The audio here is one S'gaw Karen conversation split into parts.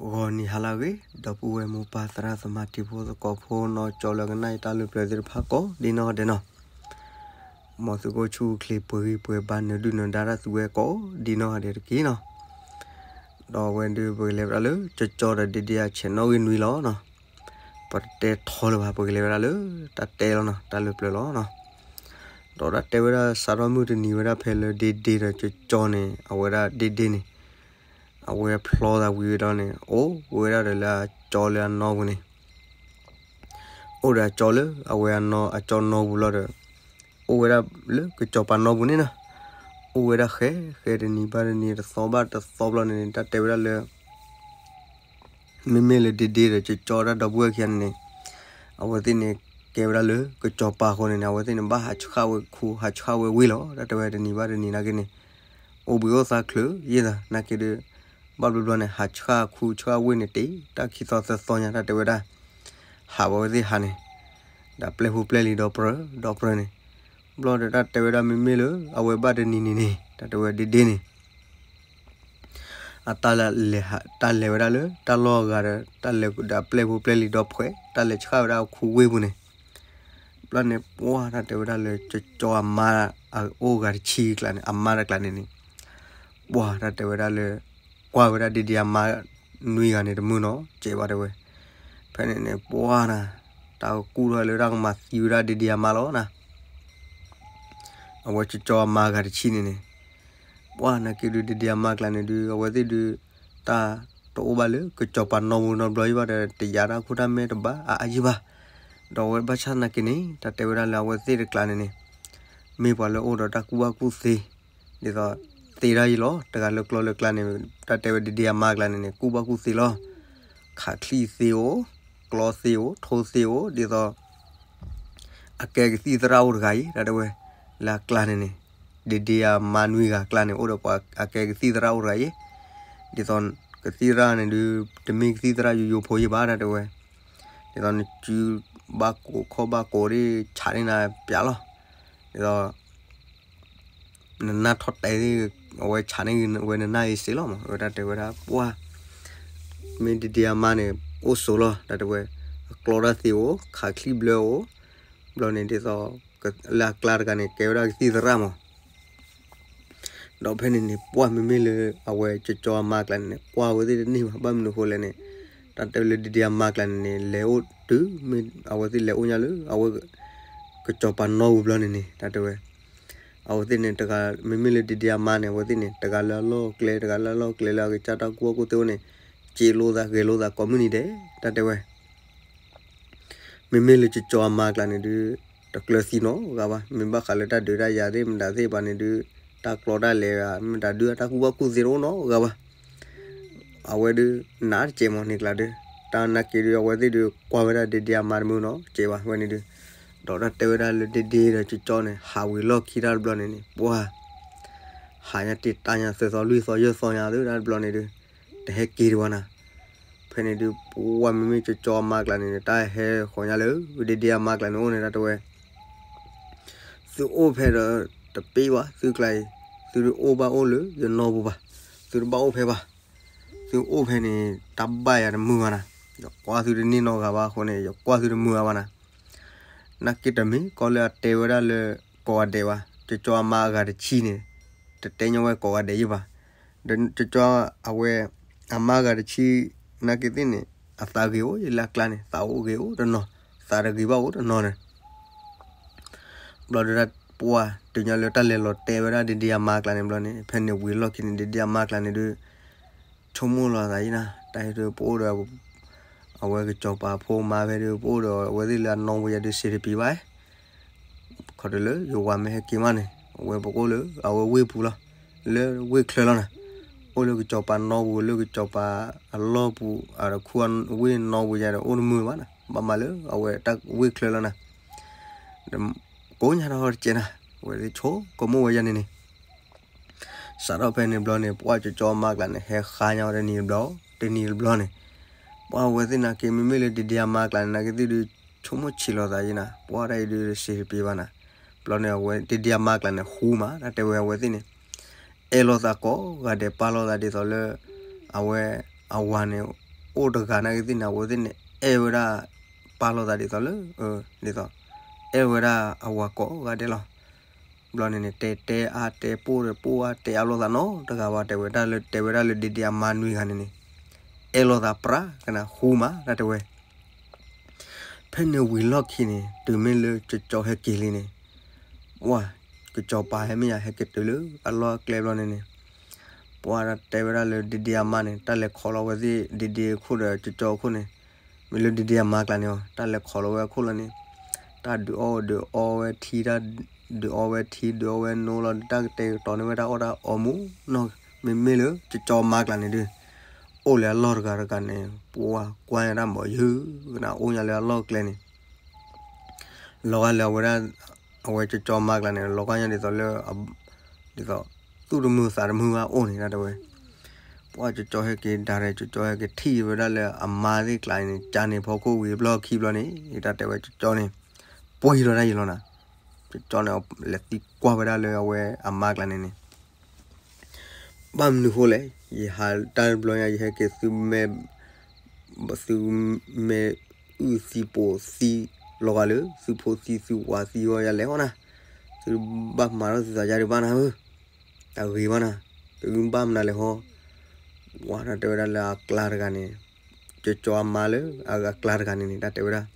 ဂီၤနံၤဟါလၢအဂ့ၤ ဒီပုၢ်ဝဲၢ်မိၢ်ပၢ်သရၣ်သမါတံၤဖိသကိးဖိနီၢ်ကၠီလၢကနၣ်အံၤတၢ်လၢပျၢၤသ့ၣ်တဖၣ်ကိးဒ်နီၢ်ဂၤဒဲးနီၤ, မ်သုးခိၣ်ဆူၣ်ချ့ပှဲၤဂံၢ်ပှဲၤဘါနၢၤဒုၣ်နၢၤဒါတၢ်သုဝဲကိးဒ်နီၢ်ဂၤဒဲးတက့ၢ်နီၤ, ဒီးအဝဲဒုးပကလဲၤဝဲဒၣ်လၢကၠီကၠီဒီးဒ့ဒ့အဆဲးနီၣ်ဂံၢ်နွံလီၤနီၤ, ပတတဲထီလၢၤဘၣ် ပကလဲၤဝဲဒၣ်လၢတၢ်တဲလီၤနီၤ တၢ်လၢပျၢၤလီၤနီၤ, ဒီးတၢ်တဲဝဲဒၣ်စးထီၣ်မုၢ်တနံၤဝဲဒၣ်ဖဲလၢဒ့ဒ့ဒီးကၠီကၠီန့ၣ် အဝဲဒၣ်ဒ့ဒ့န့ၣ် အဝဲဖျီသးဝံၤဝဲဒီးန့ၣ် အိၣ်ဝဲဒၣ်ဒီးလၢအကၠီလၢအနီၢ်ပူၤန့ၣ်, အိၣ်ဒီးအကၠီလၢအဝဲအနီၢ်အကၠီနီၢ်ပူၤလီၤဒီး အိၣ်ဝဲဒၣ်လၢကစီၤပၤနီၢ်ပူၤန့ၣ်နီၤ, အိၣ်ဝဲဒၣ်ဃဲဃဲတနံၤဘၣ်တနံၤ တသီဘၣ်တသီဘျီန့ၣ်န့ၣ် တၢ်တဲဝဲဒၣ်လၢ မ့မ့ၢ်လၢဒ့ဒ့ဒီးကၠီကၠီတၢ်ဒီပုၢ်ဝဲၢ်ခံဂၤန့ၣ်န့ၣ်, အဝဲသ့ၣ်န့ၣ် ကဲဝဲဒၣ်လၢကစီၤပၤအဃိန့ၣ်န့ၣ် အဝဲသ့ၣ်န့ၣ် ဘၣ်ဟးဆှၣ်ဝဲခူ ဟးဆှၣ်ဝဲဝ့ၢ်လီၤ တၢ်တဲဝဲတနံၤဘၣ်တနံၤနာ်က့န့ၣ်, အိၣ်ဘှံးအိၣ်သါချုးယ့ၢ်သးနာ်က့ဒီး ဘၣ်ဘျီဘျီန့ၣ် ဟးဆှၣ်ခူဆှၣ်ဝ့ၢ်န့ၣ်တ့ၢ် တၢ်ခံသီသၢသီညါ တၢ်တဲဝဲဒၣ် ဟးဝဲသ့ၣ်ဟးန့ၣ် ဒီးပျဲၢ်ဖိပျဲၢ်လံၤဒီးပြၢၤဒီးပြၢၤန့ၣ်, ဘျီဒီးတၢ်တဲဝဲဒၣ်မ့မ့ၢ်လၢ အဝဲဘၣ်တနံၤန့ၣ်န့ၣ် တၢ်တဲဝဲဒ့ဒ့န့ၣ် အတၢ်လဲၤ တၢ်လဲၤဝဲဒၣ်လၢတၢ်လီၢ်အဂၤဒီး တၢ်လဲၤဒီးပျဲၢ်ဖိပျဲၢ်လံၤဒီးပြၢၤ တၢ်လဲၤဆှၣ်ဝဲဒၣ်ခူဝ့ၢ်ပူၤန့ၣ်, ဘျီန့ၣ် ပှၢ်တၢ်တဲဝဲဒၣ်လၢကၠီကၠီအမါ အအိၣ်ဂၤတဆံကျါန့ၣ် အမါတကျါန့ၣ်န့ၣ်, ပှၢ်တၢ်တဲဝဲဒၣ်လၢ ကွၢ်ဝဲဒၣ်ဒ့ဒ့အမါ နွံဂၤန့ၣ်တမုာ်နီၤ ကဲးဘၣ်တဲဝဲ, ဖဲန့ၣ်န့ၣ် ပှၢ်နၤ တၢ်ကကူၣ်ထီၣ်လၢတၢ်ကမၤသံဝဲဒၣ်ဒ့ဒ့အမါလီၤနၤ အဝဲကၠီကၠီအမါအဂၤတဆံန့ၣ်န့ၣ်, ပှၢ်နာ်က့ဒုးဒ့ဒ့အမါကျါန့ၣ်ဒုး အဝဲသ့ၣ်ဒုး တၢ်တအိၣ်ဘၣ်လၢကစီၤပၤနီၢ်ပူၤနီတဘျီယံၤဘၣ်ဒီး တယာ်တၢ်ခိၣ်တၢ်မဲတဘၣ်အါအါယံၤဘၣ်, ဒီးအဝဲဘၣ်ဆၣ်နာ်က့န့ၣ် တၢ်တဲဝဲဒၣ်လၢအဝဲသ့ၣ်တကျါန့ၣ်န့ၣ် မ့ၢ်ပှၤလၢအိၣ်ဒီးတၢ်ကူၣ်ဘၣ်ကူၣ်သ့ ဒ်သိး သ့တၢ်ယံၤလီၤ တဂၤလၢကျီလၢကျါန့ၣ် တၢ်တဲဝဲဒ့ဒ့အမါကျါန့ၣ်န့ၣ် ကူၣ်ဘၣ်ကူၣ်သ့လီၤ, ခးချံသ့အိၣ်, ကျီသ့အိၣ်, ထိသ့အိၣ် ဒ်သိး အကဲကသံၣ်သရၣ်အိၣ်တဂၤအံၤ တၢ်တဲဝဲ လၢအကျါန့ၣ်န့ၣ်, ဒ့ဒ့အမါနွံဂၤကျါန့ၣ် အိၣ်ဒီးပှၤအကဲကသံၣ်သရၣ်အိၣ်တဂၤအံၤ, ဒ်သိး ကသံၣ်သရၣ်န့ၣ်ဒုး တမ့ၢ်ကသံၣ်သရၣ်ယိယိဖိယံၤဘၣ် တၢ်တဲဝဲ, ဒ်သိးနစုဘၣ်ကိးခီၣ်ဘၣ်ကိးဒ်ဆးန့ၢ်နၤပျးလီၤ, ဒ်သိး နနၢ်ထီၣ်တဲသ့ၣ် အဝဲဆးန့ၢ်ဝဲနနၢ်အံၤစ့လီၤမး အဝဲတၢ်တဲဝဲဒၣ် ပှၢ် မ့ၢ်ဒ့ဒ့အမါန့ၣ် အိၣ်ဆိးလီၤ တၢ်တဲဝဲ အကျီတၢ်သ့အိၣ် ခးချံဘျၢအိၣ်, ဘျီန့ၣ်ဒ်သိး လၢအကျါတဂၤန့ၣ် ကဲဝဲဒၣ်ကသံၣ်သရၣ်မး ဒီးဖဲန့ၣ်န့ၣ် ပှၢ်မ့မ့ၢ်လၢ အဝဲကၠီကၠီအမါကျါန့ၣ်န့ၣ် ကွၢ်ဝဲသ့ၣ်တန့ၢ်ဘၣ် ဘၣ်မနုၤအဃိလဲၣ်န့ၣ်, တၢ်တဲလၢဒ့ဒ့အမါကျါန့ၣ်န့ၣ် လဲၤအိၣ်တုၤ မ့ၢ်အဝဲသ့ၣ်လဲၤအိၣ်ညါလၢ အဝဲ ကစီၤပၤနီၢ်ပူၤဘျီန့ၣ်န့ၣ် တၢ်တဲဝဲ အဝဲသ့ၣ်န့ၣ်တဂၤ မ့မ့ၢ်လၢဒ့ဒ့အမါန့ၣ် အဝဲသ့ၣ်န့ၣ် တဂၤလၢအလီၢ်ကျဲ တဂၤလၢအလီၢ်ကျဲလၢအကစၢ်တၢ်ကူၣ်ဘၣ်ကူၣ်သ့အိၣ်န့ၣ်, စ့လိာ်သးဂဲၤလိာ်သးကိးမုၢ်နံၤဒဲး တၢ်တဲဝဲ မ့မ့ၢ်လၢကၠီကၠီအမါကျါန့ၣ်ဒုး တကျၢၤသံနီတဂၤဘၣ်, မ့ၢ်ဘၣ်ဃးလၢတၢ်ဒုးတၢ်ယၤသ့ၣ်မတၤသ့ၣ်ဘၣ်န့ၣ်ဒုး တၢ်ကျီတၢ်လဲၤဂၤ မတၤဒုးတၢ်ကူၣ်ဘၣ်ကူၣ်သ့တအိၣ်နီတဂၤဘၣ် အဝဲဒုး နးတစဲးမးန့ၣ်ကျါဒုး တၢ်နာ်က့ဒုး အဝဲသ့ၣ်ဒုး ကွၢ်ဝဲဒၣ်ဒ့ဒ့အမါတမုာ်နီၤ စဲးဘၣ်ဝဲန့ၣ်ဒုး, ဒီးတၢ်တဲဝဲဒၣ်လၢဒ့ဒ့ဒီးကၠီကၠီန့ၣ် ဟးဝံၤလီၢ်ခံတၢ်တဘျီန့ၣ်န့ၣ် ပှၢ် ဟးညါတ့ၢ်တၢ်ညါသၢသီလွံၢ်သီယဲၢ်သီညါသ့ၣ်တၢ်တဘျီန့ၣ်ဒုး တဟဲက့ၤဒံးဘၣ်နၤ ဖဲန့ၣ်ဒုး ပှၢ်မ့မ့ၢ်ကၠီကၠီအမါကျါန့ၣ်န့ၣ် တၢ်ဟဲဃီၤညါလၢ ဒ့ဒ့အမါကျါန့ၣ်အိၣ်န့ၣ် တၢ်တဲဝဲ သုအိၣ်ဖဲဒီးတပ့ၢ်ဘၣ် သုကျါအံၤ သုတအိၣ်ဘၣ်အိၣ်လၢယနီၢ်ပူၤဘၣ်, သုတဘၣ်အိၣ်ဖဲဘၣ်, သုအိၣ်ဖဲန့ၣ် တၢ်ဘၣ်ယၤတမုာ်ဘၣ်နၤ, ယကွၢ်သုတန့ၢ်နီတဂၤဘၣ်အဃိန့ၣ် ယကွၢ်သုတမုာ်ဘၣ်နၤ, နာ်က့တမ့ၢ်ကီလၢအတဲဝဲဒၣ်လၢ ကိးဂၤဒဲးဘၣ်, ကၠီကၠီအမါအဂၤတဆံန့ၣ် တတဲညီဝဲကိးဂၤဒဲးယံၤဘၣ်, ဒီးကၠီကၠီအဝဲ အမါအဂၤတဆံ နာ်က့သ့ၣ်န့ၣ် အသးဂ့ၤအိၣ်ယလၢအကျါန့ၣ် သးအိၣ်ဂ့ၤအိၣ်တနီၤ, သးတဂ့ၤဘၣ်အိၣ်တနီၤန့ၣ် ဘျီဒုးတၢ်ပှၢ် တုၤညီလၢတၢ်လဲၤလီၤတဲဝဲဒၣ်ဒ့ဒ့အမါကျါန့ၣ်ဘျီန့ၣ် ဖဲန့ၣ်ဝံၤလီၢ်ခံန့ၣ် ဒ့ဒ့အမါကျါန့ၣ်ဒုး ဆိကမိၣ်လီၤသးယံၤနၤ, တၢ်ဟဲဒုးပအိၣ်ဒီး အဝဲကစီၤပၤဖိမါဖဲဒုး ပအိၣ်ဒီးအဝဲသ့ၣ်လၢအနီၢ်ပူၤယၤဒုးစံးတပံၤဘၣ် ခီတလၢယဝၤမ့ၢ်ဟဲက့ၤမးန့ၣ် အဝဲပကအိၣ်လၢအဝဲဝ့ၢ်ပူၤလီၤ, လၢဝ့ၢ်ချၢလီၤနၤ, အိၣ်လၢကစီၤပၤနီၢ်ပူၤ လၢကစီၤပၤအလီၢ်ပူၤ အတခူအဝ့ၢ်နီၢ်ပူၤယၤဒီးအိၣ်တမုာ်ဘၣ်နၤ, ဘၣ်မၤလၢအဝဲတၢ်ဝ့ၢ်ချၢလီၤနၤ, ကိးညါတဟီတကဲနၤ, အဝဲသ့ၣ်ဆိကမိၣ်ဝဲယၤန့ၣ်န့ၣ် စးထီၣ်ဖဲန့ၣ်ဘျီန့ၣ် ပှၢ်ကၠီကၠီအမါကျါန့ၣ် ဟဲဃါညါဝဲတနံၤတဘျီ, တနံၤတဘျီန့ၣ်, ပှၢ်အဝဲသ့ၣ်နာ်က့ မ့မ့ၢ်လၢဒ့ဒ့အမါကျါန့ၣ် နာ်က့သ့ၣ်ဒုး ဆိကမိၣ်ဆံးလီၤသးယံၤနၤ, ပှၢ်တၢ်အံၤဒုးစံးတပံၤဘၣ်နၤ, ဘျီန့ၣ် အဝဲဒ့ဒ့အမါကျါန့ၣ် ဟူမး တၢ်တဲဝဲအဝဲသ့ၣ်န့ၣ်, အဲၣ်လိာ်သးကိးဂၤဒဲး ပာ်လိာ်သးဒ်သိးလၢ အဝဲအဝၤန့ၣ် အိၣ်တဂၤနာ်က့သ့ၣ်န့ၣ် အဝဲသ့ၣ်န့ၣ် အဲၣ်ဝဲဒၣ် ပာ်လီၤသးဒ်သိးလၢ ဒ်သိး အဲၣ်ဝဲဒၣ်အဝၤကိးဂၤဒဲးလီၤ. ဘျီန့ၣ်န့ၣ် တဲတဲအါတဲ ပိၢ်ဒီးပိၢ်အါတဲ အါလိာ်သးနီတဂၤဘၣ် တဲဝဲဒၣ်လၢ တဲဝဲဒၣ်လၢ ဒ့ဒ့အမါနွံဂၤန့ၣ်န့ၣ် အဲၣ်လိာ်သးပြးကနၣ် ဟူမး တၢ်တဲဝဲ. ဖဲန့ၣ်ဝံၤလီၢ်ခံန့ၣ် တုၤမ့ၢ်လၢကၠီကၠီဟဲက့ၤလံန့ၣ် ပှၢ် ကၠီကၠီပၢ်ဟဲမ့ၢ်ယၤ ဟဲက့ၤတုၤလၢအလီၢ်အကျဲဘျီန့ၣ်န့ၣ် ပှၢ်တဲဝဲဒၣ်လၢ ဒ့ဒ့အမါန့ၣ် တၢ်လဲၤခိးလီၤဝဲသ့ၣ် ဒ့ဒ့အခိၣ်ဒီး ကၠီကၠီအခိၣ်န့ၣ် မ့ၢ်လၢ ဒ့ဒ့အမါကျါန့ၣ်အီၤ တၢ်လဲၤခိးလီၤဝဲအခိၣ်လီၤန့ၣ် တၢ်ဒုးအီၣ်ဒုးအီဝဲထံ တၢ်ဒုးအီဝဲထံ ဒုးအီဝဲနိလီၤ တၢ်ကတဲာ်ကတီၤန့ၢ်ဝဲတၢ်အီၣ်တၢ်အီမူနီၤ. မ့မ့ၢ်လၢ ကၠီကၠီအမါကျါန့ၣ်ဒုး အိၣ်လၢအလီၢ်တဂၤတဂၤန့ၣ် ပှၢ်ကွၢ်ညါတၢ်မၤယုၢ်ကနၣ် အိၣ်ညါလၢအလီၢ်ကျဲန့ၣ် လီၤဂာ်လၢအဝဲဒၣ် အဝဲကၠီကၠီမါကျါန့ၣ် လီၤဂာ်ညါဒ်သိးလၢ ဒ်သိး သူၣ်တမုာ်သးတမုာ်ဘၣ်အိၣ်န့ၣ် တၢ်တဲဝဲ. ပှၢ်ကၠီကၠီဟဲက့ၤဒၣ်ရဲၣ် ကၠီကၠီဟဲက့ၤထံၣ်ဝဲဒၣ်လၢအမါသ့ၣ်ကျါန့ၣ် ကၢန့ၣ်ဖီခိၣ်ဝံၤဘျီခံဘျီန့ၣ် တၢ်တဲဝဲကၠီကၠီန့ၣ် ပှ့ၤထီၣ်တၢ်ယံၤလီၤနၤ. ကၠီကၠီန့ၣ် လဲၤသံကွၢ်ဝဲဒၣ်လၢအဝဲအမါကျါန့ၣ်န့ၣ် ဘၣ်မနုၤဃိလဲၣ် ယဟးတၢ်တဘျီညါ ယဟဲက့ၤသုမဲ သုမဲအုၣ်သံပိာ်သံ လီၤဂာ်လၢ သုဖိသံသုဝၤသံဝဲ ယလဲၤဟီနၤ, သုဘၣ်မၤထီၣ်သုသးယါဒံးဘၣ်နၤဧၢ, တၢ်ဂ့ၤဘၣ်နၤ, သုဘၣ်မနုၤလဲၣ်ဟီ, ဝၤတၢ်တဲဝဲဒၣ်လၢအကျါတဂၤန့ၣ်, ကၠီကၠီအမါလၢအကျါတဂၤန့ၣ်န့ၣ် တၢ်တဲဝဲဒၣ်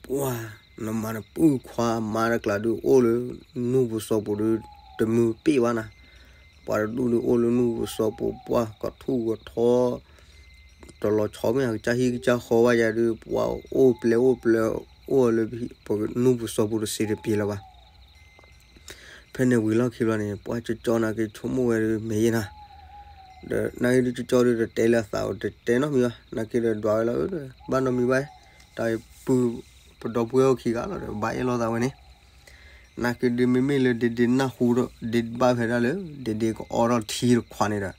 ပှၤ နမၤနပုၢ်ခွါအမါတကျါဒုးအိၣ်လၢ နူၢ်ပူၤစီၤပူၤဒုး တမုာ်ပ့ၢ်ဘၣ်နၤ, ပှၤတဒူၣ်ဒုးအိၣ်လၢနူၢ်ပူၤစီၤပူၤ ပှၤကထူၣ်ကထီ တလီၤဆီမ့ၢ် ကစၢ်ဟံၣ်ကစၢ်ဃီဘၣ်ယၤဒုး ပှၤအိၣ်ပျဲၢ်အိၣ်ပျဲၢ် အိၣ်လၢပနူၢ်ပူၤစီၤပူၤတစံးတပျ့ၤလၢၤဘၣ်. ဖဲန့ၣ်ဝံၤလီၢ်ခံဘျီန့ၣ် ပှၤကၠီကၠီနာ်က့ဆိကမိၣ်ဝဲဒုး မ့ၢ်ယဲနၤ, ဒီးနာ်က့ဒုးကၠီကၠီဒုး တတဲလၢအသးအိၣ် တတဲနီတမံၤဘၣ်, နာ်က့ဒီးဒွးဝဲလီၤ ဘၣ်နီတမံၤဘၣ်, တၢ်ပုၢ် ပဒီပုၢ်ဝဲၢ်အိၣ်ခံဂၤလီၤဒီး ဘၣ်အဲၣ်လိာ်သးဝဲန့ၣ်, နာ်က့ဒုးမ့မ့ၢ်လၢဒ့ဒ့နၢ်ဟူဒီး ဒ့ဒ့ဘၣ်ဖဲဒၣ်လၢ ဒ့ဒ့ကအီထီၣ်ထံတခွးန့ၣ်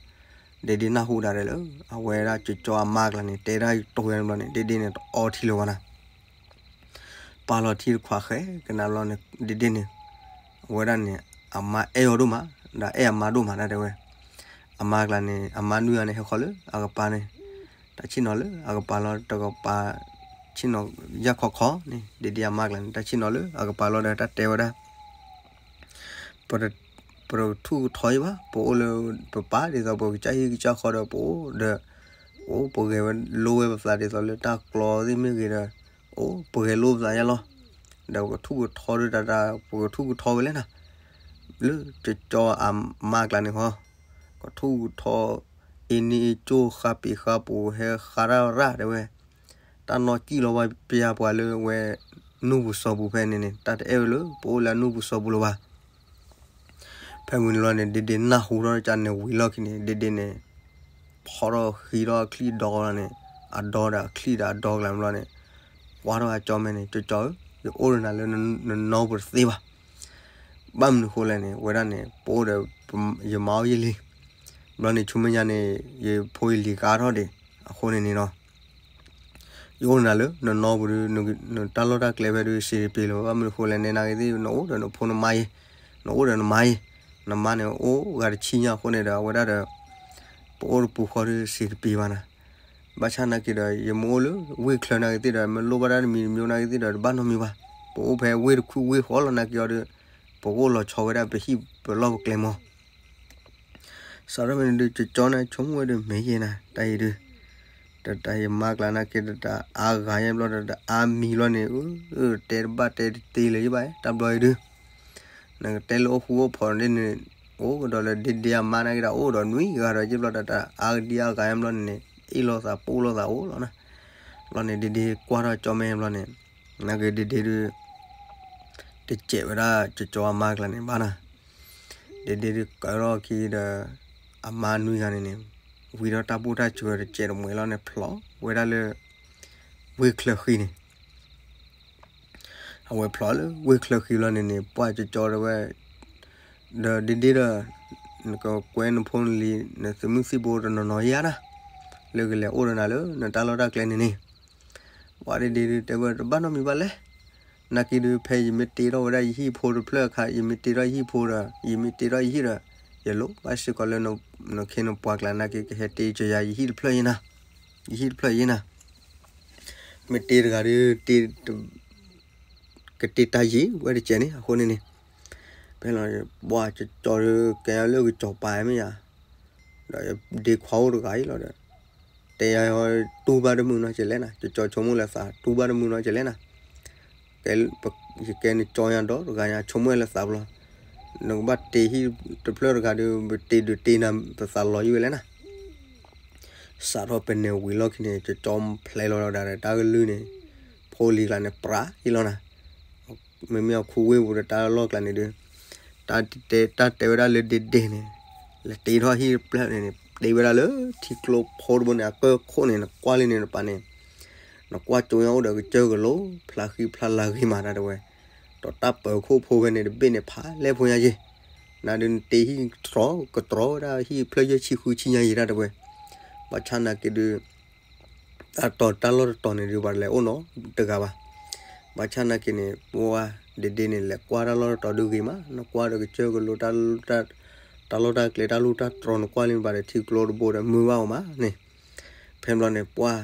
ဒီး ဒ့ဒ့နၢ်ဟူဒၣ်ဒဲးလၢ အဝဲဒၣ်ကၠီကၠီအမါကျါန့ၣ် တဲဒၣ်တိၤဝဲန့ၣ်ဘျီန့ၣ် ဒ့ဒ့န့ၣ်တအီထံလၢၤဘၣ်နၤ ပာ်လီၤထံတခွးဃဲကနၣ်ဘျီန့ၣ် ဒ့ဒ့န့ၣ် အဝဲဒၣ်န့ၣ် အမါအဲၣ်အီၤဒိၣ်မး, ဒီးအဲၣ်အမါဒိၣ်မး တၢ်တဲဝဲ, အမါကျါန့ၣ် အမါနွံဂၤန့ၣ် ဟဲဃီၤလၢအကပၤန့ၣ်, တၢ်ဆ့ၣ်နီၤလၢအကပၤလီၤ တကပၤ ဆ့ၣ်နီၤယၢ်ခီခီန့ၣ် ဒ့ဒ့အမါကျါန့ၣ် တၢ်ဆ့ၣ်နီၤလၢအကပၤလီၤဒီး တၢ်တဲဝဲဒၣ် ပတထူၣ်ကထီအံၤဘၣ်, ပအိၣ်လၢပပၢ်ဒ်သိး ပကစၢ်ဟံၣ်ကစၢ်ဃီဒီး ပအိၣ်ဒီး အိၣ်ပဂဲၤဝဲလိဝဲပသးဒ်သိးလၢတၢ်ကျီသ့ၣ်မ့ၢ်ဂ့ၤဒီး အိၣ်ပဂဲၤလိပသးယါလီၤ, ဒီးပကထူၣ်ကထီဒုးတၢ်တၢ် ပကထူၣ်ကထီဝဲလဲၣ်နၤ, လၢကၠီကၠီအမါကျါန့ၣ်ဟီ ကထူၣ်ကထီ အ့န့အ့ကၠိ ဃါပ့ၤဃါပူၤ ဟဲဃါတၢ်ရၣ်တဲဝဲ, တၢ်နီၢ်ကံၣ်လီၤဝဲပယါပှၤလၢဝဲ နူၢ်ပူၤစီၤပူၤဖဲန့ၣ်န့ၣ် တၢ်တအဲၣ်ဝဲလၢ ပအိၣ်လၢအနူၢ်ပူၤစီၤပူၤလၢၤဘၣ်. ဖဲဝံၤန့ၣ်လီၤန့ၣ် ဒ့ဒ့နၢ်ဟူထီၣ်ကၠီန့ၣ်ဝံၤလီၢ်ခံန့ၣ် ဒ့ဒ့န့ၣ် ဖီထီၣ်ဃံထီၣ်အချံဒီလီၤန့ၣ် အဒီဒီးအချံဒီးအဒီကျါန့ၣ်ဘျီန့ၣ် ကွၢ်ထီၣ်အကၠီမဲန့ၣ် ကၠီကၠီဧၢ, ယအိၣ်ဒီးနၤလၢနနီပူၤတသ့ဘၣ်. ဘၣ်မနုၤဃိလဲၣ်န့ၣ် ဝဲဒၣ်န့ၣ် ပအိၣ်ဒီး ယမါအိၣ်ယလံၤ, ဘျီန့ၣ် ဆူမဲာ်ညါန့ၣ် ယဖိယလံၤကအါထီၣ်ဒံး အဃိန့ၣ်န့ၣ်လီၤ ယအိၣ်ဒီးနၤလၢနနီပူၤဒီး နတၢ်လီၢ်တၢ်ကျဲဖဲဒုး စံးတပျ့ၤလၢၤဘၣ်. ဘၣ်မနုၤဃိလဲၣ် နဲနာ်က့သ့ၣ် နအိၣ်ဒီးနဖိနမါအံၤ, နအိၣ်ဒီးနမါအံၤ, နမါန့ၣ်အိၣ်ဂၤတဆံညါအဃိန့ၣ်ဒီး အဝဲဒၣ်ဒီး ပအိၣ်တပူၤဃီဒီး စံးတပျ့ၤဘၣ်နၤ. ဘၣ်ဆၣ်နာ်က့ဒီး ယမ့ၢ်အိၣ်လၢဝ့ၢ်ချၢနာ်က့သ့ၣ်ဒီး မ့ၢ်လိၣ်ဘၣ်တၢ်တမံၤတမံၤနာ်က့သ့ၣ်ဒီး တဘၣ်နီတမံၤဘၣ်. ပအိၣ်ဖဲဝ့ၢ်တခုဝ့ၢ်ဃီလီၤနာ်က့အီၤဒီး ပကအိၣ်လီၤဆီဝဲဒၣ် ပဟံၣ်ပလီၢ်ပကျဲမီၤ စးထီၣ်ဖဲန့ၣ်ဒုး ကၠီကၠီန့ၣ် ဆိကမိၣ်ဝဲဒုး မ့ၢ်ယဲနၤ တၢ်အံၤဒုး, တၢ်တၢ်ယမါကျါနာ်က့ တၢ်တၢ်အါဂၤယဲဘျီဒီး တၢ်အါမံၤဘျီန့ၣ် တဲတဘၣ်တဲတသ့လၢၤယဘၣ် တၢ်ဘျီအံၤဒုး, နကတဲလၢအိၣ်ဃူအိၣ်ဖိးန့ၣ်န့ၣ် အိၣ်ကဒီးလၢဒ့ဒ့အမါနာ်က့ဒီး အိၣ်ဒီးနွံဂၤဒီးယဲဘျီဒီး တၢ်အါဒံအါဂၤယဲဘျီန့ၣ်န့ၣ် အ့ၣ်လိာ်သးပိၢ်လိာ်သးအိၣ်လီၤနၤ. ဘျီန့ၣ် ဒ့ဒ့ကွၢ်ထီၣ်ကၠီမဲဘျီန့ၣ် နာ်က့ဒ့ဒ့ဒုး တစဲးဝဲဒၣ်ကၠီကၠီအမါကျါန့ၣ်ဘၣ်နၤ. ဒ့ဒ့ဒုးကၢထီၣ်ခံဒီး အမါနွံဂၤန့ၣ်န့ၣ် ဝံၤဒီးတၢ်ဘူၣ်တၢ်စၢၤတစဲးတမှဲၤလီၤန့ၣ် ဖျိးဝဲဒၣ်လၢ ဝ့ၢ်ချၢဃံန့ၣ် အဝဲဖျိးလၢဝ့ၢ်ချၢဃံလီၤန့ၣ်န့ၣ် ပှၢ်ကၠီကၠီတဲဝဲ ဒီးဒ့ဒ့ဒီး နကကွဲနဖိနလံၤ နသုးမုၢ်သံၣ်ဘိတနီၤနီၤယါနၤ လၢကလဲၤအိၣ်ဒီးနၤလၢနတၢ်လီၢ်တၢ်ကျဲန့ၣ်န့ၣ် ပှၢ်ဒ့ဒ့ဒုးတဲဝဲ တဘၣ်နီတမံၤဘၣ်လဲၣ်. နာ်က့ဒုး ဖဲယမ့ၢ်တ့ထီၣ်ဝဲဒၣ်ယဟံၣ်ဖိတဖျၢၣ်အခါ ယမ့ၢ်တ့ထီၣ်ယဟံၣ်ဖိဒီး ယမ့ၢ်တ့ထီၣ်ယဟံၣ်ဒီး ယလိၣ်ဘၣ်စ့ၢ်ကီးလၢနခ့နပှၤကျါနာ်က့ ကဟဲတ့ကယၤယဟံၣ်တဖျၢၣ်ယဲနၤ. ယဟံၣ်တဖျၢၣ်ယဲနၤ, မ့ၢ်တ့တဂၤဒီး တ့ ကတ့တၢ်ယံာ်ဝဲတကဲးန့ၣ် အဃိန့ၣ်န့ၣ်, ဖဲလီၤ ပှၤကကၠီဒီး ကဲယၤလၢကစီၤပၤမ့ၢ်ယၤ, ဒီးဒ့ခွါအိၣ်တဂၤအံၤလီၤဒီး, တဲယၤ တူၢ်ဘၣ်တမုာ်နီတကဲးလဲၣ်နၤ, ကကၠီဆိကမိၣ်လၢသး တူၢ်ဘၣ်တမုာ်နီတကဲးလဲၣ်နၤ, ကဲ ယကဲနကၠီညါဒီးတဂၤညါ ဆိကမိၣ်လၢသးဘျီ, နကဘၣ်တ့ဟံၣ်တဖျၢၣ်တဂၤဒီး ပတ့ဒုးတ့နၤ ပသးလီၤယံာ်ဝဲလဲၣ်နၤ စးထီၣ်ပနဲၣ်ဝံၤလီၢ်ခံန့ၣ် ကကၠီဖျဲလီၤဒၣ်ဒီးတၢ်ကလုၢ်န့ၣ်, ဖိလံၤကျါန့ၣ် ပြးအံၤလီၤနၤ, မ့မ့ၢ်အခူဝ့ၢ်ပူၤဒီးတၢ်လီၢ်ကျါန့ၣ်ဒီး, တၢ်တဲ တၢ်တဲဝဲဒၣ်လၢဒ့ဒ့န့ၣ်, လဲၤတ့ထီၣ်ဟံၣ်တဖျၢၣ်န့ၣ်န့ၣ် တ့ဝဲဒၣ်လၢထံကျိဖိတဘိန့ၣ် အကၢၢ်ခိၣ်န့ၣ် နကွၢ်လံန့ၣ်နပာ်န့ၣ်, နကွၢ်ကၠိညါအိၣ်ဒီးကစၢၢ်ကလိ ဖျါဃံဖျါလၤဂ့ၤမးတၢ်တဝဲ, ဒီးတၢ်ပၢၤခိၣ်ဖိဖဲန့ၣ်တဘ့ၣ်န့ၣ် ဖးလဲၢ်ဖိညါယ့ၣ်, နၤဒုးနတ့ဟံၣ်တြီကတြီဝဲဒၣ်ဟံၣ်ဖျၢၣ်ယဲၢ်ဆံဃုဆံညါယံာ်တၢ်တဝဲ, ဘၣ်ဆၣ်နာ်က့ဒုး တၢ်တီၤတၢ်လီၢ်တတီၤန့ၣ်ဒုး ပှၤလဲၤအိၣ်နီတဂၤဘၣ်. ဘၣ်ဆၣ်နာ်က့န့ၣ် ပှၤဒ့ဒ့န့ၣ် လဲၤကွၢ်တၢ်လီၢ်တတီၤဒုးဂ့ၤမး, နကွၢ်ဒီးကစၢၢ်ကလိ တၢ်လီၢ်တၢ်ကျဲ တၢ်လူၢ်တၢ်တြီၤ နကွၢ်လံနပာ်ဒီးထံကျိတဘိဒီး မုာ်ဘၣ်အီၤမးန့ၣ်, ဖဲဘျီန့ၣ် ပှၤ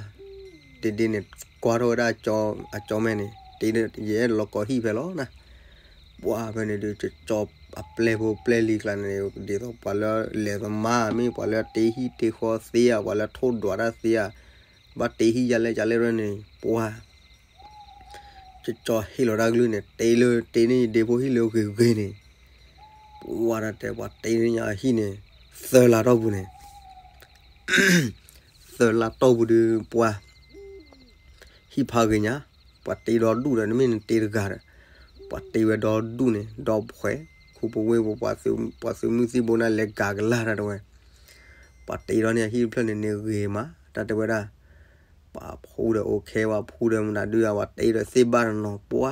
ဒ့ဒ့န့ၣ် ကွၢ်ထီၣ်ဝဲဒၣ်အကၠီမဲာ်န့ၣ် တ့ဒီးယအဲၣ်လီၤကီဟံၣ်ဖဲလီၤနၤ ပှၤဖဲန့ၣ်ဒုး ကကၠီအပျဲၢ်ဖိပျဲၢ်လံၤကျါန့ၣ် ဒ်သိးပှၤလၢလဲၤသမါမ့ၢ် ပှၤလၢတ့ဟံၣ်တ့ဃီသ့ဧါ, ပှၤလၢထိၣ်ဒွးတၢ်သ့ဧါ, ဘၣ်တ့ဟံၣ်ယၤလဲၣ်ယၤလဲၣ်ရဲၣ်န့ၣ် ပှၤ ကကၠီဟ့ၣ်လီၤတၢ်ကလုၢ်န့ၣ် တ့လၢတ့န့ၢ်ယဒ့ဖိဟံၣ်လၢဂ့ၤဂ့ၤန့ၣ်, ပှၤတ့န့ၢ်ညါအဟံၣ်န့ၣ် သၢလါတီၢ်ပူၤန့ၣ် သၢလါတီၢ်ပူၤဒီး ပှၤ ဟံၣ်ဖးဂ့ၤညါ, ပှၤတ့ဒီဒူၣ်ဒီး နမ့ၢ်နတ့တဂၤဒီး ပှၤတ့ဝဲဒီဒူၣ်န့ၣ် ဒီဖှဲး ခူပဝ့ၢ်ပူၤ ပှၤသုးမုၢ်သံၣ်ဘိန့ၣ် လဲၤကၤကလၢ်တၢ်တဝဲ, ပှၤတ့ဒီးန့ၣ်အဟံၣ်တဖျၢၣ်န့ၣ်န့ၣ်ဂ့ၤမး တၢ်တဲဝဲဒၣ်, ပှၤဖှူဒီးအိၣ်ခဲ ပှၤဖှူဒီးမနုၤဒုး ပှၤတ့ဒီးသ့ၣ်ဘၣ်တနီၤ ပှၤ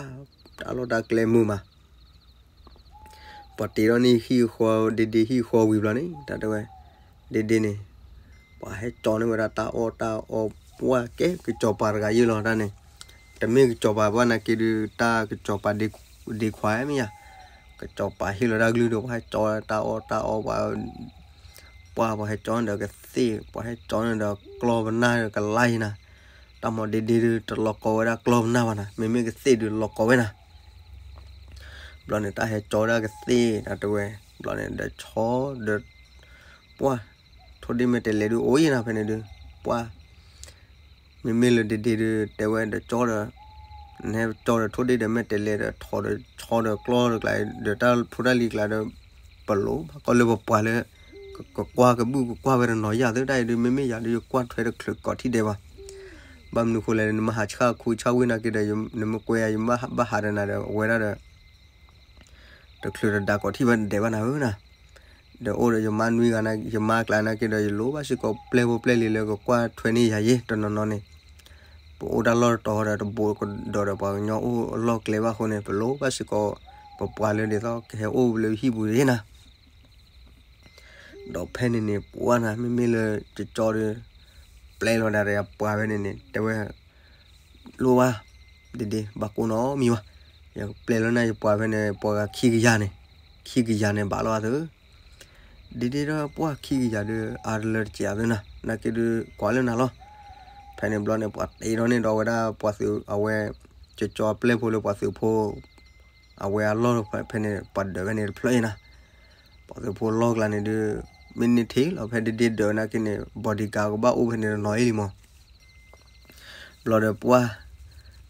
တၢ်လီၢ်တၢ်ကျဲမုာ်မး ပှၤတ့ဒီးန့ၣ်ဟံၣ်ဃီ ဒ့ဒ့ဟံၣ်ဃီဝံၤဘျီန့ၣ် တၢ်တဲဝဲ ဒ့ဒ့န့ၣ် ပှၤဟဲကၠီန့ၢ်ဝဲဒၣ်တၢ်အီၣ်တၢ်အီ ပှၤကဲကစီၤပၤတဂၤယုၢ်လီၤတၢ်န့ၣ်, တမ့ၢ်ကစီၤပၤဘၣ်နာ်က့ဒုး တၢ်ကစီၤပၤဒ့ခွါမ့ၢ်ယါ, ကစီၤပၤဟ့ၣ်လီၤတၢ်ကလုၢ်ဒီး ပှၤဟဲကၠီတၢ်အီၣ်တၢ်အီ ပှၤ ပှၤ ပှၤဟဲကၠီန့ၢ်ဒီးကသ့ၣ် ပှၤဟဲကၠီန့ၢ်ဒီးကျီၢ်ပနၢ်ဒီးကလါအံၤနၤ, တၢ်မၤဒ့ဒ့ဒုး တလီၤကီဝဲဒၣ်ကျီၢ်ပနၢ်ဘၣ်နၤ မ့မ့ၢ်ကသ့ၣ်ဒုးလီၤကီဝဲနၤ ဘျီန့ၣ် တၢ်ဟဲကၠီဝဲဒၣ်ကသ့ၣ် တၢ်တဲဝဲ, ဘျီန့ၣ်ဒီးဆီဒီး ပှၤ ထိၣ်ဒ့ၣ်မဲာ်တဲၤလဲၤဒုးအိၣ်အံၤနၤ ဖဲန့ၣ်ဒုး ပှၤ မ့မ့ၢ်လၢဒ့ဒ့ဒုး တဲဝဲဒီးကၠီဒီး နဟဲကၠီဒီးထိၣ်ဒ့ၣ်ဒီးမဲာ်တဲၤလဲၤဒီး ထိၣ်ဒီးဆီဒီးကျီၢ်ဒီးကျါ ဒီးတၢ်ဖိတၢ်လံၤကျါဒီး ပလိၤဘၣ်ကီလၢပပှၤလၢ ကကွၢ်ကဘုၣ်ကကွၢ်ဝဲတနီၤယၤသ့ၣ်တၢ်အံၤဒုး မ့မ့ၢ်ယၤဒုး ယကွၢ်ထွဲတချုးကိးထံၣ်ဒဲးဘၣ် ဘၣ်မနုၤဃိလဲၣ် နမ့ၢ်ဟးဆှၣ်ခူဆှၣ်ဝ့ၢ်နာ်က့ဒီး နမ့ၢ်ကွဲယၤ ယဘၣ်ဟးဒီးနၤဒီး အဝဲဒၣ်ဒီး တချုးတဒါကိးထံၣ်ဝဲဒဲးဘၣ်နၤဧၢနၤ, ဒီးအိၣ်ဒီးယမါနွံဂၤ ယမါကျါနာ်က့ဒီး ယလိၣ်ဘၣ်စ့ၢ်ကီးပျဲၢ်ဖိပျဲၢ်လံၤလၢကကွၢ်ထွဲန့ၢ်ယၤယဲ တနီၤနီၤန့ၣ်, ပအိၣ်တၢ်လီၢ်တတီၤဒီး တဘူးကဒီးဒီးပှၤကညီအိၣ်အလီၢ်ကျဲဘၣ်အဃိန့ၣ် ပလိၣ်ဘၣ်စ့ၢ်ကီး ပပှၤလၢဒ်သိးကဟဲအိၣ်လၢဟံၣ်ပူၤယဲနၤ ဒီးဖဲန့ၣ်န့ၣ် ပှၤနၤ မ့မ့ၢ်လၢကကၠီဒီး ပျဲလီၤဒၣ်ဒီးယပှၤဖဲန့ၣ်န့ၣ် တဲဝဲ လိၣ်ဘၣ် ဒ့ဒ့ ဘၣ်ကိးနီတမံၤဘၣ်, ယပျဲလီၤန့ၢ်ယပှၤဖဲန့ၣ် ပှၤဂၤခံကယၤန့ၣ်, ခံကယၤန့ၣ် ဘၣ်လီၤအသၢ, ဒ့ဒ့ဒီးပှၤခံကယၤဒီး အါတလၢတစဲးအသၢနၤ နာ်က့ဒုး ကွၢ်လၢနၤလီၤ. ဖဲန့ၣ်ဘျီန့ၣ် ပှၤတ့ထီၣ်န့ၢ်ဒီးဝဲဒၣ်ပှၤသုးအဝဲ ကကၠီပျဲၢ်ဖိလၢပှၤသုးဖိ အဝဲအလီၢ်ဖဲန့ၣ် ပှၤဒၢးဖဲန့ၣ်တဖျၢၣ်အံၤနၤ, ပှၤသုးဖိလီၢ်ကျါန့ၣ်ဒုး မ့ၢ်န့ၢ်ထံၣ်လီၤ ဖဲဒ့ဒ့ဒၢးနာ်က့န့ၣ် bodyguard ကဘၣ်အိၣ်ဖဲန့ၣ်တနီၤအံၤလံမး. ဘျီဒီးပှၤ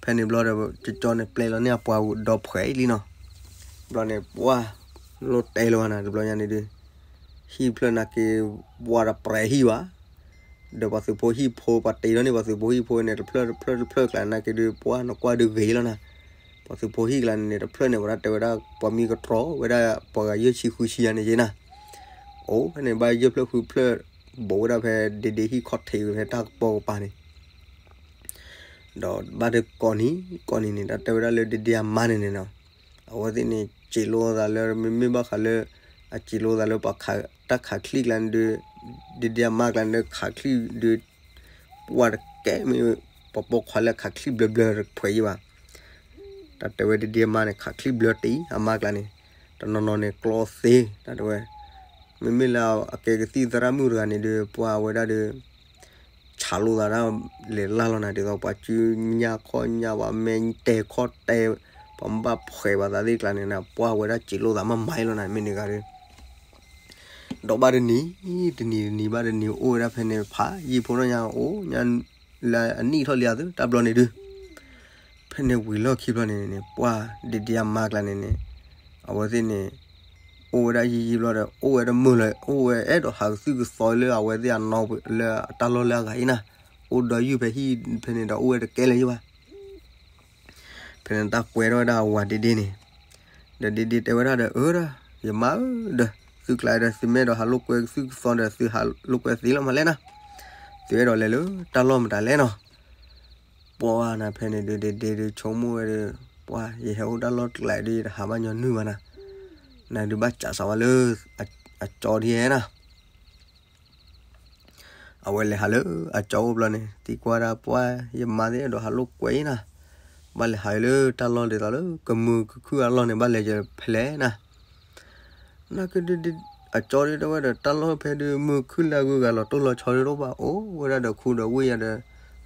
ဖဲန့ၣ်ဘျီဒီး ကကၠီန့ၣ်ပျဲလီၤန့ၢ်အပှၤဒီဖှဲးအံၤလံနီၤ. ဘျီန့ၣ်ပှၤ လိၣ်တဲလီၤနၤ တဘျီညါန့ၣ်ဒုး ဟံၣ်ဖျၢၣ်နာ်က့ ပှၤတပြဲးဟံၣ်ဘၣ် ဒီးပှၤသုးဖိဟံၣ်ဖိ ပှၤတ့ထီၣ်န့ၢ်ပှၤသုးဖိဟံၣ်ဖိန့ၣ် တဖျၢၣ်တဖျၢၣ်တဖျၢၣ်ကျါနာ်က့ဒုး ပှၤနကွၢ်ဒုးဂ့ၤလီၤနၤ. ပှၤသုးဖိဟံၣ်ကျါန့ၣ်န့ၣ် တဖျၢၣ်န့ၣ် ပှၤတၢ်တဲဝဲဒၣ် ပှၤမံကတြီဝဲဒၣ် ပှၤဂၤယဲၢ်ဆံဃုဆံယၤန့ၣ်ယဲနၤ. အိၣ်ဖဲန့ၣ် ဘၣ်ယဲၢ်ဖျၢၣ်ဃုဖျၢၣ် ဘူးဝဲဒၣ်ဖဲဒ့ဒ့ဟံၣ်ခီၣ်ထံးဝဲဖဲတၢ်ကပီၤကပၤန့ၣ် ဒီးဘၣ်ဒီးကိးနံၤ ကိးနံၤန့ၣ် တၢ်တဲဝဲဒၣ်လၢဒ့ဒ့အမါန့ၣ်န့ၣ်နီၤ, အဝဲသ့ၣ်န့ၣ် စံးလိသးလၢ မ့မ့ၢ်ဘၣ်ဃးလၢ အစံးလိသးလၢပှၤခး တၢ်ခးချံၣ်ကျါန့ၣ်ဒုး ဒ့ဒ့အမါကျါန့ၣ်ဒုး ခးချံၣ်ဒုး ပှၤတကဲမ့ၢ် ပှၤပိာ်ခွါလၢခးချံၣ်ဘျၢဘျၢတဖှဲးယံၤဘၣ်. တၢ်တဲဝဲဒ့ဒ့အမါန့ၣ် ခးချံၣ်ဘျၢတံၢ် အမါကျါန့ၣ် တနီၤနီၤန့ၣ် ကျီသ့ တၢ်တဲဝဲ မ့မ့ၢ်လၢအကဲကသံၣ်သရၣ်မုၣ်တဂၤန့ၣ်ဒုး ပှၤဝဲဒၣ်ဒီး ပှၤဟးလိာ်သးဒၣ်လဲာ်လၢ်လီၤနၤ ဒ်သိးပှၤစုညါခီၣ်ညါ ပှၤမဲာ်တဲာ်ခီၣ်တဲာ် ပှၤမ့ၢ်ဘၣ်ဖှဲးပှၤသးသ့ၣ်ကျါန့ၣ်နၤ ပှၤဝဲဒၣ်စံးလိာ်သးမးမးအံၤလီၤနၤ မ့ၢ်န့ၣ်ဂၤဒီး ဒီးဘၣ်တနံၤ တနံၤတနံၤဘၣ်တနံၤ အိၣ်ဝဲဒၣ်ဖဲန့ၣ် ဖးယံာ်ဖိနီၢ်ညါအိၣ်ညါ လၢအနံၣ်ထီၣ်လံအသု တၢ်ဘျီန့ၣ်ဒုး ဖဲန့ၣ်ဝံၤလီၢ်ခံဘျီန့ၣ်န့ၣ် ပှၤဒ့ဒ့အမါကျါန့ၣ်န့ၣ် အဝဲသ့ၣ်န့ၣ် အိၣ်ဝဲဒၣ်ယံာ်ယံာ်ဘျီဒီး အိၣ်ဝဲတမုာ်လၢၤ အိၣ်ဝဲအဲၣ်ဒိးဟးကသုၣ်ကသီလၢအဝဲသ့ၣ်အနီၢ် လၢတၢ်လီၢ်လၢအဂၤအံၤနၤ အိၣ်ဒီးယုၢ်ဖဲဟံၣ်ဖဲန့ၣ်ဒီး အိၣ်ဝဲတကဲလၢၤယုၢ်ဘၣ် ဖဲန့ၣ်တၢ်ကွဲထီၣ်ဝဲဒၣ်အဝၤဒ့ဒ့န့ၣ် ဒီးဒ့ဒ့တဲဝဲဒၣ်ဒီး အၢဒီး ယမါဧၢ ဒီး သုကျါဒီး သုမ့ၢ်အဲၣ်ဒိးဟးလိာ်ကွဲကသုၣ်ကသီဒီး သုဟးလိာ်ကွဲသ့လီၤမးလဲၣ်နၤ, သုအဲၣ်ဒိးလဲၤလၢတၢ်လီၢ်မတၤလဲၣ်နီၤ. ပှၤနၤဖဲန့ၣ်ဒုး ဒ့ဒ့ဒုးဆိကမိၣ်ဝဲဒီး ပှၤ ယဟဲအိၣ်တၢ်လီၢ်ကျါဒုး ယတဟးဘၣ်ညီနုၢ်ဘၣ်နၤ, နဒုးဘၣ်စးစးဝဲလၢ အကၠီဒ်ယဲနၤ အဝဲလဲၤဟးလၢအကၠီအိၣ်ဘျီန့ၣ် သံကွၢ်ဒၣ်ပှၤ ယမါသ့ၣ်အဲၣ်ဒိးဟးလိာ်ကွဲအံၤနၤ, ဘၣ်လဲၤဟးလၢတၢ်လီၢ်ဒ်သိးလၢကမုာ်ကခုၣ်အလီၢ်န့ၣ် ဘၣ်လဲၤကဖဲလဲၣ်နၤ. နကဒုး အကၠီဒုးတဲဝဲဒီး တၢ်လီၢ်ဖဲဒုး မုာ်ခုၣ်လၢအဂုၤအဂၤလီၤတိၢ်လီၤဆီဒုးတအိၣ်ဘၣ် အိၣ်ဝဲဒၣ်ဒီးခူဒီးဝ့ၢ်ယၤဒီး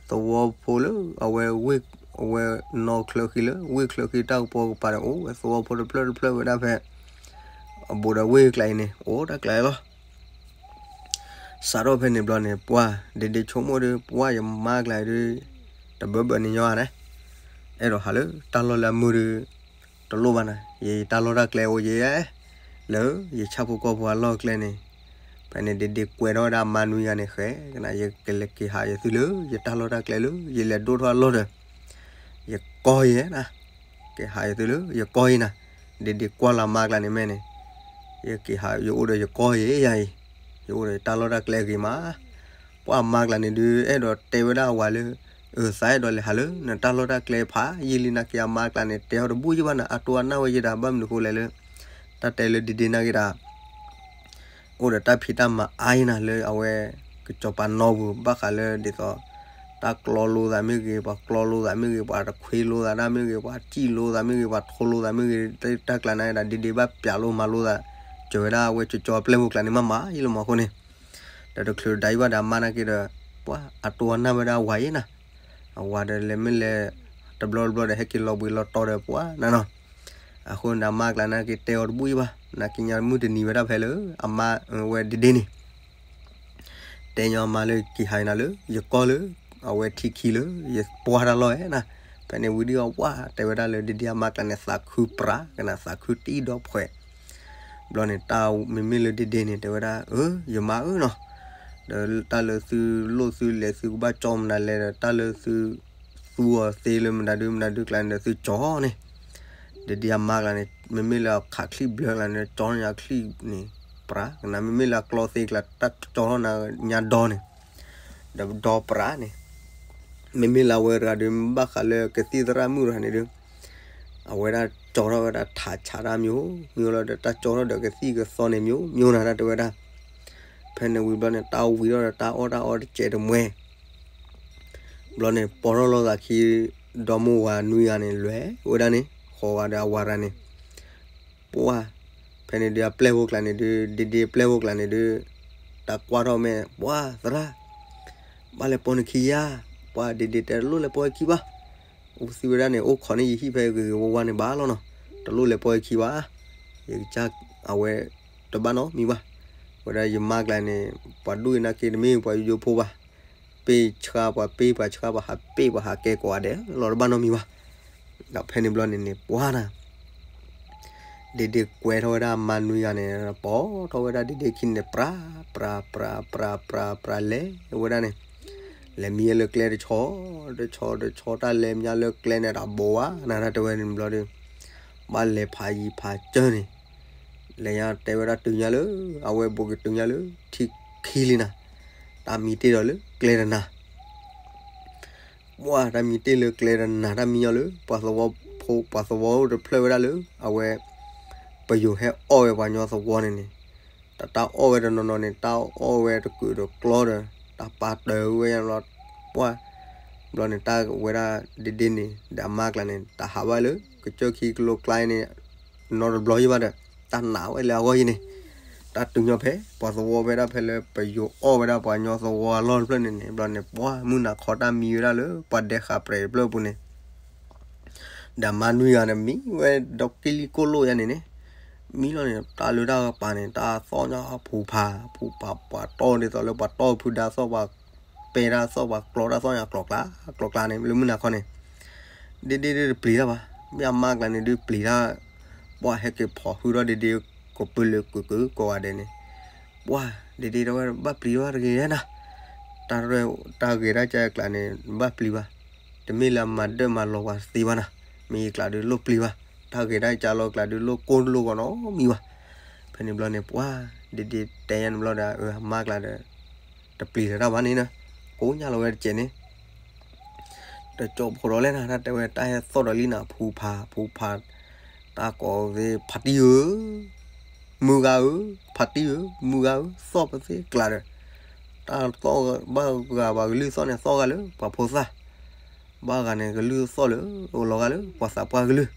သဝီဖိလၢ အဝဲဝ့ၢ် အဝဲနီၢ်ချၢဃံလၢ ဝ့ၢ်ချၢဃံတၢ်ကပီၤကပၤဒီး အိၣ်ဝဲသဝီဖိတဖျၢၣ်တဖျၢၣ်ဝဲဒၣ်ဖဲ အဘူးဒီးဝ့ၢ်ကျါအံၤန့ၣ် အိၣ်တၢ်ကျါလီၤ. စးထီၣ်ဖဲန့ၣ်ဘျီန့ၣ် ပှၤ ဒ့ဒ့ဆိကမိၣ်ဒီး ပှၤယမါကျါဒုး တဘၢဘၢန့ၣ်ညီန့ၣ် အဲၣ်ဒိးဟးလၢတၢ်လီၢ်လၢအမုာ်ဒီး တလိၣ်ဘၣ်နၤ, ယတၢ်လီၢ်တၢ်ကျဲအိၣ်ယဲ လၢယဆၣ်ဖိကီၢ်ဖိအလီၢ်ကျဲန့ၣ်, ဖဲန့ၣ်ဒ့ဒ့ကွဲထီၣ်ဝဲဒၣ်အမါနွံဂၤန့ၣ် ဃဲကနၤ ယကလဲၤက့ၤဟးယသုလၢ ယတၢ်လီၢ်တၢ်ကျဲလၢ ယလဲၤဒိၣ်ထီၣ်အလီၢ်ဒီး ယကီၢ်ယဲနၤ, က့ၤဟးယသုလၢ ယကီၢ်ယဲနၤ, ဒ့ဒ့ကွၢ်လၢအမါကျါန့ၣ်မ့ၢ်န့ၣ်, ယက့ၤဟး ယအိၣ်ဒီးယကီၢ်ယဲယၤအံၤ, ယအိၣ်ဒီးယတၢ်လီၢ်တၢ်ကျဲဂ့ၤမး ပှၤအမါကျါန့ၣ်ဒုး အဲၣ်ဒိးတဲဝဲဒၣ်အဝၤလၢ အသးအဲၣ်ဒိးလဲၤဟးလၢ နတၢ်လီၢ်တၢ်ကျဲဖးယံာ်လံ နာ်က့အမါကျါန့ၣ် တဲအီၤတဘူၣ်ယံၣ်ဘၣ်နၤ အတိအနၢ်ဝဲယဲဒၣ် ဘၣ်မနုၤဃိလဲၣ်လၢ တၢ်တဲလၢဒ့ဒ့နာ်က့ဒီး အိၣ်ဒီးတၢ်ဖံးတၢ်မၤအါယံၣ်နၤလၢအဝဲ ကစီၤပၤနီၢ်ပူၤ ဘၣ်ဃးလၢဒ်သိး တၢ်ကျီလိသးမ့ၢ်ဂ့ၤ ပှၤကျီလိသးမ့ၢ်ဂ့ၤ ပှၤတခွ့လိသးဒၣ်မ့ၢ်ဂ့ၤ ပှၤစံၣ်လိသးမ့ၢ်ဂ့ၤ ပှၤထိလိသးမ့ၢ်ဂ့ၤ တၢ်ကျါန့ၣ်ဒၣ် ဒ့ဒ့ဘၣ်ပျးလိမၤလိသး ကၢၤဝဲဒၣ်အဝဲကၠီကၠီအပျဲၢ်ဖိကျါန့ၣ် မ့ၢ်မးယံၣ်လီၤမးအဃိန့ၣ် ဒီးတချုးဒၣ်ယံၣ်ဘၣ်ဒီးအမါနာ်က့ဒီး ပှၤအတိအနၢ်ဝဲဒၣ်အဝၤယံၣ်နၤ, အဝၤဒီးလဲၤမ့ၢ်လဲၤ တဘျီတဘျီဒီးဟဲက့ၤလီၤဘှံးလီၤတီၤဒီးပှၤနၤနီၤ, အဃိန့ၣ်ဒီးအမါကျါနာ်က့တဲအီၤတဘူၣ်ယံၣ်ဘၣ် နာ်က့ညါမုၢ်တနံၤဝဲဒၣ်ဖဲလၢ အမါဝဲဒ့ဒ့န့ၣ် တဲညီအမါလၢက့ၤဟးနၤလၢ ယကီၢ်လၢ အဝဲထံခံလၢ ယပှၢ်တၢ်လီၢ်ဧဲနၤ, ဖဲန့ၣ်ဝံၤဒ်အီၤပှၤ တဲဝဲဒၣ်လၢဒ့ဒ့အမါကျါန့ၣ် သးခုပြး ကနၤသးခုတံၢ်ဒီးဖှဲး ဘျီန့ၣ် တၢ်မ့မ့ၢ်လၢဒ့ဒ့န့ၣ် တဲဝဲဒၣ် အၢ ယမါဧၢနီၤ, ဒီးတၢ်လၢသုလိၣ်သုလဲၤသုကဘၣ်ကၠီမနုၤလဲၣ်ဒီး တၢ်လၢသု သူအီၤသ့လၢမနုၤဒုမနုၤဒုကျါန့ၣ်ဒီးသုကၠီန့ၣ်, ဒ့ဒ့အမါကျါန့ၣ် မ့မ့ၢ်လၢအခးချံၣ်ဘျၢကျါန့ၣ် ကၠီညါချံၣ်န့ၣ် ပြး ကနၤမ့မ့ၢ်လၢအကျီသ့ကျါ တၢ်ကၠီထီၣ်နၤညါဒီန့ၣ် ဒီးဒီပြးန့ၣ် မ့မ့ၢ်လၢအဝဲတဂၤဒီး ဘၣ်ဃးလၢကသံၣ်သရၣ်မုၣ်တဂၤန့ၣ်ဒီး အဝဲဒၣ်ကၠီထီၣ်ဝဲဒၣ်ထးဆးတၢ်မံၤမံၤလီၤဒီး တၢ်ကၠီထီၣ်ဒီးကသံၣ်ကသီန့ၣ်မံၤမံၤနၤဒၣ်တဲဝဲဒၣ်, ဖဲန့ၣ်ဝံၤဘျီန့ၣ် တၢ်ဝံၤထီၣ်ဒီးတၢ်အီၣ်တၢ်အီတစဲးတမှဲ ဘျီန့ၣ် ပိာ်ထီၣ်လိာ်သးခံ ဒီမိၢ်ဝၤနွံဂၤန့ၣ် လဲၤဝဲဒၣ်န့ၣ် ဃိးဂၤဒီးအဝၤတဂၤန့ၣ် ပှၤ ဖဲန့ၣ်ဒုးအပျဲၢ်ဖိကျါန့ၣ်ဒုး ဒ့ဒ့အပျဲၢ်ဖိကျါန့ၣ်ဒုး တၢ်ကွၢ်ထီၣ်မ့ၢ် ပှၤသရၣ် ဘၣ်လဲၤပိာ်နခံယါ, ပှၤဒ့ဒ့တဲတလိၣ်လဲၤပိာ်ခံဘၣ်, အိၣ်သံဝဲဒၣ်န့ၣ် အိၣ်ခိးန့ၢ်ယဟံၣ်ဖဲဂ့ၤဂ့ၤဝါဝါန့ၣ်ဘၣ်လီၤနီၤ, တလိၣ်လဲၤပိာ်ခံဘၣ်, ယကစၢ်အဝဲ တဘၣ်နီတမံၤဘၣ်, ဝဲဒၣ်ယမါကျါန့ၣ် ပှၤဒိၣ်အံၤနာ်က့တမ့ၢ်ပှၤယိယိဖိဘၣ် ပ့ၢ်ဆှါပှၤပ့ၢ်ပှၤဆှါပှၤဟးပ့ၢ်ပှၤဟးကဲကိးဂၤဒဲးလီၤ တဘၣ်နီတမံၤဘၣ်, ဒီးဖဲန့ၣ်ဘျီန့ၣ်န့ၣ် ပှၤနၤ ဒ့ဒ့ကွဲထီၣ်ဝဲဒၣ်အမါနွံဂၤန့ၣ် ပိာ်ထီၣ်ဝဲဒၣ်ဒ့ဒ့ခံန့ၣ် ပြး ပြး ပြး ပြး ပြး ပြး လဲၤဝဲဒၣ်န့ၣ်, လဲၤမံလၢကျဲတဆီ တဆီတဆီ တၢ်လဲၤမံလၢကျဲန့ၣ် တဘိးဘၣ် နၤတၢ်တဲဝဲန့ၣ်ဘျီဒီး ဘၣ်လဲၤဖးယံၤဖးစၢၢ်န့ၣ် လဲၤညါတဲဝဲဒၣ်တုၤညါလၢ အဝဲဘူးက့ၤတုၤညါလၢ ထံခံလံနၤ, တၢ်မံတ့ၢ်ဒီးလၢကျဲတနၤ ပှၤတၢ်မံတ့ၢ်လၢကျဲတနၤ တၢ်မံညီလၢ ပှၤသဝီဖိ ပှၤသဝီအိၣ်တဖျၢၣ်ဝဲဒၣ်လၢ အဝဲ ပယိၤဟဲအီၣ်ဝဲပှၤကညီသဝီန့ၣ်န့ၣ်, တၢ်တၢ်အီၣ်ဝဲတနီၤနီၤန့ၣ် တၢ်အီၣ်ဝဲတကုာ်တကျီဒီး တၢ်ပာ်တၢၢ်ဝဲညါလီၤ, ပှၤ ဘျီန့ၣ် တၢ်ဝဲဒၣ်ဒ့ဒ့န့ၣ် ဒီးအမါကျါန့ၣ် တၢ်ဟးဘၣ်လၢ ကစၢၢ်ခံကလိကျါန့ၣ် နီတဘျီယံၤဘၣ်ဒီး တၢ်နာ်ဝဲလၢအဂီၢ်ယံၤန့ၣ်, တ တၢ်တုၤညီဖဲ ပှၤသဝီဖဲဒၣ်ဖဲလၢပယိၤအီၣ်ဝဲဒၣ်ပှၤကညီသဝီအလီၢ်တဖျၢၣ်န့ၣ်န့ၣ် ဘျီန့ၣ် ပှၤမုၢ်နၤခီတၢ်မံဝဲဒၣ်လၢ ပှၤဒဲးဃာ်ပြဲးတဖျၢၣ်အပူၤန့ၣ် ဒီးမါနွံဂၤန့ၣ် မံဝဲဒီးကံလံကိၢ်လိၣ်ယါန့ၣ်န့ၣ်, မံလီၤန့ၣ် တၢ်လၢတၢ်ကပၤန့ၣ် တၢ်သီၣ်ညါဖူးဖး ဖူးဖး ပှၤတီၢ်ဒ်သိးလၢပှၤတီၢ်ဖုဒါသီၣ် ပှၤပဲတၢ်သီၣ် ပှၤကျီတၢ်သီၣ်ညါကျီကျါ ကျီကျါန့ၣ် လၢမုၢ်နၤခီန့ၣ် ဒ့ဒ့ဒုးတပျံၤတၢ်ဘၣ်. မ့ၢ်အမါကျါန့ၣ်ဒုးပျံၤတၢ်, ပှၤဟဲက့ၤဖီၣ်ဟုဒီးဒ့ဒ့ ကပၢလၢကုာ်ကုာ်ကိးဂၤဒဲးန့ၣ်, ပှၤဒ့ဒ့တဲဝဲ ဘၣ်ပျံၤဘၣ်တဂ့ၤနၤ, တၢ်ရဲၣ်တၢ်ဂဲၤတၢ်ကဲအကျါန့ၣ် ဘၣ်ပျံၤဘၣ်, တမ့ၢ်လၢအမၤဒၢၣ်မၤလီၤပှၤသ့ဘၣ်နၤ, မ့ၢ်အကျါဒုးလိၣ်ပျံၤဘၣ်, တၢ်ဂဲၤတၢ်ကဲလီၤကျါဒုးလိၣ်ကိၢ်လိၣ်ဂီၤနီတမံၤဘၣ်. ဖဲန့ၣ်ဘျီန့ၣ် ပှၤဒ့ဒ့တဲညါန့ၣ်ဘျီဒီး အမါကျါဒီး တပျံၤလၢၤတၢ်ဘၣ်န့ၣ်နၤ, ကိးညါလီၤဝဲတကဲးန့ၣ် တကၠိဖိးဒီးလဲၣ်နၤ တၢ်တဲဝဲတၢ်ဟဲသီၣ်ဒီးလံနၤ ဖူးဖး ဖူးဖး, တၢ်ကိးသ့ၣ် ဖါတံၢ်ဧၢ, မုၢ်ဂၤဧၢ, ဖါတံၢ်ဧၢ, မုၢ်ဂၤဧၢ, သီၣ်ပသ့ကျါဒီး, တၢ်သီၣ်ဘၣ်ဂၤဘၣ်ကလုၢ်သီၣ်န့ၣ် သီၣ်ဂၤလၢပှၤဖိသၣ်, ဘၣ်ဂၤန့ၣ် ကလုၢ်သီၣ်လၢ အိၣ်လီၤဂၤလၢပှၤသးပှၢ်ကလုၢ်,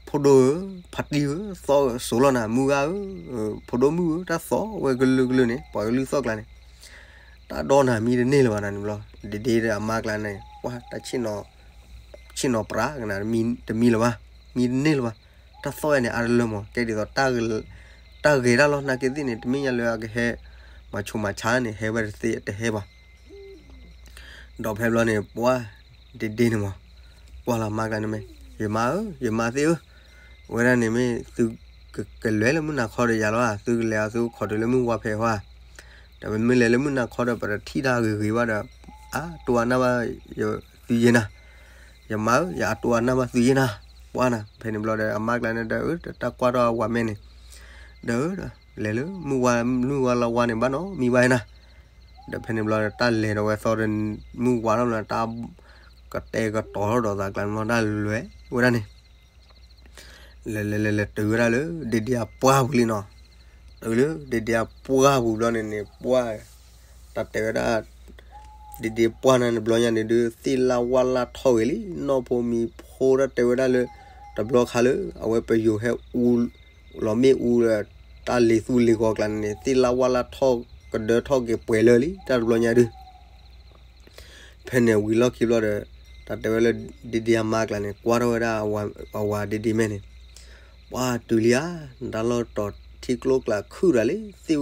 ဖိဒိၣ်ဧၢ, ဖါတံၢ်ဧၢ, သီၣ်စိၤလီၤနၤ မုၢ်ဂၤဧၢ, ဖိဒိၣ်မုၣ်ဧၢ, တၢ်သီၣ်ဝဲကလုာ်ကလုာ်န့ၣ် ပှၤကလုၢ်သီၣ်ကျါန့ၣ် တၢ်ဒီနၤမံတန့ၢ်လၢၤဘၣ်နၤန့ၣ်ဘျီ, ဒ့ဒ့ဒီးအမါကျါန့ၣ် ပှၤတၢ်ဆ့ၣ်နီၤ ဆ့ၣ်နီၤပြးကနၤ တမံလၢၤဘၣ်, မံတန့ၢ်လၢၤဘၣ်, တၢ်သီၣ်ဝဲန့ၣ် အါတလၢမး ကဲဒ်သိး တၢ်ဂဲၤတၢ်လီၤ နာ်က့သ့ၣ်န့ၣ် တမ့ၢ်ညါလၢအကဟဲ မၤဆူးမၤဆါန့ၣ် ဟဲဝဲတသ့တဟဲဘၣ် ဒီးဖဲဘျီန့ၣ် ပှၤဒ့ဒ့န့ၣ်မး ကွၢ်လီၤမါကျါန့ၣ်မ့ၢ် ယမါဧၢ ယမါသ့ၣ်ဧၢ, ဝဲဒၣ်န့ၣ်မ့ၢ်သုကလဲၤလၢမုၢ်နၤခီဒီးယၤလီၤဧါ, သုကလဲၤအသုခိးတုၤလၢမုၢ်ဝါဖဲဟီဧါ, ဒီးပမ့ၢ်လဲၤလၢမုၢ်နၤခီဒီး ပတထံၣ်တၢ်ဂ့ၤဂ့ၤဘၣ်ဒီး အတိအနၢ်ဘၣ်သုယ့နၤ, ယမါဧၢ ယအတိအနၢ်ဘၣ်သုယ့နၤ, ပှၤနၤ ဖဲန့ၣ်ဘျီဒီး အမါကျါန့ၣ်ဒီး တၢ်ကွၢ်ထီၣ်အဝၤမဲာ်န့ၣ်, ဒီး လဲၤလၢမုၢ်ဝါ မုၢ်ဝါလီၤဝါန့ၣ် ဘၣ်နီတမံၤဘၣ်နၤ, ဒီးဖဲန့ၣ်ဘျီဒီး တၢ်လဲၤဒီးဝဲသီဒီး မုၢ်ဝါထီၣ်ဘျီ တၢ်ကတဲာ်ကတီၤထီၣ်ဒီးသးကျါန့ၣ်ဘျီ တၢ်လဲၤဝဲဒၣ်န့ၣ် လဲၤလဲၤလဲၤလဲၤတုၤဝဲဒၣ်လၢ ဒ့ဒ့အပှၢ်ပူၤလံနီၤ, တုၤလၢဒ့ဒ့အပှၢ်ပူၤဘျီန့ၣ်န့ၣ် ပှၤ တၢ်တဲဝဲဒၣ် ဒ့ဒ့ပှၢ်န့ၣ် တဘျီညါန့ၣ်ဒုး သ့ၣ်လၢ်ဝၣ်လၢ်ထီၣ်ဂ့ၤလံ, နီၢ်ဖိမံၤဖိ တၢ်တဲဝဲဒၣ်လၢ တဘျီခါလၢ အဝဲပယိၤဟဲအူ လီၤမ့ၣ်အူဒီး တၢ်လ့ၤသူလ့ၤဂီၤကျါန့ၣ်န့ၣ် သ့ၣ်လၢ်ဝၣ်လၢ်ထီၣ်ကဒၢထီၣ်က့ၤပှဲၤလၢာ်လံ တၢ်တဘျီညါဒုး ဖဲန့ၣ်ဝံၤလီၢ်ခံဘျီဒီး တၢ်တဲဝဲလၢ ဒ့ဒ့အမါကျါန့ၣ် ကွၢ်ထီၣ်ဝဲဒၣ်အဝၤဒ့ဒ့မဲာ်န့ၣ်, ပှၤတုၤလံဧါ, နတၢ်လီၢ်တတီၤထံကျိကျါခုၣ်တၢ်လံ, သ့ၣ်ဒိၣ်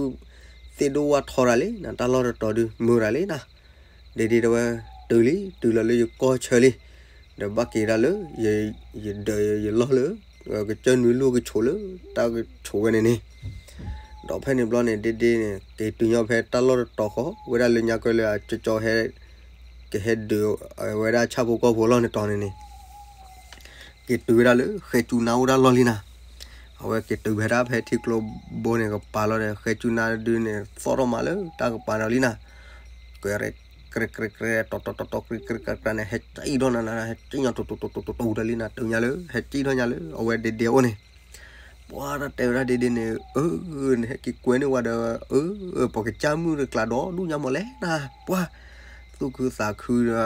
ဝၣ်ထီတၢ်လံ, နတၢ်လီၢ်တတီၤဒုးမုာ်တၢ်လံနၤ, ဒ့ဒ့တဲဝဲ တုၤလံ တုၤလီၤလၢယကီၢ်ဆၢလံ, ဒီးဘၣ်က့ၤဒၣ်လၢ ယဒၢးယလီၢ်လၢ ကစၢၢ်နွံလူၢ်ကဆိးလၢ တၢ်ကဆိးဝဲန့ၣ်န့ၣ် ဒီးဖဲန့ၣ်ဘျီန့ၣ် ဒ့ဒ့န့ၣ် က့ၤတုၤညီဖဲတၢ်လီၢ်တတီၤဃီ ဝဲဒၣ်လၢညါကဲလၢအကၠီကၠီဟဲ ကဟဲဒုးဝဲဒၣ်ဆၣ်ဖိကီၢ်ဖိလီၢ်န့ၣ်တီၤန့ၣ်န့ၣ် က့ၤတုၤဝဲဒၣ်လၢဃဲကၠူနါအိၣ်ဒၣ်လီၢ်လံနၤ, အဝဲက့ၤတုၤဖဲဒၣ်ဖဲထံကျိဘိန့ၣ်ကပၤလီၤဒီး ဃဲကၠူနါဒုးန့ၣ် သီၣ်ထီၣ်မးလၢတၢ်ကပၤဒီးလံနၤ, ကရဲကရဲကရဲကရဲ တီတီတီတီ ကရဲကရဲကရဲန့ၣ် ဟဲကံၣ်ထီၣ်နၤနၤ ဟဲကံၣ်ညီတီတီတီတီတီတၢ်လံနၤ တုၤညါလၢ ဟဲကံၣ်ထီၣ်ညါလၢ အဝဲဒ့ဒ့အအိၣ်န့ၣ် ပှၤတၢ်တဲဝဲဒၣ်ဒ့ဒ့န့ၣ် အၢ နဟဲက့ၤကွဲန့ၢ်ဝဲဒီး အၢ ပကစၢ်မုၣ်တကျါဒီးဒူၣ်ညါမးလဲၣ်နၤ ပှၤ သူၣ်ခုသးခုဒီး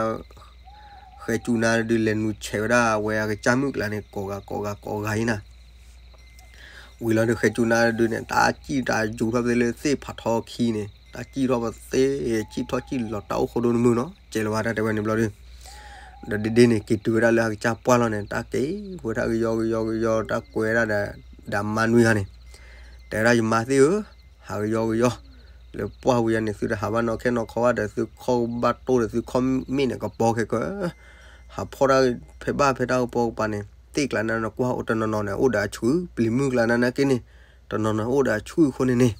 ဃဲကၠူနါဒုး လဲၤနုာ်ဆဲးဝဲဒၣ်ဝဲအကစၢ်မုၣ်ကျါန့ၣ် ကိးဂၤကိးဂၤကိးဂၤအံၤနၤ ဝံၤလီၤဒီး ဃဲကၠူနါဒုးန့ၣ် တၢ်စံၣ်တၢ်ယူၤထီၣ်သ့လၢသ့ၣ်ဖးထီခံန့ၣ် တၢ်စံၣ်ထီၣ်ပသ့ စံၣ်ထီၣ်စံၣ်လီၤ တၢ်အိၣ်ဃိဒိၣ်တမုာ်နီၤ ကဲလၢၤဘၣ်တၢ်တဲဝဲန့ၣ်ဘျီဒုး ဒီးဒ့ဒ့န့ၣ် က့ၤတုၤဝဲဒၣ်လၢအကစၢ်ပှၢ်လီၤန့ၣ် တၢ်က့ၤဝဲဒၣ်ကယီကယီကယီ တၢ်ကွဲဝဲဒၣ်ဒီး ဒီးမါနွံဂၤန့ၣ် တဲဝဲဒၣ်ယမါသ့ၣ်ဧၢ, ဟးကယီကယီ, လၢပှၢ်ဝံၤယၤန့ၣ် သုတဟးဘၣ်နီၢ်ခဲနီၢ်ခီဘၣ်ဒီး သုခီၣ်ဘၣ်တိၢ်ဒီး သုခီၣ်မ့ၣ်န့ၣ် ကပီၤခဲကၢ, ဟးဖီၣ်တၢ်ဖဲဘၣ်ဖဲတၢ်ကပီၤကပၤန့ၣ် သ့ၣ်ကျါန့ၣ်နကွၢ်အိၣ်တနီၤနီၤန့ၣ် အိၣ်ဒီးအဆူၣ်, ပျံၤမုၢ်ကျါန့ၣ်နာ်က့န့ၣ် တနီၤနီၤအိၣ်ဒီးအဆူၣ်အဃိန့ၣ်န့ၣ်,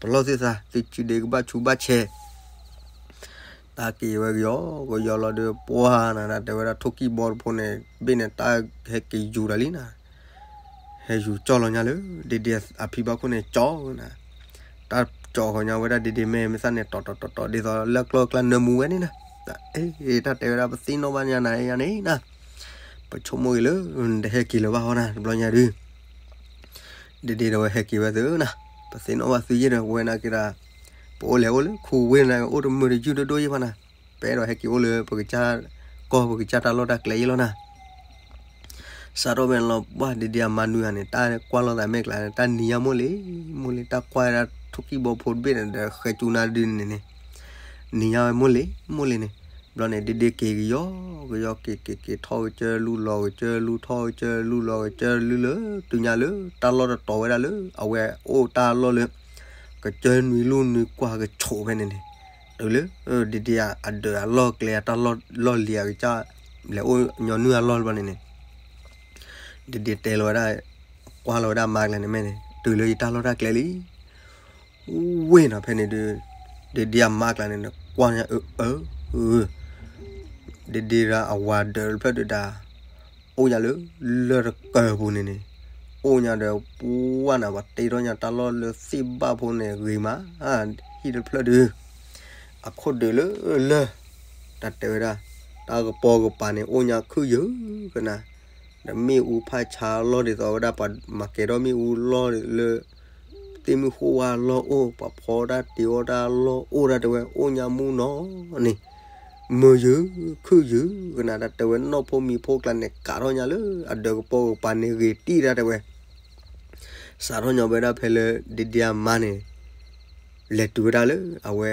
ပလီၢ်သ့ၣ်သး သုစုဒ့ကဘၣ်ဆူးဘၣ်ဆဲး တၢ်က့ၤဝဲကယီကယီလီၤဒီး ပှၢ်နၤ တၢ်တဲဝဲဒၣ်ထိၣ်ကံၢ်ဘီတဖိန့ၣ် ဘ့ၣ်န့ၣ် တၢ်ဟဲက့ၤယူၤတၢ်လံနၤ, ဟဲယူၤကၠီၣ်လီၤညါလၢ ဒ့ဒ့အဖံဘၣ်ခိၣ်န့ၣ် ကၠီၣ်နၤ, တၢ်ကၠီၣ်ဃီညါဝဲဒၣ်ဒ့ဒ့မဲာ်မ့ၢ်သၣ်န့ၣ် တီတီတီတီ ဒ်သိးလၢကျီကျါနၢမူဝဲန့ၣ်နၤ, တၢ်အဲၣ်တၢ်တဲဝဲဒၣ်ပသ့ၣ်နီၣ်ဘၣ်ညါနၤယါန့ၣ်နၤ, ပဆိကမိၣ်ဂ့ၤလၢ နတဟဲက့ၤလၢၤဘၣ်ဟီနၤ တဘျီညါဒုး ဒ့ဒ့ဒီးဝဲဟဲက့ၤဝဲသုနၤ, ပသ့ၣ်နီၣ်ဘၣ်သုယ့ၢ်ဒီး ပဝဲနာ်က့ဒီး ပအိၣ်လဲၤအိၣ်လၢခူဝ့ၢ်န့ၣ် အိၣ်တမုာ်တယုၢ်ဒိၣ်ဒိၣ်ယ့ၢ်ဘၣ်နၤ, ပအဲၣ်ဒိးဟဲက့ၤအိၣ်လၢပကစၢ်ကီၢ် ပကစၢ်တၢ်လီၢ်တၢ်ကျဲယ့ၢ်လီၤနၤ. စးထီၣ်ဖဲန့ၣ်လီၤ ပှၢ်ဒ့ဒ့အမါနုၤဧါန့ၣ် တၢ်ကွၢ်လိာ်သးမဲာ်ကျါန့ၣ် တၢ်နံၤညါမိၢ်လံ, မိၢ်လံ တၢ်ကွၢ်ဝဲဒၣ်ထိၣ်ကံၢ်ဘီဖိတဘ့ၣ်န့ၣ် ဒီးဃဲၤကၠူနၤဒုန့ၣ်န့ၣ် နံၤညါဝဲမိၢ်လံ မိၢ်လံန့ၣ်, ဘျီန့ၣ် ဒ့ဒ့က့ၤကယီကယီ က့ၤက့ၤက့ၤထီၣ်ကစၢၢ်လူလီၤကစၢၢ်လူထီၣ်ကစၢၢ်လူလီၤကစၢၢ်လူလၢ တုၤညါလၢ တၢ်လီၢ်တတီၤဝဲဒၣ်လၢ အဝဲအိၣ်တၢ်လီၢ်လၢ ကစၢၢ်နွံလူၢ်နွံကွၢ်ကဆိးဖဲန့ၣ်န့ၣ်, တုၤလၢ ဒ့ဒ့အဒၢးအလီၢ်ကျဲအတၢ်လီၢ်လံၤအကစၢ် လဲၤအိၣ်ညီနုၢ်အလီၢ်ဘျီန့ၣ်န့ၣ် ဒ့ဒ့တဲလီၤဝဲဒၣ်, ကွၢ်လီၤဝဲဒၣ်မါကျါန့ၣ် မ့ၢ်န့ၣ် တုၤလၢယတၢ်လီၢ်တၢ်ကျဲလံ, ဝ့ၢ်နီၤဖဲန့ၣ်ဒုး, ဒ့ဒ့အမါကျါန့ၣ် ကွၢ်ညါအၢအၢ, ဒ့ဒ့ဒီးအဝၤဒၢးတဖျၢၣ်ဒုးဒၣ်, အိၣ်ညါလၢ လၢၢ်တကၢၢ်ပူၤန့ၣ်န့ၣ်, အိၣ်ညါဒီးပှၢ်နၤ ပှၤတ့ထီၣ်ညါတၢ်လီၢ်လၢသ့ၣ်ဘၣ်ဖိန့ၣ်ဂ့ၤမး, ဟံၣ်တဖျၢၣ်ဒုး, အခိၣ်ဒုးလၢလၢၢ်, တၢ်တဲဝဲဒၣ်, တၢ်ကပီၤကပၤန့ၣ် အိၣ်ညါခုၣ်ယုၢ်ကနၤ, ဒီးမ့ၣ်အူဖးဆါလီၢ်ဒ်သိးဝဲဒၣ် ပှၤမၤကဲၤထီၣ်မ့ၣ်အူလီၢ်လၢ သ့ၣ်မုၢ်ဃိၣ်ဝါလီၢ်အိၣ် ပှၤဖီတၢ်တ့အီၣ်တၢ်လီၢ်အိၣ်ဒၣ်တဲဝဲ အိၣ်ညါမူနီၢ်န့ၣ်, မုာ်ယုၢ်ခုၣ်ယုၢ်ကနၤ တၢ်တဲဝဲ နီၢ်ဖိမံၤဖိကျါန့ၣ် ကးထီၣ်ညါလၢ အဒၢးကပီၤကပၤန့ၣ်ဂ့ၤတံၢ်ဒၣ်တဲဝဲ စးထီၣ်ညီဝဲဒၣ်ဖဲလၢ ဒ့ဒ့အမါန့ၣ် လဲၤတုၤဝဲဒၣ်လၢ အဝဲ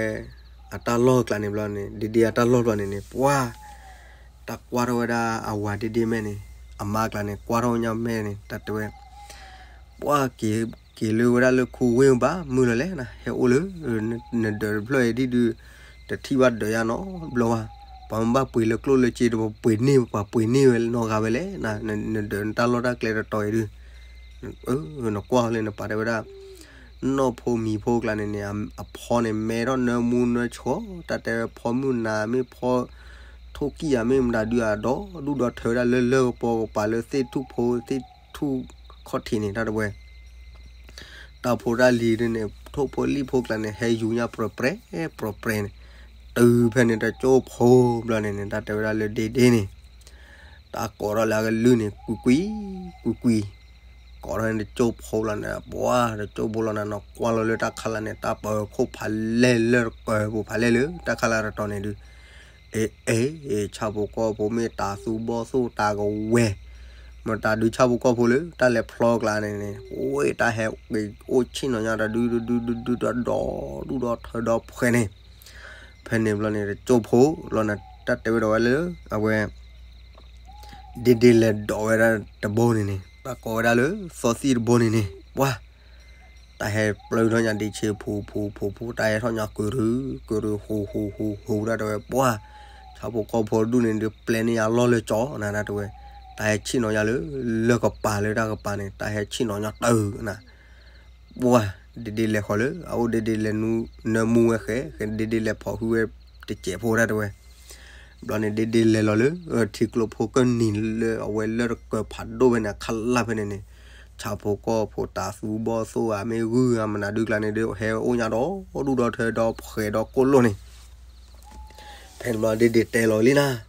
အတၢ်လီၢ်ကျါန့ၣ်ဘျီန့ၣ် ဒ့ဒ့အတၢ်လီၢ်ဘျီန့ၣ်န့ၣ် ပှၢ် တၢ်ကွၢ်ထီၣ်ဝဲဒၣ်အဝၤဒ့ဒ့မဲာ်န့ၣ် အမါကျါန့ၣ် ကွၢ်ထီၣ်ဝဲညါမဲာ်န့ၣ် တၢ်တဲဝဲ ပှၢ်က့ၤ က့ၤလၢဝဲဒၣ်လၢခူဝ့ၢ်ဘၣ် မုၢ်လီၤလဲၣ်နၤ ဟဲအိၣ်လၢ နဒၢးတဖျၢၣ်အံၤဒ်ဒုး တထံၣ်ဘၣ်ဒၢးယါနီတဘျီဘၣ်, ပှၤမ့ၢ်ဘၣ်ပှ့ၤလၢကျိၣ်လၢစ့ ပှၤပှ့ၤန့ၢ် ပှၤပှ့ၤန့ၢ်ဝဲနီၢ်ဂၤဝဲလဲၣ်, နဒၢးနတၢ်လီၢ်တၢ်ကျဲတတီၤအံၤဒုး နကွၢ်လၢနပာ်တဲဝဲဒၣ် နီၢ်ဖိမံၤဖိကျါန့ၣ်န့ၣ် အဖီန့ၣ် မဲထီၣ်နၢမူနၢဆှီ တၢ်တဲဝဲဖီမုၢ်နၤမ့ၢ်ဖီ ထိၣ်ကံၢ်ဧါမ့ၢ်မတၤဒုးဧါ ဒီးဒူၣ်ဒီးထၢဝဲဒၣ်လၢလၢၢ်ကပီၤကပၤလၢသ့ၣ်ထူၣ်ဖိသ့ၣ်ထူၣ်ခီၣ်ထံးန့ၣ် တၢ်တဝဲ တၢ်ဖိတၢ်လံၤဒုးန့ၣ် ထိၣ်ဖိလံၣ်ဖိကျါန့ၣ် ဟဲယူၤညါပြဲၤပြဲၤ ပြဲၤပြဲၤန့ၣ် တုၤဖဲန့ၣ်တကၠိၢ်ဖိဘျီန့ၣ်န့ၣ် တၢ်တဲဝဲဒၣ်လၢဒ့ဒ့န့ၣ် တၢ်ကိးထီၣ်လၢအကလုၢ်န့ၣ် ကွံာ်ကွံာ် ကွံာ်ကွံာ် ကိးထီၣ်န့ၣ်တကၠိၢ်ဖိလီၤန့ၣ် ပှၢ်တကၠိၢ်ဖိလီၤန့ၣ် နီၢ်ကွၢ်လီၤလၢတၢ်ခါလၢ်န့ၣ် တၢ်ပၢၤခိၣ်ဖးလဲၢ်လၢၢ်တကၢၢ်ပူၤဖးလဲၢ်လၢ တၢ်ခါလၢ်တတီၤန့ၣ်ဒုး အ့ အ့ ဆၣ်ဖိကီၢ်ဖိမ့ၢ်တၤသူဘီၣ်သိၣ်တၤကဝဲၤ မတၤဒုးဆၣ်ဖိကီၢ်ဖိလၢ တၢ်လဲၤဖျီကျါန့ၣ်န့ၣ် ဝ့ၢ်တၢ်ဟဲက့ၤအိၣ်ဆ့ၣ်နီၤညါတဒုဒုဒုဒုဒုဒီးဒီးဒူၣ်ဒီးထၢဒီးဖှဲးန့ၣ် ဖဲန့ၣ်ဘျီန့ၣ် တကၠိၢ်ဖိလီၤန့ၣ် တၢ်တဲဝဲဒၣ်ဝဲလၢ အဝဲ ဒ့ဒ့လဲၤဒိးဝဲဒၣ်တဘိန့ၣ်န့ၣ် တၢ်ကိးဝဲဒၣ်လၢ သီသံၣ်တဘိန့ၣ်န့ၣ် ပှၢ် တၢ်ဟဲပျၢထီၣ်ညါဒံးဆ့ဖူဖူဖူဖူ တၢ်ဟဲထီၣ်ညါကရူၢ်ကရူၢ်ဟူးဟူးဟူးဟူးဒၣ်တဲဝဲ ပှၢ် ဆၣ်ဖိကီၢ်ဖိဒူၣ်န့ၣ်ဒုး ပျဲန့ၢ်ယၤလီၢ်လၢကၠီနၤဒၣ်တဲဝဲ တၢ်ဟဲဆ့ၣ်နီၤညါလၢ လၢၢ်ကပၤလၢတၢ်ကပၤန့ၣ် တၢ်ဟဲဆ့ၣ်နီၤညါတၢ်နၤ ပှၢ် ဒ့ဒ့လဲၤဃီၤလၢ အအိၣ်ဒ့ဒ့လဲၤနၢမူဝဲဃဲ ဃဲဒ့ဒ့လဲၤဖိးဟုဝဲတစဲးဖိဒၣ်တဲဝဲ ဘျီန့ၣ်ဒ့ဒ့လဲၤလီၤလၢ ထံကျိဖိကနံၤလၢအဝဲလၢၢ်တကၢၢ်ဖးဒိၣ်ဖဲန့ၣ် အခါလၢ်ဖဲန့ၣ်န့ၣ် ဆၣ်ဖိကီၢ်ဖိတၤသူဘီၣ်သိၣ်ဧါမ့ၢ်ဂုၢ်ဧါမနုၤဒုကျါန့ၣ်ဒီး ဟဲအိၣ်ညါဒီးဒူၣ်ဒီးထၢဒီးဖှဲးဒီးကိၣ်လိၣ်န့ၣ် ဖဲန့ၣ်ဘျီဒ့ဒ့တဲလီၤလံနၤ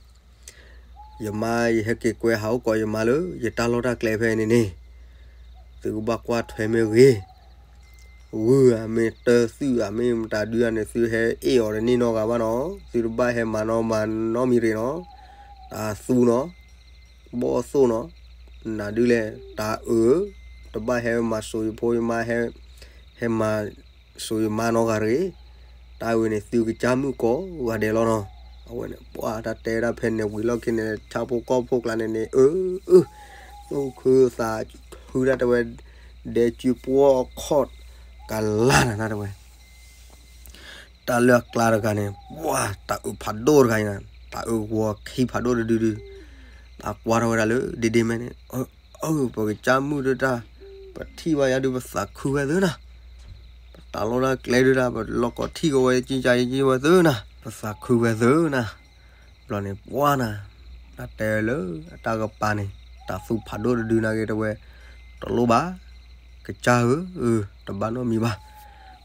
ယမါ ယဟဲက့ၤကွဲဟးအိၣ်ကိးယမါလၢ ယတၢ်လီၢ်တၢ်ကျဲဖဲန့ၣ်န့ၣ် သုကဘၣ်ကွၢ်ထွဲမ့ၢ်ဂ့ၤ ဂုၢ်ဧါမ့ၢ်တၢ်သူၣ်ဧါမ့ၢ်မတၤဒုဧါန့ၣ် သုဟဲအ့ၣ်အီၤတန့ၢ်နီတဂၤဘၣ်နီၤ သုတဘၣ်ဟဲမၤနီမၤနီမံၤရ့ၣ်နီၤ တၤသူနီၤ ဘီၣ်သိၣ်နီၤ နၤဒုလဲၣ် တၤအုး တဘၣ်ဟဲမၤစိာ်ယဖိယမါ ဟဲမၤစိာ်ယမါနီတဂၤတဂ့ၤ တၢ်ဝဲန့ၣ် သုကစၢ်မုၣ်ကိးဂၤဒဲးလီၤနီၤ အဝဲန့ၣ် ပှၢ်တၢ်တဲဒၣ်ဖဲန့ၣ်ဝံၤလီၢ်ခံန့ၣ် ဆၣ်ဖိကီၢ်ဖိကျါန့ၣ်န့ၣ် အၢ အၢ သူၣ်ခုသးခုဒၣ်တဲဝဲ ဒဲကၠူပှီၢ်ခီၣ်ကလါနၤဒၣ်တဲဝဲ တၢ်လၢအကျါတဂၤန့ၣ် ပှၢ် တၤအုးဖးဒိၣ်တဂၤအံၤနၤ တၤအုးဂီၤခံဖးဒိၣ်တဒုဒု တၢ်ကွၢ်ထီၣ်ဝဲဒၣ်လၢဒ့ဒ့မဲာ်န့ၣ် အၢ ပကစၢ်မုၣ်ဒုတၢ် ပထံၣ်ဘၣ်ယၤဒုး ပသးခုဝဲသ့နၤ ပတၢ်လီၢ်တၢ်ကျဲဒုတၢ် ပလီၢ်ကီၢ်ထံၣ်ကဝဲကံကယကံဝဲသ့နၤ ပသးခုဝဲသ့နၤ ဘျီန့ၣ် ပှၢ်နၤ တၢ်တဲလၢအတၢ်ကပၤန့ၣ် တၤသူဖးဒိၣ်တဒုနာ်က့တဲဝဲ တလိၣ်ဘၣ် ကစၢ်ဧၢ တဘၣ်နီတမံၤဘၣ်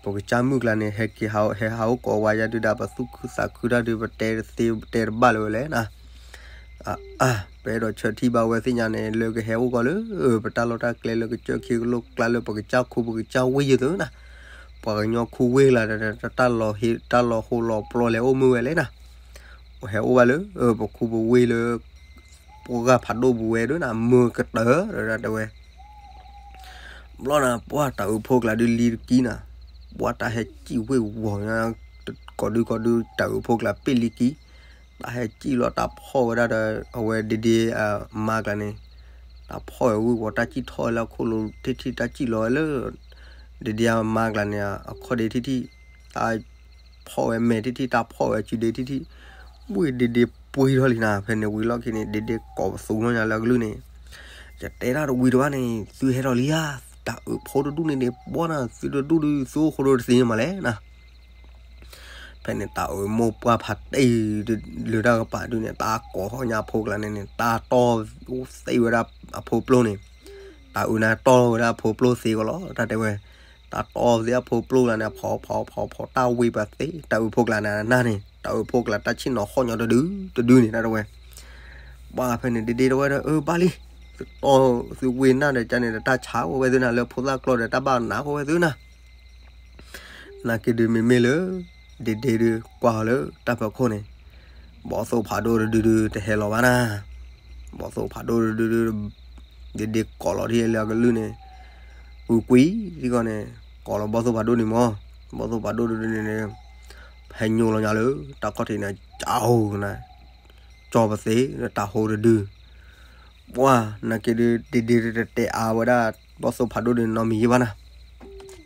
ပကစၢ်မုၣ်ကျါန့ၣ် ဟဲက့ၤဟး ဟဲဟးအိၣ်ကိးဝဲယၤဒုဒၣ် ပသူၣ်ခုသးခုတၢ်ဒုး ပတဲတသ့ ပတဲတဘၣ်လၢၤဝဲလဲၣ်နၤ အါ ပအဲၣ်ဒိးဆၢထံၣ်ဘၣ်ဝဲသ့ၣ်ညါန့ၣ် လၢကဟဲအိၣ်ကီးလၢ ပတၢ်လီၢ်တၢ်ကျဲလၢကစၢၢ်ခံကလိာ်ကျါလၢပကစၢ်ခူပကစၢ်ဝ့ၢ်ယသ့နၤ ပှၤကညီခူဝ့ၢ်လၢ တၢ်လီၤဟ့ တၢ်လီၤဟိလီၤပျီလဲၤအိၣ်မုၢ်ဝဲလဲၣ်နၤ ဟဲအိၣ်ဘၣ်လၢ ပခူပဝ့ၢ်လၢ ပှၢ်ဂၤဖးဒိၣ်ပူၤဝဲဒၣ်နၤ မုာ်ကတၢၢ် တဲဝဲ. ဘျီနၤ ပှၢ်တၢ်အုးဖိကျါဒုးလံတကံနၤ, ပှၢ်တၢ်ဟဲစံၣ်ဝ့ၢ်ဝီၤညါ, ကိးဒုကိးဒု တၢ်အုးဖိကျါပ့ၢ်လံကံ, တၢ်ဟဲစံၣ်လီၤတၢ်ဖီၣ်ဝဲဒၣ်ဒီး အဝဲဒ့ဒ့အမါကျါန့ၣ်, တၢ်ဖီၣ်ဝဲဝ့ၢ်ဝီၤ တၢ်စံၣ်ထီၣ်ဝဲလၢအခိၣ်လိၤထံထံၣ် တၢ်စံၣ်လီၤဝဲလၢ ဒ့ဒ့အမါကျါန့ၣ် အခီၣ်ဒ့ထံထံၣ်, တၢ်ဖီၣ်ဝဲမဲာ်ထံထံၣ် တၢ်ဖီၣ်ဝဲစုဒ့ထံထံၣ်, ဝ့ၢ်ဒ့ဒ့ပှ့ၤထီၣ်လံနၤ. ဖဲန့ၣ်ဝံၤလီၢ်ခံန့ၣ် ဒ့ဒ့ကိးပသူထီၣ်ညါလၢအကလုၢ်န့ၣ်, ယတဲတၢ်တဝံၤတဘၣ်န့ၣ် သုဟဲထီၣ်လံဧါ, တၢ်အုးဖိတဒူၣ်န့ၣ်ဒ့ ဘီနၤ သုတဒူၣ်ဒုး သုအိၣ်ဃိဒီးတသ့မးလဲၣ်နၤ. ဖဲန့ၣ်တၢ်အုးမိၢ်ပှၢ်ဖးတ့ၢ်လၢတၢ်ကပၤဒုးန့ၣ် တၢ်ကိးထီၣ်ညါအဖိကျါန့ၣ်န့ၣ် တၢ်တီၢ်သ့ဝဲဒၣ်အဖိပျိန့ၣ်, တၢ်အုးန့ၣ်တီၢ်ဝဲဒၣ်အဖိပျိသ့ကီးလီၤ တၢ်တဲဝဲ. တၢ်တီၢ်သ့အဖိပျိကျါန့ၣ် ဖီဖီဖီဖီ တၢ်ဝ့ၢ်ပှၤသ့ တၢ်အုးဖိကျါန့ၣ်နၤန့ၣ် တၢ်အုးဖိကျါတၢ်ဆ့ၣ်နီၤဟီၣ်ညီတဒုတဒုန့ၣ် တၢ်တဲဝဲ. ပှၢ်ဖဲန့ၣ်ဒ့ဒ့တဲဝဲဒီး အၢ ဘၣ်လံ, သုတီၢ်သုဝ့ၢ်နၢ်ဒီးကန့ၣ်ဒီး တၢ်ဆါအိၣ်ဝဲသုနၤ လၢဖိသၣ်ကျီဒီး တၢ်ဘၣ်နးအိၣ်ဝဲသုနၤ. နာ်က့ဒုးမ့မ့ၢ်လၢ ဒ့ဒ့ဒုးကွၢ်အီၤလၢတၢ်ဖီခိၣ်န့ၣ်, ဘီၣ်သိၣ်ဖးဒိၣ်တဒုဒုးတဟဲလီၤဘၣ်နၤ. ဘီၣ်သိၣ်ဖးဒိၣ်တဒုဒုး ဒ့ဒ့ကိးလီၤထံၣ်လၢအကလုၢ်န့ၣ်, ဝံၤကွံာ်သံကီးန့ၣ်, ကိးလီၤဘီၣ်သိၣ်ဖးဒိၣ်န့ၣ်မၢ်, ဘီၣ်သိၣ်ဖးဒိၣ်တဒုန့ၣ် ဟဲညိလီၤညါလၢတၢ်ခီၣ်ထံးန့ၣ် ကၠီကနၤ, ကၠီပသ့လၢတၢ်ဟိတဒု. ပှၢ်နာ်က့ဒုး ဒ့ဒ့တတဲအါဝဲဒၣ် ဘီၣ်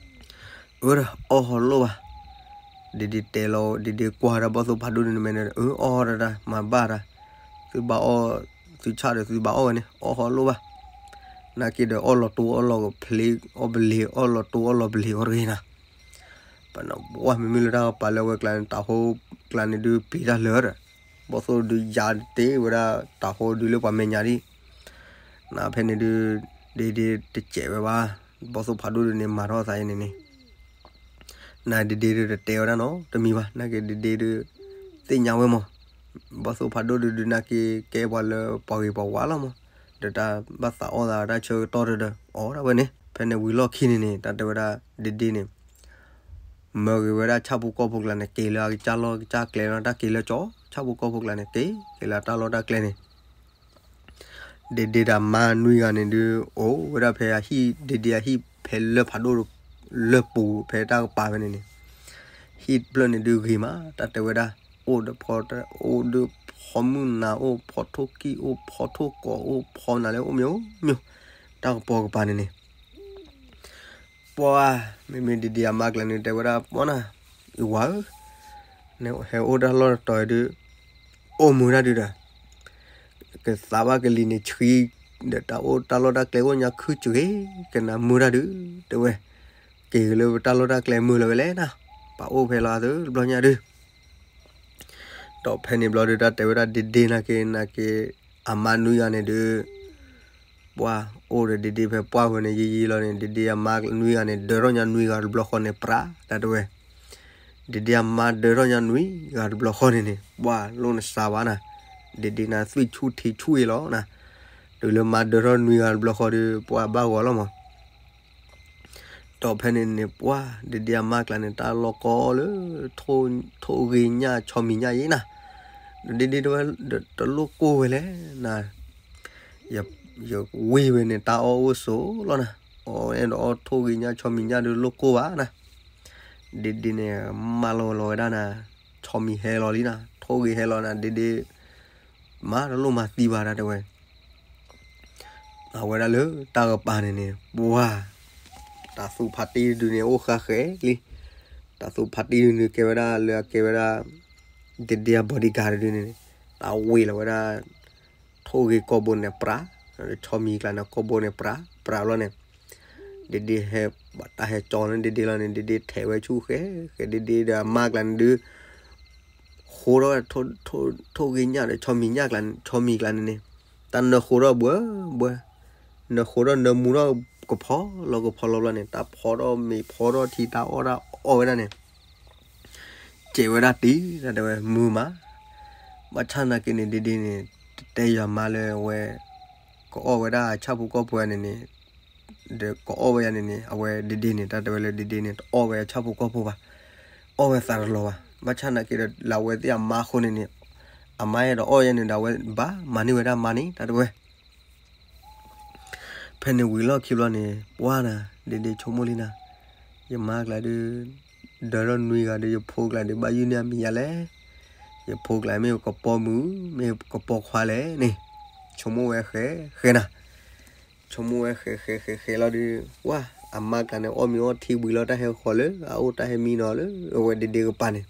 သိၣ်ဖးဒိၣ်ဒုးနီတမံၤယံဘၣ်နၤ. အၢ အီၣ်ဟီၣ်လိၣ်ဘၣ်. ဒ့ဒ့တဲလီၤ ဒ့ဒ့ကွၢ်ဒီးဘီၣ်သိၣ်ဖးဒိၣ်ဒုးန့ၣ်မဲာ်န့ၣ်, အၢ အီၣ်တၢ်တၢ် မၤဘၣ်တၢ်, သုဘၣ်အီၣ်, သုဆၣ်ဒီးသုဘၣ်အီၣ်ဝဲန့ၣ် အီၣ်ဟီၣ်လိၣ်ဘၣ်. နာ်က့ဒီးအီၣ်လီၤတိၢ်အီၣ်လီၤကဖျ့, အီၣ်ပလ့ၤ အီၣ်လီၤတိၢ်အီၣ်လီၤပလ့ၤအီၤတဂ့ၤနၤ. ပနဘှၢ်မ့မ့ၢ်လၢတၢ်ကပၤလၢအဝဲကျါန့ၣ် တၢ်ဟိကျါန့ၣ်ဒုးပ့ၤတၢ်လၢာ်ဒီး, ဘီၣ်သိၣ်ဒုးယၤတ့ဝဲဒၣ်တၢ်ဟိဒုးလၢပှၤမဲာ်ညါဒံး. နဖဲန့ၣ်ဒုး ဒ့ဒ့တစဲးဝဲဘၣ်, ဘီၣ်သိၣ်ဖးဒိၣ်ဒုးန့ၣ်မၤထီၣ်သးအံၤန့ၣ်န့ၣ် နဒ့ဒ့ဒုးတတဲဝဲဒၣ်နီတမံၤဘၣ်, နာ်က့ဒ့ဒ့ဒုး သ့ၣ်ညါဝဲမၢ်. ဘီၣ်သိၣ်ဖးဒိၣ်ဒုးဒုးနာ်က့ကဲပှၤလၢပှၤဂ့ၤပှၤဝါလီၤမၢ်, ဒီးတၢ်ဘၣ်သးအီၣ်သးတၢ်ဆၢကတီၢ်တဒီး အီၣ်ဒၣ်ဝဲန့ၣ်. ဖဲန့ၣ်ဝံၤလီၢ်ခံန့ၣ်န့ၣ် တၢ်တဲဝဲဒၣ်ဒ့ဒ့န့ၣ် မၢဂ့ၤဝဲဒၣ်ဆၣ်ဖိကီၢ်ဖိကျါန့ၣ် က့ၤလၢအကစၢ်လီၢ်ကစၢ်ကျဲလီၤ, တၢ်က့ၤလၢကၠီ ဆၣ်ဖိကီၢ်ဖိကျါန့ၣ် က့ၤက့ၤလၢတၢ်လီၢ်တၢ်ကျဲန့ၣ် ဒ့ဒ့ဒီးအမါနွံဂၤန့ၣ်ဒုး အိၣ်ဝဲဒၣ်ဖဲအဟံၣ်, ဒ့ဒ့အဟံၣ်ဖဲလၢဖးဒိၣ်လၢပူၤဖဲတၢ်ကပၤဖဲန့ၣ်န့ၣ်, ဟံၣ်တဖျၢၣ်န့ၣ်ဒုးဂ့ၤမး, တၢ်တဲဝဲဒၣ် အိၣ်ဒီးဖီ, အိၣ်ဒီးဖီမုၢ်နၤ အိၣ်ဖီထိၣ်ကံၢ် အိၣ်ဖီထိၣ်ကီး အိၣ်ဖီနၤလၢအိၣ်မ့ၢ်အိၣ်မ့ၢ်, တၢ်ကပီၤကပၤန့ၣ်န့ၣ် ပှၢ်, မ့မ့ၢ်ဒ့ဒ့အမါကျါန့ၣ် တဲဝဲဒၣ် ပှၢ်နၤ, အဝၤဧၢ, နဟဲအိၣ်တၢ်လီၢ်တတီၤဒုး အိၣ်မူတၢ်ဒုးဒီး ကသးဘၣ်ကလံၤန့ၣ်ဆှံ, ဒီးတၢ်အိၣ်တၢ်လီၢ်တၢ်ကျဲအိၣ်ညါခုစဂ့ၤ, ကနၣ်မူတၢ်ဒုး, တဲဝဲ, က့ၤက့ၤလၢပတၢ်လီၢ်တၢ်ကျဲမုာ်လီၤဝဲလဲၣ်နၤ, ပှၤအိၣ်ဖဲလီၤအသးတဘျီညါဒုး ဒီးဖဲန့ၣ်ဘျီဒုး တၢ်တဲဝဲဒၣ်ဒ့ဒ့နာ်က့, နာ်က့, အမါနွံဂၤန့ၣ်ဒုး ပှၢ်အိၣ်ဒီးဒ့ဒ့ဖဲပှၢ်ဝဲန့ၣ် ယံာ်ယံာ်လီၤန့ၣ် ဒ့ဒ့အမါနွံဂၤန့ၣ် ဒၢထီၣ်ညါနွံဂၤတဘျီဃီန့ၣ် ပြး တၢ်တဲဝဲ, ဒ့ဒ့အမါဒၢထီၣ်ညါနွံဂၤတဘျီဃီန့ၣ်န့ၣ် ပှၢ်လိၣ်နစါဘၣ်နၤ, ဒ့ဒ့နၤသွံၣ်ဆူၣ်ထံဆူၣ်အံၤလီၤနၤ, တုၤလၢမါဒၢထီၣ်နွံဂၤတဘျီဃီဒီး ပှၢ်ဘၣ်ဂီၤလီၤမး ဒီးဖဲန့ၣ်န့ၣ် ပှၢ်ဒ့ဒ့အမါကျါန့ၣ် တၢ်လီၢ်ကီလၢ ထိၣ်ဂ့ၤညၣ်ဆီမံၤညၣ်အံၤနၤ, ဒီးဒ့ဒ့တဲဝဲ တလိၣ်ကိၢ်ဝဲလဲၣ်နၤ, ယဝံၢ်ဝဲန့ၣ် တၢ်အီၣ်အိၣ်ဆိးလီၤနၤ, အီၣ်အဲၣ်ဒိးအီၣ်ထိၣ်ဂ့ၤညၣ်ဆီမံၤညၣ်ဒီးလိၣ်ကိၢ်ဘၣ်နၤ, ဒ့ဒ့န့ၣ် မၢလီၤလီၤဝဲဒၣ်နၤ, ဆီမံၤဟဲလီၤလံနၤ, ထိၣ်ဂ့ၤဟဲလီၤနၤ, ဒ့ဒ့ မၤတလိၣ်မၤသံဘၣ်တၢ်တဲဝဲ အဝဲဒၣ်လၢတၢ်ကပၤန့ၣ်န့ၣ် ပှၢ်, တၢ်သူၣ်ဖးတံၢ်တဒုန့ၣ် အိၣ်ဃၣ်ဃဲလံ, တၢ်သူၣ်ဖးတံၢ်တဒုန့ၣ်ကဲဝဲဒၣ်လၢအကဲဝဲဒၣ် ဒ့ဒ့အ bodyguard တဒုန့ၣ်, တၢ်ဝ့ၢ်လီၤဝဲဒၣ် ထိၣ်ဂ့ၤကိာ်ဘိန့ၣ်ပြး, ဒီးဆီမံၤကျါန့ၣ် ကိာ်ဘိန့ၣ်ပြး, ပြးဘျီန့ၣ် ဒ့ဒ့ဟဲ ဘၣ်တၢ်ဟဲကၠီန့ၣ် ဒ့ဒ့လီၤန့ၣ် ဒ့ဒ့ထဲးဝဲဆူၣ်ဃဲဃဲ ဒ့ဒ့ဒီးအမါကျါန့ၣ်ဒုး ဃိထီၣ်ဝဲ ထိၣ်ဂ့ၤညၣ်ဒီးဆီမံၤညၣ်ကျါန့ၣ် ဆီမံၤကျါန့ၣ်န့ၣ် တၢ်နၢဃိထီၣ်ဘှၢဘှၢ, နၢဃိထီၣ်နၢမူထီၣ်ကဖီလီၤကဖီလီၤဘျီန့ၣ် တၢ်ဖီထီၣ်မ့ၤဖီထီၣ်ထံ တၢ်အီၣ်တၢ်အီၣ်ဝဲဒၣ်န့ၣ် စဲးဝဲဒၣ်တံၢ် တၢ်တဲဝဲ မုာ်မး, ဘၣ်ဆၣ်နာ်က့န့ၣ် ဒ့ဒ့န့ၣ် တတဲယၤမါလၢအဝဲ ကအီၣ်ဝဲဒၣ်ဆၣ်ဖိကီၢ်ဖိန့ၣ်န့ၣ် ဒီးကအီၣ်ဝဲယၤန့ၣ်န့ၣ် အဝဲဒ့ဒ့န့ၣ် တၢ်တဲဝဲလၢဒ့ဒ့န့ၣ် တအီၣ်ဝဲဆၣ်ဖိကီၢ်ဖိဘၣ်, အီၣ်ဝဲသးတလီၤဘၣ်, ဘၣ်ဆၣ်နာ်က့ဒီး လၢအဝဲသ့ၣ်အမါအဃိန့ၣ်န့ၣ် အမါအဲၣ်ဒိးအီၣ်ယဲန့ၣ်ဒီး အဝဲဘၣ်မၤန့ၢ်ဝဲဒၣ်မါန့ၣ် တၢ်တဲဝဲ. ဖဲန့ၣ်ဝံၤလီၢ်ခံဘျီန့ၣ် ပှၢ်နၤ ဒ့ဒ့ဆိကမိၣ်လံနၤ, ယမါကျါဒုး ဒၢထီၣ်နွံဂၤဒီး ယဖိကျါဒုး ဘၣ်ယုၢ်န့ၢ်အမံၤယါလဲၣ်. ယဖိကျါမ့ၢ်ကပီၤမုၣ် မ့ၢ်ကပီၤခွါလဲၣ်န့ၣ်, ဆိကမိၣ်ဝဲဃဲဃဲနၤ. ဆိကမိၣ်ဝဲဃဲဃဲဃဲဃဲလီၤဒုး ပှၢ်အမါကျါန့ၣ် အီၣ်မ့ၤအီထံဝံၤလီၤ တၢ်ဟဲဃီၤလၢအအိၣ် တၢ်ဟဲမံနီၤလၢအဝဲဒ့ဒ့ကပၤန့ၣ်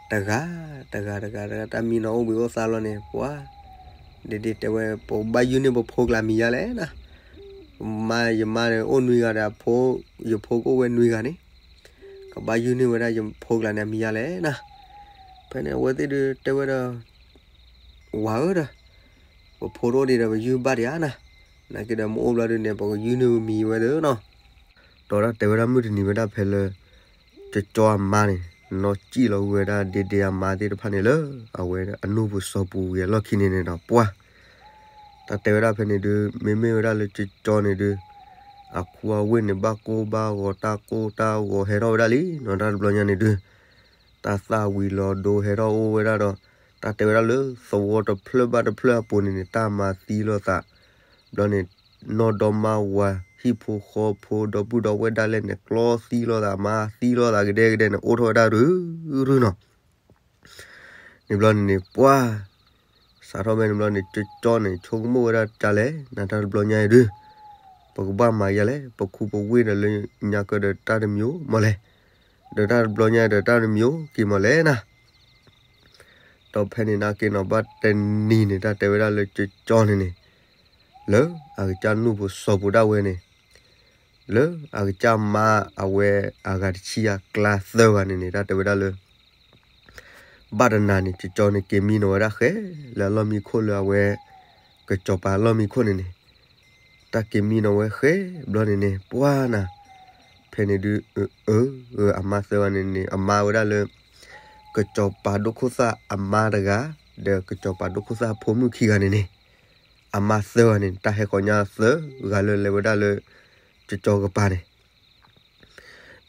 တဂၤ တဂၤ တဂၤ တဂၤ တၢ်မံနီၤအိၣ်ဘှံးအိၣ်သါလီၤန့ၣ် ပှၢ် ဒ့ဒ့တဲဝဲ ပကဘၣ်ယုၢ်န့ၢ်ပဖိကျါမံၤယါလဲၣ်နၤ. မါ ယမါန့ၣ်အိၣ်နွံဂၤဒီး ယဖိကအိၣ်ဝဲနွံဂၤန့ၣ် ကဘၣ်ယုၢ်န့ၢ်ဝဲဒၣ်ယဖိကျါန့ၣ်အမံၤယါလဲၣ်နၤ. ဖဲန့ၣ်အဝဲသ့ၣ်ဒုးတဲဝဲဒီး ဝၤဧၢဒီး ပဖိတအိၣ်ဒံးဒီး ပယုၢ်ဘၣ်ဒံးဧါနၤ. နာ်က့ဒီးမ့ၢ်အိၣ်ဘျီဒုးန့ၣ် ပကယုၢ်န့ၢ်မံၤဝဲသ့နီၤ. ဒီးတၢ်တဲဝဲဒၣ်မုၢ်တနံၤဝဲဒၣ်ဖဲလၢ ကၠီကၠီအမါန့ၣ် နီၢ်စံၣ်လီၤဝဲဒၣ်ဒ့ဒ့အမါသ့ၣ်တဖၣ်န့ၣ်လၢ အဝဲအနူၢ်ပူၤစီၤပူၤဝံၤအလီၢ်ခံန့ၣ်န့ၣ်ဒီး ပှၢ် တၢ်တဲဝဲဒၣ်ဖဲန့ၣ်ဒုး မ့မ့ၢ်ဝဲဒၣ်လၢကၠီကၠီန့ၣ်ဒုး အခူအဝ့ၢ်န့ၣ် ဘၣ်ကိၢ်ဘၣ်ဂီၤ တၢ်ကိၢ်တၢ်ဂီၤဟဲထီၣ်ဝဲဒၣ်လံနီၤ တၢ်တဘျီညါန့ၣ်ဒုး တၢ်သၣ်ဝံၤလီၤဒိဟဲထီၣ်အိၣ်ဝဲဒၣ်ဒီး တၢ်တဲဝဲဒၣ်လၢသဝီတဖျၢၣ်ဘၣ်တဖျၢၣ်အပူၤန့ၣ်န့ၣ် တၢ်မၤသံလိာ်သး ဘျီန့ၣ် နီၢ်ဒီမါဝၤ ဟံၣ်ဖိဃီဖိ ဒီပုၢ်ဒီဝဲၢ်ဒၣ်လဲာ်န့ၣ် ကျီသံလိာ်သး မၤသံလိာ်သးကဒဲကဒဲန့ၣ် အိၣ်ထီၣ်ဝဲဒၣ်ရုရုနီၤ. န့ၣ်ဘျီန့ၣ်န့ၣ် ပှၢ် စးထီၣ်ဖဲန့ၣ်ဘျီန့ၣ် ကၠီကၠီန့ၣ် ဆိကမိၣ်ဝဲဒၣ်ကလဲၣ် နတၢ်တဘျီညါအံၤဒုး ပကဘၣ်မၤယါလဲၣ် ပခူပဝ့ၢ်ဒီးလၢညါကၢဒီးတၢ်တမံၤမီၢ်လဲၣ်, ဒီးတၢ်တဘျီညါဒီးတၢ်တမံၤက့ၤမီၢ်လဲၣ်နၤ. ဒီးဖဲန့ၣ်နာ်က့နီၤ ဘၣ်တနံၤန့ၣ် တၢ်တဲဝဲဒၣ်လၢကၠီကၠီန့ၣ်န့ၣ် လၢအကစၢ်နူၢ်ပူၤစီၤပူၤဒၣ်ဝဲန့ၣ် လၢအကစၢ်မါအဝဲအဂၤတဆံအကျါသၢဂၤန့ၣ်န့ၣ် တၢ်တဲဝဲဒၣ်လၢ ဘၣ်တနၤန့ၣ် ကၠီကၠီန့ၣ် က့ၤမံနီၤဝဲဒၣ်ဃဲ လၢအလီၢ်မံခိၣ်လၢအဝဲ ကစီၤပၤလီၢ်မံခိၣ်န့ၣ်န့ၣ် တၢ်က့ၤမံနီၤဝဲဃဲ ဘျီန့ၣ်န့ၣ် ပှၢ်နၤ ဖဲန့ၣ်ဒုး အၢ အမါသၢဂၤန့ၣ်န့ၣ် အမါဝဲဒၣ်လၢ ကစီၤပၤဒိၣ်ခိၣ်သၣ်အမါတဂၤ ဒီးကစီၤပၤဒိၣ်ခိၣ်သၣ်အဖိမုၣ်ခံဂၤန့ၣ်န့ၣ် အမါသၢဂၤန့ၣ် တၢ်ဟဲဃီၤညါသၢဂၤလၢလဲၤဝဲဒၣ်လၢ ကၠီကၠီကပၤန့ၣ်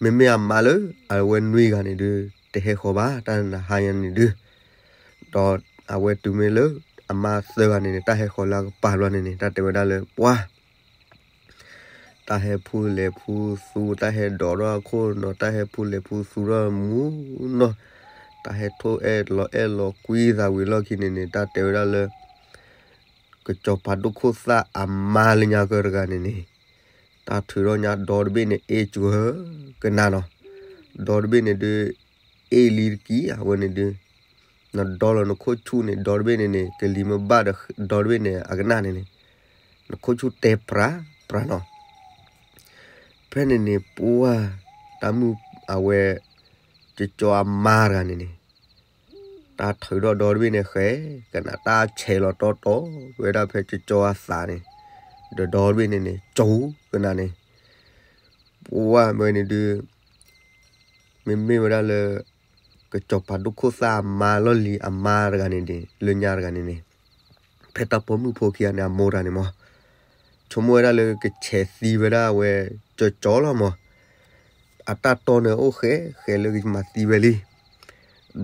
မ့မ့ၢ်အမါလၢအဝဲနွံဂၤန့ၣ်ဒုး တဟဲဃီၤဘၣ် တၢ်နဟါညါန့ၣ်ဒုး ဒီးအဝဲတုၤမ့ၢ်လၢ အမါသၢဂၤန့ၣ်န့ၣ် တၢ်ဟဲဃီၤလၢအကပၤဘျီန့ၣ်န့ၣ် တၢ်တဲဝဲဒၣ်လၢပှၢ် တၢ်ဟဲဖူလဲၤဖူသူ တၢ်ဟဲဒိးထီၣ်အခိၣ်နီၤ တၢ်ဟဲဖူလဲၤဖူသူထီၣ်မူနီၤ တၢ်ဟဲထိၣ်အဲၣ်လီၤအဲၣ်လီၤကွံသးဝံၤလီၢ်ခံန့ၣ်န့ၣ် တၢ်တဲဝဲဒၣ်လၢ ကစီၤပၤဒိၣ်ခိၣ်သၣ်အမါလၢညါကၢတဂၤန့ၣ်န့ၣ် တၢ်ထုးထီၣ်ညါဒီတဘ့ၣ်န့ၣ် အ့ၣ်စှၤကနၤနီၤ ဒီတဘ့ၣ်န့ၣ်ဒုး အ့ၣ်လံတက့ၢ် အဝဲန့ၣ်ဒုး နဒီလီၤနခိၣ်ဆူၣ်န့ၣ် ဒီတဘ့ၣ်န့ၣ်န့ၣ် ကလံၤမ့ၢ်ဘၣ်ဒီး ဒီတဘ့ၣ်န့ၣ် အကနၣ်န့ၣ်န့ၣ် နခိၣ်ဆူၣ်တဲပြၤပြၤနီၤ ဖဲန့ၣ်န့ၣ် ပှၢ် တၢ်မုၣ်အဝဲ ကၠီကၠီအမါတဂၤန့ၣ်န့ၣ် တၢ်ထုးထီၣ်ဒီတဘ့ၣ်န့ၣ်ဃဲ ကနၣ်တၢ်ဆဲးလီၤတီတီ ဝဲဒၣ်ဖဲကၠီကၠီအသးန့ၣ် ဒီးဒီတဘ့ၣ်န့ၣ်န့ၣ် ကၠီကနၣ်န့ၣ် ပှၢ်ဝဲန့ၣ်ဒုး မ့မ့ၢ်ဝဲဒၣ်လၢ ကစီၤပၤဒိၣ်ခိၣ်သၣ်အမါလီၢ်လံၤအမါတဂၤန့ၣ်န့ၣ် လၢညါတဂၤန့ၣ်န့ၣ် ဖဲတၢ်ပိာ်မုၣ်ဖိခံဂၤန့ၣ် အမိၢ်တဂၤန့ၣ်မး ဆိကမိၣ်ဝဲဒၣ်လၢကဆဲးသံဝဲဒၣ်ဝဲ ကၠီကၠီလီၤမး အတၢ်တီန့ၣ်အိၣ်ဃဲ ဃဲလၢကမၤသံဝဲလံ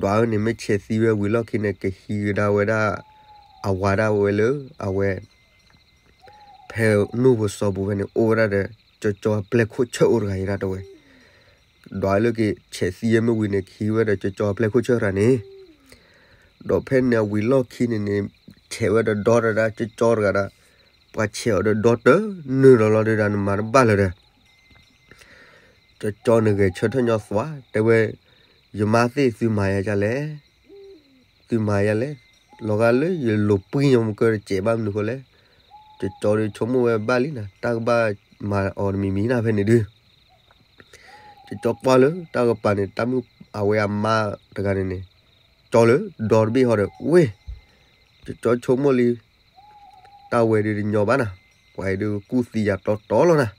ဒွးအၢန့ၣ် မ့ၢ်ဆဲးသံဝဲဝံၤလီၢ်ခံန့ၣ် ကဟံးကဒါဝဲဒၣ် အဝၤဒၣ်ဝဲလၢ အဝဲ ဖဲနူၢ်ပူၤစီၤပူၤဖဲန့ၣ် အိၣ်ဝဲဒၣ်ဒီး ကၠီကၠီအပျဲၢ်ခိၣ်ဆၢၣ်အိၣ်တဂၤအံၤဒၣ်တဲဝဲ ဒွးလၢကဆဲးသံဝဲမ့ၢ်ဝံၤန့ၣ် ကဟံးဝဲဒီးကၠီကၠီအပျဲၢ်ခိၣ်ဆၢၣ်တဂၤန့ၣ် ဒီးဖဲန့ၣ်အဝံၤလီၢ်ခံန့ၣ်န့ၣ် ဆဲးဝဲဒီးဒီတဒၣ် ကၠီကၠီတဂၤဒၣ် ပှၤဆဲးအီၤဒီးဒီတနုာ်လီၤလီၤဒုးဒၣ် နမၤတဘၣ်လၢၤဒီး ကၠီကၠီန့ၣ်ဂဲၤဆၢထၢၣ်ညီသွါ တဲဝဲ ယမါသ့ၣ်သုမၤယၤဒ်လဲၣ် သုမၤယၤလဲၣ် လီၤဂာ်လၢယလိာ်ပှံၢ်ညီမကၢတစဲးဘၣ်မနုၤဃိလဲၣ် ကၠီကၠီဒီးဆိကမိၣ်ဝဲဘၣ်လံနၤ တၢ်ကဘၣ်မၤအီၤတမံၤမံၤနၤဖဲန့ၣ်ဒုး ကၠီကၠီကွၢ်လၢတၢ်ကပၤန့ၣ် တၢ်မုၣ်အဝဲအမါတဂၤန့ၣ်န့ၣ် ကၠီလၢဒီတဘ့ၣ်ဟီဒီး ဝ့ၢ် ကၠီကၠီဆိကမိၣ်လံ တၢ်ဝဲဒုးတညီဘၣ်နၤ ပှၤအံၤဒုးကူၣ်သံယၤတီတီလီၤနၤ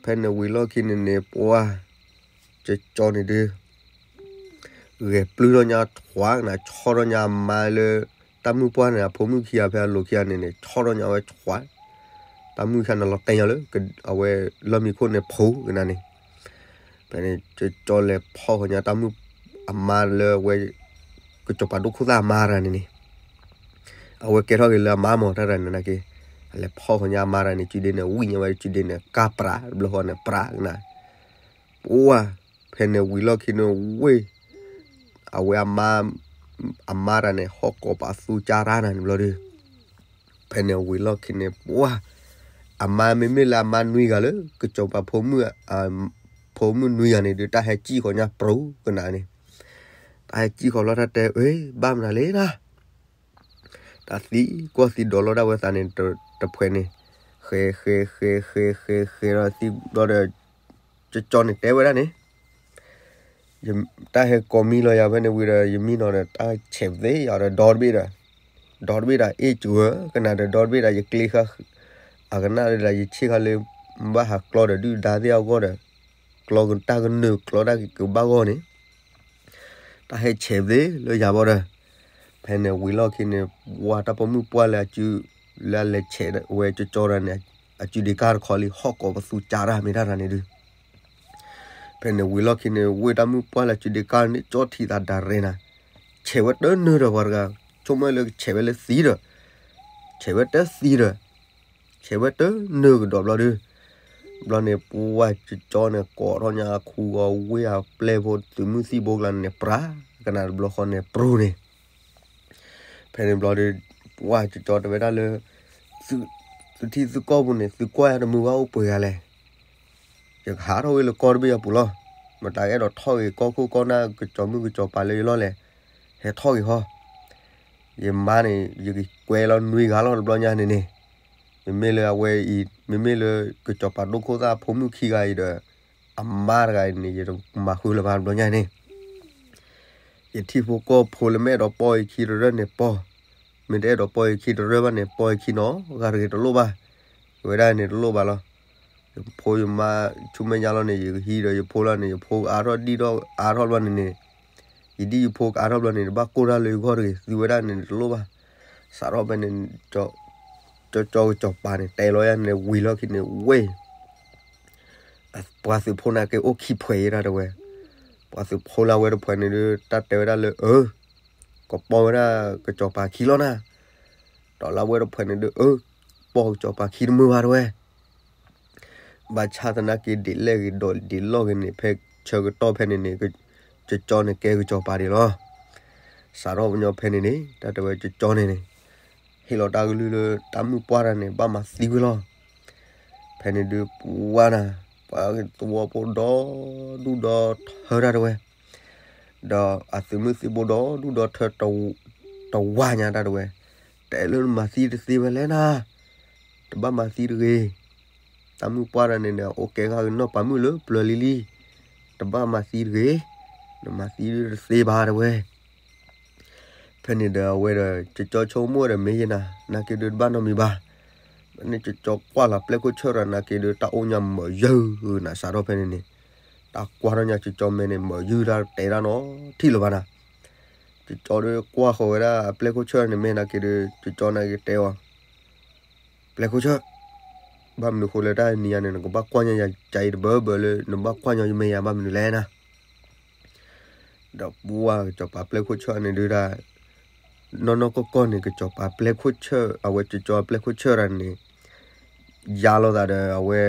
ဖဲန့ၣ်ဝံၤလီၢ်ခံန့ၣ်န့ၣ် ပှၢ် ကၠီကၠီန့ၣ်ဒုး ဂဲၤပျုၢ်ထီၣ်ညါထွါကနၤ ဆီၣ်ထီၣ်ညါအမါလၢ တၢ်မုၣ်ပှၢ်န့ၣ် အဖိမုၣ်ခံဂၤဖဲအလိၤခံဂၤန့ၣ်န့ၣ် ဆီၣ်ထီၣ်ညါဝဲထွါ တၢ်မုၣ်ခံဂၤန့ၣ်လီၤတဲာ်ညါလၢ အဝဲလီၢ်မံခိၣ်န့ၣ်ဖိကနၤန့ၣ် ဖဲန့ၣ် ကၠီကၠီလဲၤဖီၣ်ဃီၤညါတၢ်မုၣ်အမါလၢအဝဲ က ကစီၤပၤဒိၣ်ခိၣ်သၣ်အမါတဂၤန့ၣ်န့ၣ် အဝဲကဲထီၣ်က့ၤလၢအမါမၢ်တၢ်တဂၤန့ၣ်နာ်က့, အလဲၤဖီၣ်ဃီညါအမါတဂၤန့ၣ် စုဒ့န့ၣ် ဝံၣ်ညါဝဲစုဒ့န့ၣ် ကၢ်ပြးတဘျီဃီန့ၣ် ပြးကနၤ, ပှၢ်, ဖဲန့ၣ်ဝံၤလီၢ်ခံန့ၣ်ဝ့ၢ်, အဝဲအမါ, အမါတဂၤန့ၣ် ဟီၣ်ကိးပသူကၢ်ရၢ်နၤန့ၣ်ဘျီဒီး ဖဲန့ၣ်ဝံၤလီၢ်ခံန့ၣ် ပှၢ်, အမါမ့မ့ၢ်လၢအမါနွံဂၤလၢ ကစီၤပၤဖိမုၣ်, ဖိမုၣ်နွံဂၤန့ၣ်ဒီး တၢ်ဟဲစံၣ်ဃီညါပြူၤကနၤန့ၣ်, တၢ်ဟဲစံၣ်ဃီလီၤတၢ်တဲ, အ့ ဘၣ်မနုၤလဲၣ်နၤ, တၢ်သံကွၢ်သံဒိးလီၤဒၣ်ဝဲသးန့ၣ် တဖှဲးန့ၣ်, ဃဲးဃဲးဃဲးဃဲးဃဲးဃဲးဒီးသံဘျီဒီး ကၠီကၠီန့ၣ်တဲဝဲဒၣ်န့ၣ် တၢ်ဟဲကိးမံလီၤယၤဖဲန့ၣ်ဝံၤဒီး ယမံနီၤဒီး တၢ်ဆဲးသ့ယၤဒီး ဒီတဘ့ၣ်ဒီး, ဒီတဘ့ၣ်ဒီး အ့ၣ်စှၤကနၤဒီး ဒီတဘ့ၣ်ဒီး ယကျ့ဃာ်, အကနၣ်ဒီး ယဆ့ၣ်ဃာ်လၢ ဘၣ်ဟးကျီဒီး ဒုၣ်ဒါသ့ၣ်အဂီၢ်ဒီး, ကျီတၢ်ကနၢၤကျီတၢ်ကဘၣ်ဂီၢ်န့ၣ်, တၢ်ဟဲဆဲးသ့လၢယၤဘၣ်ဒီး, ဖဲန့ၣ်ဝံၤလီၢ်ခံန့ၣ် ဝါတၢ်ပိာ်မုၣ်ပှၢ်လၢအစု, လၢအလဲၤဆဲးဝဲကၠီကၠီတဂၤန့ၣ်, အစုဒ့ကၢ်တခီလံ ဟီၣ်ကိးပသူကၢ်ရၢ်မ့ၢ်တၢ်တဂၤန့ၣ်ဒုး ဖဲန့ၣ်ဝံၤလီၢ်ခံန့ၣ် ဝ့ၢ်တၢ်မုၣ်ပှၢ်လၢစုဒ့ကၢ်န့ၣ် ကၠီထံးသးဒၣ်ရဲၣ်နၤ, ဆဲးဝဲတနၢၤဒီးပှၤတဂၤ, ဆိကမိၣ်လၢကဆဲးဝဲလၢသံဒီး, ဆဲးဝဲတသံဒီး, ဆဲးဝဲတနၢၤကဒီးဘျီဒီး, ဘျီန့ၣ် ပှၢ်ကၠီကၠီန့ၣ် ကိးထီၣ်ညါအခူဂီၤဝ့ၢ်အပျဲၢ်ဖိသုးမုၢ်သံၣ်ဘိကျါန့ၣ် ပြးကနၤတဘျီဃီန့ၣ်ပြူၤန့ၣ် ဖဲန့ၣ်ဘျီဒီး ပှၢ်ကၠီကၠီတဲဝဲဒၣ်လၢ သုထံသုကီၢ်ပူၤန့ၣ် သုကွၢ်ယၤတမုာ်ဘၣ်အိၣ်ပှဲၤဂၤလဲၣ်. ယကဟးထီၣ်ဝဲလၢကီၢ်တဘ့ၣ်အပူၤလီၤ. မတၤကအဲၣ်ဒိးထီၣ်ဂ့ၤကီၢ်ခိၣ်ကီၢ်နၢ်ကစီၤမုၣ်ကစီၤပၤလၢယလီၢ်လဲၣ်. ဟဲထီၣ်ဂ့ၤဟီ. ယမါန့ၣ် ယကကွဲးလီၤနွံဂၤလီၤတဘျီညါန့ၣ်န့ၣ်. မ့မ့ၢ်လၢအဝဲအံၤ မ့မ့ၢ်လၢကစီၤပၤဒိၣ်ခိၣ်သၣ်အဖိမုၣ်ခံဂၤအံၤဒီး အမါတဂၤအံၤန့ၣ် ယတမၤဃုလၢၤဘၣ်တဘျီညါန့ၣ် ယထံဖိကီၢ်ဖိလၢမ့ၢ်အဲၣ်ဒိးပိာ်ယခံတရၢၢ်န့ၣ်ပိာ်, မ့ၢ်တအဲၣ်ဒိးပိာ်ယခံတရၢၢ်ဘၣ်န့ၣ် ပိာ်ယခံနီတဂၤတဂ့ၤတလိၣ်ဘၣ်. ဝဲဒၣ်န့ၣ်တလိၣ်ဘၣ်လီၤ. ယဖိယမါဆူမဲာ်ညါလီၤန့ၣ် ယကဟံးဒီးယဖိလီၤန့ၣ် ယဖိကအါထီၣ်ဒံၣ်ထီၣ်အါထီၣ်ဘျီန့ၣ်န့ၣ်, ယဒံၣ်ယဖိကအါထီၣ်ဘျီန့ၣ် တဘၣ်ကိၢ်တၢ်လၢယဂီၢ်တဂ့ၤ သုဝဲဒၣ်န့ၣ်တလိၣ်ဘၣ်. စးထီၣ်ဖဲန့ၣ် ကၠီကၠီကစီၤပၤန့ၣ် တဲလီၤယၤန့ၣ် ဝံၤလီၢ်ခံန့ၣ်ဝ့ၢ် ပှၤသုးဖိနာ်က့အိၣ်ခံဖှဲးအံၤတၢ်တဲဝဲ, ပှၤသုးဖိလၢအဝဲတဖှဲးန့ၣ်ဒီး တၢ်တဲဝဲဒၣ်လၢ အၢ ကပိာ်ဝဲဒၣ်ကစီၤပၤခံလီၤနၤ, ဒီးလၢအဝဲတဖှဲးန့ၣ်ဒီး အၢ ပိာ်ကစီၤပၤခံတမုာ်ဘၣ်တဲဝဲ ဘၣ်ဆၣ်သနာ်က့ဒ်လဲၣ်ဂ့ၤဒီးဒ်လဲၣ်ဂ့ၤန့ၣ် ဖဲဆၢကတီၢ်ဖဲန့ၣ်န့ၣ် ကၠီကၠီန့ၣ်ကဲကစီၤပၤဒံးလီၤ. စးထီၣ်ပညီဖဲန့ၣ်န့ၣ် တၢ်တဲဝဲကၠီကၠီန့ၣ်န့ၣ် ဟ့ၣ်လီၤတၢ်ကလုၢ်လၢ တၢ်မုၣ်ပှၢ်တဂၤန့ၣ် ဘၣ်မၤသံဝဲလီၤ. ဖဲန့ၣ်ဒုးပှၢ်နၤ ပှၤသဝီဖိဒီဒူၣ်ဒီထၢတၢ်တဲဝဲ, ဒီးအသုးမုၢ်သံၣ်ဘိဒီဒူၣ်ဒီထၢတဝၢညါတၢ်တဲဝဲ, တဲလၢနမၤသံတသ့ဝဲလဲၣ်နၤ, တဘၣ်မၤသံတဂ့ၤ. တၢ်မုၣ်ပှၢ်တဂၤန့ၣ်န့ၣ် အအိၣ်ကဲဃာ်ကနီၣ်ပာ်မုၣ်လၢပျၢၤလံလံ, တဘၣ်မၤသံတဂ့ၤ, နမၤသံတသ့ဘၣ်တဲဝဲ ဖဲန့ၣ်ဒီးအဝဲဒီး ကၠီကၠီဆိကမိၣ်ဝဲဒီးမ့ၢ်ယဲနၤ နာ်က့ဒုးတဘၣ်နီတမံၤဘၣ်. ဖဲန့ၣ်ကၠီကၠီကွၢ်လီၤပျဲၢ်ခိၣ်ဆၢၣ်ဒီးနာ်က့ဒုး တၢ်အိၣ်ညါမၢာ်ယၢၢ်နၤ စးထီၣ်ဖဲန့ၣ်န့ၣ်, တၢ်ကွၢ်ထီၣ်ညါကၠီကၠီမဲာ်န့ၣ် မၢာ်ယၢၢ်တၢ်တဲတၢ်နီတထံၣ်လၢၤဘၣ်နၤ. ကၠီကၠီဒီးကွၢ်ဃီၤဝဲဒၣ်အပျဲၢ်ခိၣ်ဆၢၣ်န့ၣ်မ့ၢ်နာ်က့ဒုး ကၠီကၠီနာ်က့တဲအီၤ ပျဲၢ်ခိၣ်ဆၢၣ်, ဘၣ်မနုၤဃိလၢတၢ်နံၤညါန့ၣ် နကဘၣ်ကွၢ်ညါယၤကၠၤအံၤတဘၢဘၢလၢ နဘၣ်ကွၢ်ညီယမဲာ်ယၤဘၣ်မနုၤလဲၣ်နၤ. ဒီးပှၢ်ကစီၤပၤပျဲၢ်ခိၣ်ဆၢၣ်န့ၣ်ဒုးဒၣ် နီၢ်နီၢ်ကီၢ်ကီၢ်န့ၣ် ကစီၤပၤပျဲၢ်ခိၣ်ဆၢၣ် အဝဲကၠီကၠီအပျဲၢ်ခိၣ်ဆၢၣ်တဂၤန့ၣ် ယါလိာ်သးဒီးအဝဲ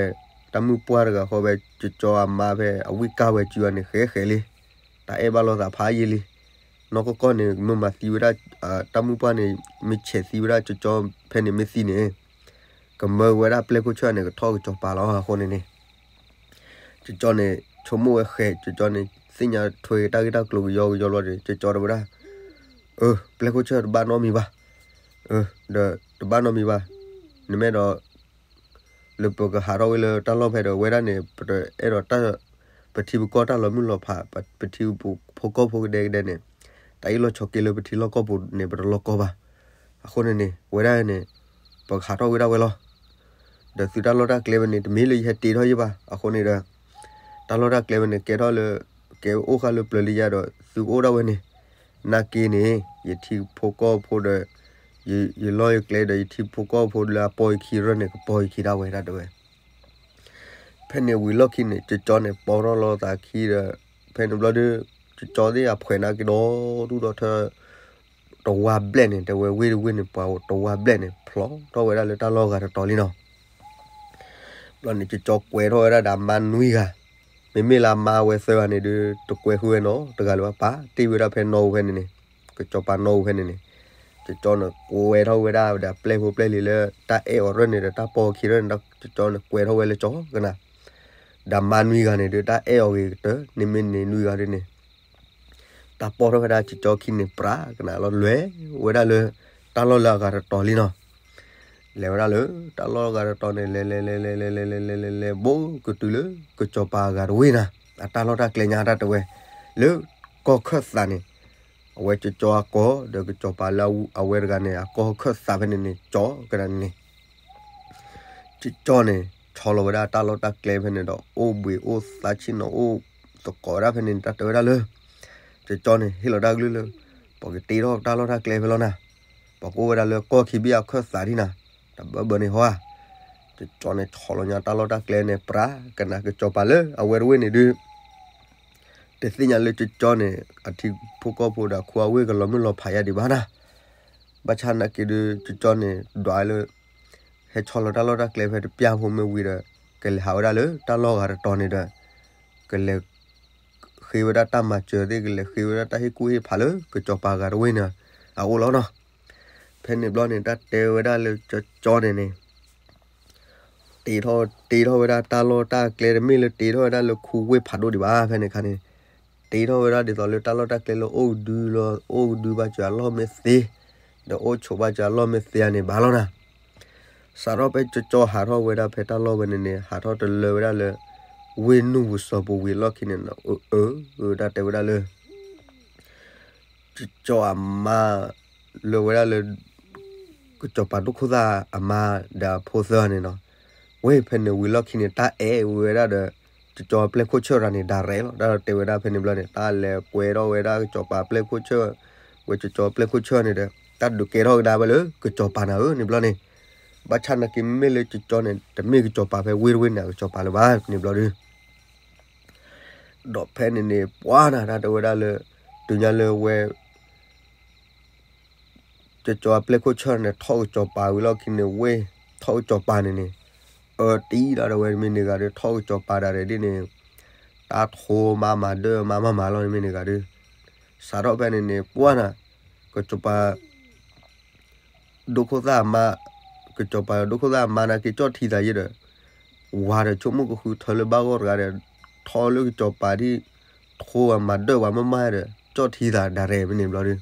တၢ်မုၣ်ပှၢ်တဂၤဃီဝဲ ကၠီကၠီအမါဖဲအဝံၣ်ကၢ်ဝဲစုအီၤန့ၣ် ဃဲးဃဲးလံ, တၢ်အဲၣ်ဘၣ်လိာ်သးဖးယံာ်လံ. နီၢ်ကီၢ်ကီၢ်န့ၣ် မ့ၢ်မၤသံဝဲဒၣ် တၢ်မုၣ်ပှၢ်န့ၣ် မ့ၢ်ဆဲးသံဝဲဒၣ်ကၠီကၠီဖဲန့ၣ်မ့ၢ်သံန့ၣ် ကမၢဝဲဒၣ်ပျဲၢ်ခိၣ်ဆၢၣ်န့ၣ် ကထီၣ်ကစီၤပၤလီၤ. အဃိန့ၣ်န့ၣ် ကၠီကၠီန့ၣ် ဆိကမိၣ်ဝဲဃဲး ကၠီကၠီန့ၣ် သ့ၣ်ညါထွဲတၢ်ဂ့ၢ်တၢ်ကျိၤကယီကယီလီၤဒီး ကၠီကၠီတဲဝဲဒၣ် အၢ ပျဲၢ်ခိၣ်ဆၢၣ်တဘၣ်နီတမံၤဘၣ်, ဒီးတဘၣ်နီတမံၤဘၣ်, နမ့ၢ်အဲၣ်ဒိး လၢပကဟးထီၣ်ဝဲလၢတၢ်လီၢ်ဖဲဒီး ဝဲဒၣ်န့ၣ် ပတအဲၣ်ဒိး ပထံပကီၢ်တၢ်လီၤမုၢ်လီၤဖး ပထံဖိကီၢ်ဖိကဒဲကဒဲန့ၣ် တၢ်အ့ၣ်လိာ်ဆိးက့လၢပထံလီၢ်ကီၢ်ပူၤန့ၣ် ပတလီၢ်ကီၢ်ဘၣ်. အဃိန့ၣ်န့ၣ် ဝဲဒၣ်န့ၣ် ပကဟးထီၣ်ဝဲဒၣ်ဝဲလီၤ. ဒီးသုတၢ်လီၢ်တၢ်ကျဲဝဲန့ၣ် တမ့ၢ်လၢယဟဲတ့ထီၣ်ယဲဘၣ်. အဃိန့ၣ်ဒီး တၢ်လီၢ်တၢ်ကျဲဝဲန့ၣ် ကဲထီၣ်လၢ ကဲအိၣ်ဃာ်လၢပျၢၤလံယါဒီး သုကအိၣ်ဒၣ်ဝဲန့ၣ် နာ်က့န့ၣ် ယထံဖိကီၢ်ဖိဒီး ယလီၢ်ယကျဲဒီး ယထံဖိကီၢ်ဖိလၢအပိာ်ယခံရၢၢ်န့ၣ် ကပိာ်ယခံဒၣ်ဝဲဒၣ်တဲဝဲ ဖဲန့ၣ်ဝံၤလီၢ်ခံန့ၣ် ကၠီကၠီန့ၣ် ပိာ်ထီၣ်လီၤသးခံဒီး ဖဲန့ၣ်ဘျီဒီး ကၠီကၠီသ့ၣ်အဖှဲးနာ်က့ဒီဒူၣ်ဒီထၢ တဝၢ်ဘျဲၣ်န့ၣ် တဲဝဲဝ့ၢ်တဝ့ၢ်န့ၣ် ပှၤအိၣ်တဝၢ်ဘျဲၣ်န့ၣ် ဖျိးထီၣ်ဝဲဒၣ်လၢတၢ်လီၢ်ဂၤတတီၤလံနီၤ. ဘျီန့ၣ် ကၠီကၠီကွဲးထီၣ်ဝဲဒၣ်ဒီးအမါနွံဂၤ, မ့မ့ၢ်လၢအမါဝဲသၢဂၤန့ၣ်ဒုး တကွဲးဃုာ်ဝဲနီတဂၤလၢၤဘၣ်, ပာ်တ့ၢ်ဝဲဒၣ်ဖဲနီၣ်အူဖဲန့ၣ်န့ၣ်, ကၠီၤပၤနီၣ်အူဖဲန့ၣ်န့ၣ်, ကၠီကၠီန့ၣ် ကွဲးထီၣ်ဝဲဒၣ်ဒီးအပျဲၢ်ဖိပျဲၢ်လံၤလၢ တၢ်အဲၣ်အီၤရဲၣ်န့ၣ်ဒီးတၢ်ပိာ်အခံရဲၣ်န့ၣ်ဒီး ကၠီကၠီန့ၣ် ကွဲးထီၣ်ဝဲလၢကၠီကနၤ ဒီးမါနွံဂၤန့ၣ်ဒုး တၢ်အဲၣ်အီၤဂ့ၤကတၢၢ်, န့ၣ်မ့ၢ်န့ၣ်နွံဂၤဒုးန့ၣ် တၢ်ပိာ်ထီၣ်ဝဲဒၣ်ကၠီကၠီခံန့ၣ် ပြးကနၤလီၤ လဲၤဝဲဒၣ်လၢ တၢ်လီၢ်လၢအဂၤတတီၤလံနီၤ. လဲၤဝဲဒၣ်လၢ တၢ်လီၢ်ဂၤတတီၤန့ၣ် လဲၤလဲၤလဲၤလဲၤလဲၤလဲၤလဲၤလဲၤလဲၤလဲၤ ဘိးကတုၤလၢ ကၠီၤပၤအဂၤတဝ့ၢ်နၤ, အတၢ်လီၢ်တၢ်ကျဲညါတၢ်တဲဝဲ, လၢ ကီၢ်ခၢၣ်သးန့ၣ်, အဝဲကၠီကၠီအကီၢ် ဒီးကၠီၤပၤလၢအဝဲတဂၤန့ၣ် အကီၢ်ခၢၣ်သးဖဲန့ၣ်န့ၣ် ကၠီကနၤန့ၣ် ကၠီကၠီန့ၣ် ဆီလီၤဝဲဒၣ်တၢ်လီၢ်တၢ်ကျဲဖဲန့ၣ်ဒီး အိၣ်ဘှံးအိၣ်သါဆ့ၣ်နီၤအိၣ်သကိးဝဲဒၣ်ဖဲန့ၣ် တၢ်တဲဝဲဒၣ်လၢ ကၠီကၠီန့ၣ် ဟ့ၣ်လီၤတၢ်ကလုၢ်လၢ ပှၤကတ့ထီၣ်တၢ်လီၢ်တၢ်ကျဲဖဲလီၤနၤ, ပှၤကအိၣ်ဝဲဒၣ်လၢကီၢ်ခံဘ့ၣ်အခၢၣ်သးဒ်နၤ, တဘၢဘၢန့ၣ်ဟီဧါ. ကၠီကၠီန့ၣ် ဆီလီၤညါတၢ်လီၢ်တၢ်ကျဲန့ၣ် ပြးကနၤ ကၠီၤပၤလၢအဝဲတဝ့ၢ်န့ၣ်ဒုး တသ့ၣ်ညါလၢကၠီကၠီန့ၣ် အထံဖိကီၢ်ဖိဒီးခိအဝ့ၢ်ကလီၤမုၢ်လီၤဖးယါဒံးဘၣ်နၤ, ဘၣ်ဆၣ်နာ်က့ဒုး ကၠီကၠီန့ၣ် ဒွးလၢ ဟဲဆီလီၤတၢ်လီၢ်တၢ်ကျဲဖဲတပျၢ်ဖိမ့ၢ်ဝံၤဒီး ကလဲၤဟးဝဲဒၣ်လၢတၢ်လီၢ်ဂၤတတီၤန့ၣ်ဒီး ကလဲၤ ဃ့ဝဲဒၣ်တၢ်မၤစၢၤသ့ၣ် ကလဲၤဃ့ဝဲဒၣ်တၢ်ဟ့ၣ်ကူၣ်ဟ့ၣ်ဖးလၢကၠီၤပၤဂၤတဝ့ၢ်န့ၣ် အအိၣ်လီၤနီၤ. ဖဲန့ၣ်ဘျီန့ၣ် တၢ်တဲဝဲဒၣ်လၢကၠီကၠီန့ၣ်န့ၣ် တ့ထီၣ် တ့ထီၣ်ဝဲဒၣ်တၢ်လီၢ်တၢ်ကျဲ တမ့ၢ်လၢတ့ထီၣ်ဝဲဒၣ်လၢခူဝ့ၢ်ဖးဒိၣ်ဒံးဘၣ် ဖဲန့ၣ်အခါန့ၣ်, တ့ထီၣ်ဝဲဒၣ်ဒ်သိးလၢတၢ်လီၢ်တၢ်ကျဲလၢအိၣ်ကဒုလီၤ အိၣ်ကဒုဘၣ်စၢၤအလီၢ်မ့ၢ်သ့, ဒီးအိၣ်ဆိးဘၣ်စၢၤအလီၢ်မ့ၢ်သ့န့ၣ်ဘၣ်လီၤနၤ. စးထီၣ်ဖဲကၠီကၠီဟးထီၣ်ဝဲဒၣ်ဖဲတၢ်လီၢ်ဝဲန့ၣ်န့ၣ် ဟးထီၣ်တလၢဝဲဒၣ်လၢ ဝ့ၢ်နုၢ်ပူၤစီၤပူၤဝံၤအလီၢ်ခံန့ၣ် အၢ အၢ တၢ်တဲဝဲဒၣ်လၢ ကၠီကၠီအမါ လၢဝဲဒၣ်လၢ ကၠီၤပၤဒိၣ်ခိၣ်သၣ်အမါဒီးအဖိသၢဂၤန့ၣ်နီၤ, ဝ့ၢ်ဖဲန့ၣ်ဝံၤလီၢ်ခံန့ၣ် တၢ်အဲၣ်ဝဲဒၣ်ဒီး ကၠီကၠီအပျဲၢ်ခိၣ်ဆၢၣ်တဂၤန့ၣ် ဒၣ်ရဲၣ်လီၤ. တၢ်တဲဝဲဒၣ်ဖဲန့ၣ်ဘျီန့ၣ် တၢ်လဲၤကွဲးထီၣ်ဝဲဒၣ်ကၠီၤပၤပျဲၢ်ခိၣ်ဆၢၣ် ဝဲကၠီကၠီပျဲၢ်ခိၣ်ဆၢၣ်န့ၣ်ဒီး တၢ်ဒုးကဲထီၣ်ကဒါဝဲလၢကၠီၤပၤနၤဧၢန့ၣ်ဘျီန့ၣ်, ဘၣ်ဆၣ်နာ်က့မ့မ့ၢ်လၢကၠီကၠီန့ၣ် တမ့ၢ်ကၠီၤပၤဖဲဝ့ၢ်တဝ့ၢ်န့ၣ် အကၠီၤပၤလၢၤဘၣ်န့ၣ်ဘျီဒုး ဒီးဖဲန့ၣ်န့ၣ် ပှၤနၤ တၢ်တဲဝဲဒၣ်လၢ တုၤညါလၢဝဲ ကၠီကၠီအပျဲၢ်ခိၣ်ဆၢၣ်န့ၣ် ထီၣ်ကၠီၤပၤဝံၤလီၢ်ခံန့ၣ် ဝ့ၢ်ထီၣ်ကၠီၤပၤန့ၣ်န့ၣ်, အၢ တံၢ်လီၤ တဝဲမ့ၢ်န့ၣ်ဂၤဒုး ထီၣ်ကၠီၤပၤဒၣ်ရဲၣ်ဒ်န့ၣ်, တၢ်ထိမါမၤဒၢမါမၤမၤလီၤန့ၣ်မ့ၢ်န့ၣ်ဂၤဒုး, စးထီၣ်ဖဲန့ၣ်န့ၣ် ပှၤနၤ ကၠီၤပၤ ဒိၣ်ခိၣ်သၣ်အမါ, ကၠီၤပၤဒိၣ်ခိၣ်သၣ်အမါနာ်က့ ကၠီၣ်ထံသးယဲဒီး, ဝၤဒီးဆိကမိၣ်ကဃုထၢလၢဘၣ်ဂီၢ်တဂၤဒီး, ထီလၢကၠီၤပၤဒ်, ထိအမၤဒၢၣ်ဝဲမ့ၢ်မးဒီး ကၠီၣ်ထံသးဒၣ်ရဲၣ်မ့ၢ်န့ၣ်ဘျီဒုး,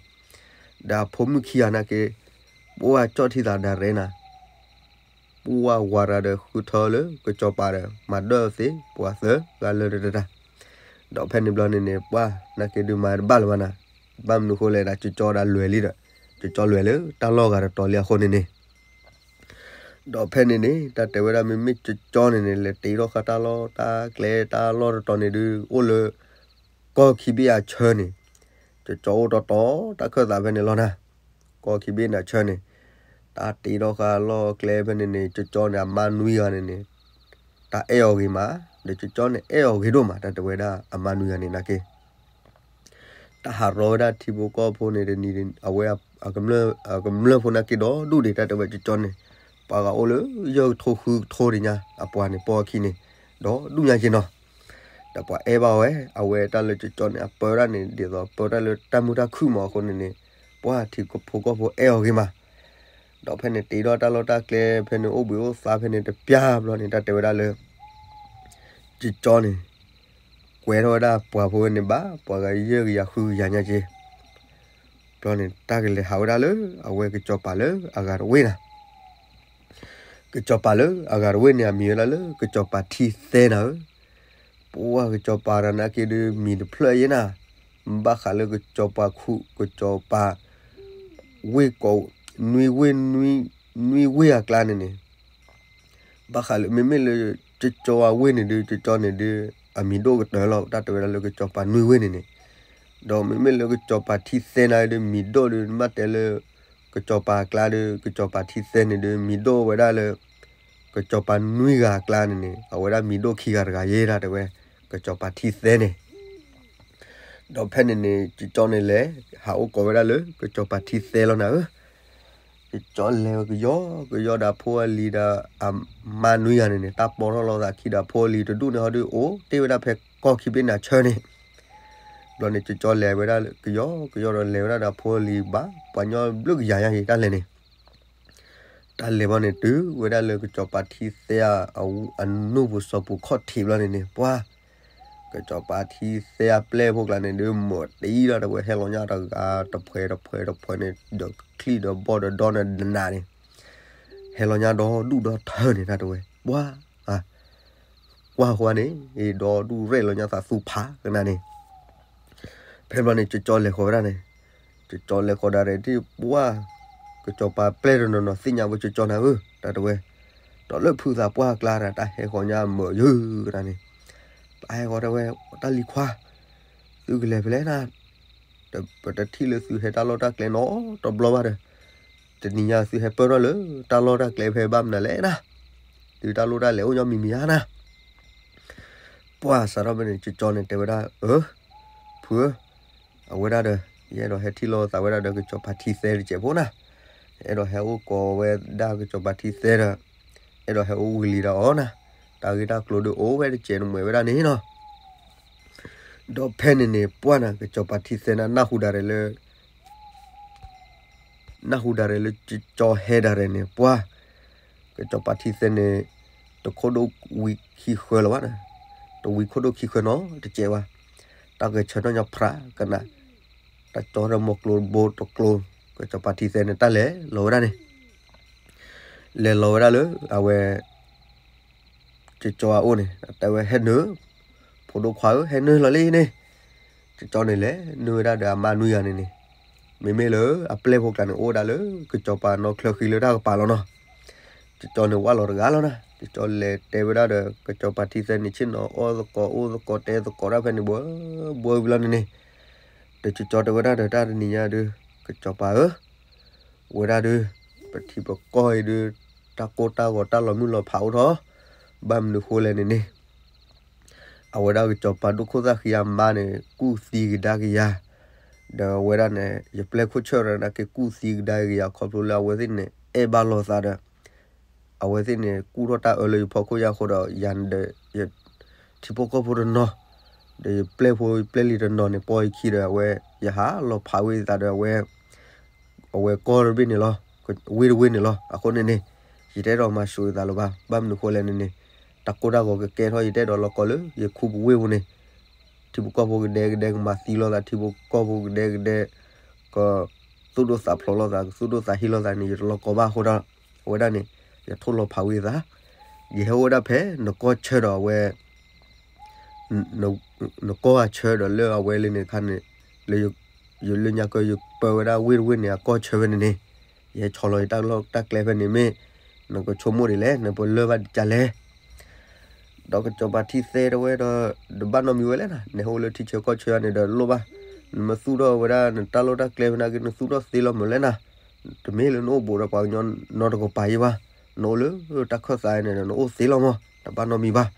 ဒီးအဖိမုၣ်ခံဂၤနာ်က့, ပှၤကၠီၣ်ထံသးဒၣ်ရဲၣ်နၤ ပှၤဝၤတဂၤဒီးဃုထၢလၢကၠီၤပၤဒီး မၤဒၢၣ်သ့ ပှၤသၢဂၤလၢတတၢ်, ဒီးဖဲန့ၣ်ဘျီန့ၣ်န့ၣ် ပှၤနာ်က့ဒုးမၤတဘၣ်လၢၤဘၣ်နၤ, ဘၣ်မနုၤဃိလဲၣ်ဒီး ကၠီကၠီဒၣ်လွဲၤလံဒီး, ကၠီကၠီလွဲၤလၢတၢ်လီၢ်ဂၤတတီၤလံအဃိန့ၣ်န့ၣ် ဒီးဖဲန့ၣ်န့ၣ် တၢ်တဲဝဲဒၣ်မ့မ့ၢ်ကၠီကၠီန့ၣ်န့ၣ် လဲၤတ့ထီၣ်ဃာ်တၢ်လီၢ်တၢ်ကျဲတၢ်လီၢ်တတီၤန့ၣ်ဒုး အိၣ်လၢ ကီၢ်ခံဘ့ၣ်အဆၢန့ၣ်, ကၠီကၠီအိၣ်တီတီတၢ်ခၢၣ်သးဖဲန့ၣ်လီၤနၤ, ကီၢ်ခံဘ့ၣ်န့ၣ်အဆၢန့ၣ်, တၢ်တ့ထီၣ်ဃာ်လီၢ်ကျဲဖဲန့ၣ်န့ၣ် ကၠီကၠီန့ၣ် အမါနွံဂၤန့ၣ်န့ၣ်, တၢ်အဲၣ်အီၤဂ့ၤမး, ဒီးကၠီကၠီန့ၣ် အဲၣ်အီၤဂ့ၤဒိၣ်မး တၢ်တဲဝဲဒၣ်အမါနွံဂၤန့ၣ်နာ်က့ တၢ်ဟးရီဝဲဒၣ်ထံဖိကီၢ်ဖိန့ၣ်တနံၤ, အဝဲ အကမျၢၢ်ဖိနာ်က့ဒီးဒူၣ်ဒံး တၢ်တဲဝဲကၠီကၠီန့ၣ်, ပှၤဂၤအိၣ်လၢယဲၢ်ကထိဃုကထိဒံးညါ အပှၤန့ၣ်ပိာ်အခံန့ၣ်, ဒီးဒူၣ်ညါက့နီၤ, ဒီးပှၤအဲၣ်ဘၣ်ဝဲ အဝဲတၢ်လၢကၠီကၠီန့ၣ် အပၢတၢ်န့ၣ် ဒ်သိးပၢတၢ်လၢတၢ်မုာ်တၢ်ခုၣ်မးအဃိန့ၣ်န့ၣ်, ပှၤထံဖိကီၢ်ဖိအဲၣ်အီၤဂ့ၤမး, ဒီးဖဲန့ၣ်တ့ထီၣ်တၢ်လီၢ်တၢ်ကျဲဖဲန့ၣ် အိၣ်ဘှံးအိၣ်သါဖဲန့ၣ်တပျၢ်ဘျီန့ၣ် တၢ်တဲဝဲဒၣ်လၢ ကၠီကၠီန့ၣ် ကွဲးထီၣ်ဝဲဒၣ်ပှၤဖိဝဲန့ၣ်ဘၣ် ပှၤဂၤယဲၢ်ကယၤဃုကယၤညါက့, ဘျီန့ၣ် တၢ်ကလဲၤဟးဝဲဒၣ်လၢ အဝဲကၠီၤပၤလၢအဂၤတဝ့ၢ်နၤ, ကၠီၤပၤလၢအဂၤတဝ့ၢ်န့ၣ် အမံၤဝဲဒၣ်လၢ ကၠီၤပၤထံသဲနၤဧၢ, ပှၤကၠီၤပၤတဂၤနာ်က့ဒုး မံၤတဖျၢၣ်ယဲနၤ, ဘၣ်ဃးလၢကၠီၤပၤခူၣ် ကၠီၤပၤ ဝ့ၢ်ကိး နွံဝ့ၢ် နွံဝ့ၢ်အကျါန့ၣ်န့ၣ် ဘၣ်ဃးလၢ မ့မ့ၢ်လၢ ကၠီကၠီအဝ့ၢ်န့ၣ်ဒုး ကၠီကၠီန့ၣ်ဒုး အမံၤဒိၣ်ကတၢၢ်လီၤ တၢ်တဲဝဲဒၣ်လၢကၠီၤပၤနွံဝ့ၢ်န့ၣ်န့ၣ်, ဒီးမ့မ့ၢ်လၢကၠီၤပၤထံသဲနၤဒုး မံၤဒိၣ်ဒုး နဘၣ်တဲလၢ ကၠီၤပၤအကျါဒုး ကၠီၤပၤထံသဲန့ၣ်ဒုး မံၤဒိၣ်ဝဲဒၣ်လၢ ကၠီၤပၤနွံဂၤအကျါန့ၣ်န့ၣ် အဝဲဒၣ်မံၤဒိၣ်ခံဂၤတဂၤယဲ တၢ်တဲဝဲ ကၠီၤပၤထံသဲန့ၣ် ဒီးဖဲန့ၣ်န့ၣ် ကၠီကၠီန့ၣ်လဲၤ ဟးအိၣ်ကိးဝဲဒၣ်လၢ ကၠီပၤထံသဲလီၤနၤဧၢ. ကၠီကၠီလဲၤဝဲကယီကယီဒီးအဖိအလံၤဒီး အမါနွံဂၤန့ၣ်န့ၣ် တၢ်ပိာ်ထီၣ်လိာ်သးခံဒီးအဖိအလံၤတဒူၣ်န့ၣ် ဟီဒုးအိၣ်တ့ၢ်ဝဲဒၣ်ဖဲကီၢ်ခံဘ့ၣ်နၤဆၢန့ၣ်. ဘျီန့ၣ် ကၠီကၠီလဲၤဝဲဒၣ်ကယီကယီဒီးလဲၤဝဲဒၣ်ဒီးအဖိအလံၤဘၣ် ပှၤညီဘျုးကယၤညါအံၤ တၢ်လဲၤန့ၣ် တၢ်လဲၤဘၣ်န့ၣ် တုၤဝဲဒၣ်လၢကၠီပၤထံသဲအ အနူၢ်ပူၤစီၤပူၤခီၣ်ထံးဘျီန့ၣ်န့ၣ် ပှၢ် ကၠီပၤထံသဲအပျဲၢ်ဖိကျါန့ၣ် ဒုးမၢာ်တံၢ်လီၤတဝဲ ဟဲလီၤညါတဂၤတဖှဲးတဖှဲးတဖှဲးန့ၣ် ဒီးချံၣ်ဒီးဘီၣ်ဒီးဒီန့ၣ်ဒနးန့ၣ် ဟဲလီၤညါဒီဒူၣ်ဒီထၢန့ၣ်တၢ်တဝဲ ပှၢ် ကွၢ်ဃီန့ၣ် ဒီဒူၣ်ရဲၣ်လီၤညါသးသူဖးကနၤန့ၣ် ဖဲဘျီန့ၣ် ကၠီကၠီလဲၤဃီၤဝဲဒၣ်န့ၣ်, ကၠီကၠီလဲၤဃီၤဒၣ်ရဲၣ်ဒ်ပှၢ်, ကၠီပၤပျဲၢ်တနီၤနီၤသ့ၣ်ညါဝဲကၠီကၠီနၤဧၢ တၢ်တဝဲ, ဒီးလၢဖုသးပှၢ်အကျါတၢ် တၢ်ဟဲဃီၤညါမၢာ်ယုၢ်ကနၤန့ၣ်, တၢ်ဟဲဃီၤတဝဲ, တၢ်လံၤခွါ, သုကလဲၤဖဲလဲၣ်နၤ, ပတထံၣ်လၢသုဟဲတၢ်လီၢ်တၢ်ကျဲနီတဘျီဘၣ်ဒီး, တနံၤညါသုဟဲပၢၢ်ထီၣ်လၢတၢ်လီၢ်တၢ်ကျဲဖဲဘၣ်မနုၤလဲၣ်နၤ, သုတၢ်လီၢ်တၢ်လဲၤအိၣ်ညီမံၤမံၤဧါနၤ ပှၢ်စးထီၣ်ဖဲန့ၣ် ကၠီကၠီန့ၣ်တဲဝဲဒၣ်, အၢ, ဖုဧၢ, အဝဲဒၣ်ဒီး ယအဲၣ်ဒိးဟဲထံၣ်လိာ်သးဝဲဒၣ်ဒီးကၠီပၤထံသဲတစဲးဖိနၤ, အဲၣ်ဒိးဟဲအိၣ်ကိးဝဲဒၣ်ကၠီပၤထံသဲဒီး, အဲၣ်ဒိးဟဲအိၣ်ဝံၤလံဒီးအီၤနၤ, တၢ်ဂ့ၢ်တၢ်ကျိၤဒုးအိၣ်ဝဲတစဲးနမှဲးဝဲဒၣ်န့ၣ်နီၤ ဒီးဖဲန့ၣ်န့ၣ် ပှၢ်နၤ ကၠီပၤထံသဲနၤ နၢ်ဟူဒၣ်ရဲၣ်လၢ နၢ်ဟူဒၣ်ရဲၣ်လၢကၠီဟဲဒၣ်ရဲၣ်န့ၣ် ပှၢ်, ကၠီပၤထံသဲန့ၣ် တခိၣ်ဒိၣ်ဝံၤခံဃၢလီၤဘၣ်, တဝံၤခိၣ်ဒိၣ်ခံဃၢနီတစဲးဘၣ်, တၢ်ဂဲၤဆၢထၢၣ်ညီဖြးကနၣ်, တၢ်ကၠီထၢၣ်မိၢ်ကျိၤဘိတကျိၤ, ကၠီပၤထံသဲန့ၣ် တၢ်လဲၤလီၤဝဲဒၣ်န့ၣ် လဲၤလီၤဝဲဒၣ်လၢ အဝဲ ကၠီကၠီအအိၣ်န့ၣ် တဲဝဲဟဲနုာ်, ဖိဒိၣ်ခွါဧၢ ဟဲနုာ်လီၤလံန့ၣ်, ကၠီကၠီန့ၣ်လဲၤနုာ်ဝဲဒၣ်ဒီးအမါနွံဂၤန့ၣ်န့ၣ်, မ့မ့ၢ်လၢအပျဲၢ်ဖိကျါန့ၣ် အိၣ်ဝဲဒၣ်လၢကၠီပၤနီၢ်ချၢဃံလၢတၢ်ကပၤလီၤနီၤ, ကၠီကၠီန့ၣ်ဝၢ်လီၤတဂၤလီၤနၤ, ကၠီကၠီလဲၤတဲဝဲဒၣ်ဒီး ကၠီပၤထံသဲန့ၣ် ဆ့ၣ်နီၤအီၣ်သကိးအိၣ်သကိးတဲသကိးတၢ်ဖဲန့ၣ် ဘှၢဘှၢဝံၤလီၤန့ၣ်န့ၣ်, ဒီးကၠီကၠီတဲဝဲဒၣ်ဒီးတၢ်တနံၤညါဒုး ကၠီပၤဧၢ ဝဲဒၣ်ဒုး ပထံပကီၢ်အံၤဒုး တၢ်ကိၢ်တၢ်ဂီၤတၢ်လီၤမုၢ်လီၤဖးအိၣ်ထီၣ်, ဘၣ်မနုၤဃိလဲၣ်န့ၣ်န့ၣ်, အဝဲဒၣ်ကၠီပၤဒိၣ်ခိၣ်သၣ်ဃံအမါန့ၣ် ကူၣ်သံကဒါက့ၤယၤ, ဒီးအဝဲဒၣ်န့ၣ် ယပျဲၢ်ခိၣ်ဆၢၣ်ဒီးနာ်က့ကူၣ်သံကဒါက့ၤယၤ ခီဖျိလၢအဝဲသ့ၣ်န့ၣ် အဲၣ်ဘၣ်လိာ်သးဒီး အဝဲသ့ၣ်န့ၣ် ကူၣ်ထီၣ်တၢ်အၢလၢယဖီခိၣ်ယါဃိဒီး ယၤဒီး ယထံဖိကီၢ်ဖိတနီၤ, ဒီးယပျဲၢ်ဖိပျဲၢ်လံၤတနီၤန့ၣ် ပီယခံဒီးအဝဲ ယဟးလီၤဖးဝဲသးဒီးအဝဲ အဝဲကီၢ်တဘ့ၣ်န့ၣ်လီၤ, ဝ့ၢ်တဝ့ၢ်န့ၣ်လီၤ. အဃိန့ၣ်န့ၣ် ယတအဲၣ်ဒိးမၤစၢၤသးလၢၤဘၣ်. ဘၣ်မနုၤဃိလဲၣ်န့ၣ်န့ၣ် တၢ်ကိၢ်တၢ်ဂီၤကကဲထီၣ် ယတအဲၣ်ဒိးလီၤကီလၢယခူပူၤဝ့ၢ်ပူၤန့ၣ် ထံဖိကီၢ်ဖိကဒဲကဒဲကမၤသံလိာ်သး ထံဖိကီၢ်ဖိကဒဲကဒဲ ကသူၣ်ဒိၣ်သးဖျိးလိာ်သး ကသူၣ်ဒိၣ်သးဟံးလိာ်သးန့ၣ် ယတလီၤကီဘၣ်အဃိဒီး အဝဲဒၣ်န့ၣ် ယထိၣ်လီၤဖးဝံသး, ယဟဲအိၣ်ဝဲဒၣ်ဖဲနကီၢ်ဆၢဒီးအဝဲ နကီၢ်အဆၢဒီးလၢအဝဲလၢန့ၣ်ခါန့ၣ် လၢယလၢညါကၢယပၢဝဲဒၣ်ဝ့ၢ်တဝ့ၢ်န့ၣ် အကီၢ်ဆၢဖဲန့ၣ်န့ၣ် ယဟဲဆီလီၤယတၢ်လီၢ်တၢ်ကျဲဖဲန့ၣ်မ့ၢ် နကဆိကမိၣ်ဒ်လဲၣ် နပလၢၢ်ဘၣ်ဒ်လဲၣ်. ဒီးကစီၤပၤထံသဲတဝဲဒီး တဘၣ်နီတမံၤဝဲလဲၣ်နၤ, နဟဲအိၣ်လၢထံဆၢကီၢ်ဆၢန့ၣ်ဒီးလိၣ်ဘၣ်, နမ့ၢ်သူၣ်ထီၣ်ဝဲဒၣ်နတၢ်လီၢ်တၢ်ကျဲဖဲန့ၣ်က့ နသူၣ်ထီၣ်သ့လီၤမုၢ်လဲၣ်နၤ, တမ့ၢ်လၢနအိၣ်ဘူးဒီးပှၤကညီနီတကပၤယံဘၣ်, နအိၣ်လၢတၢ်ခၢၣ်သးန့ၣ်ဒီး နအိၣ်သ့လီၤမး တဘၣ်နီတမံၤဘၣ်.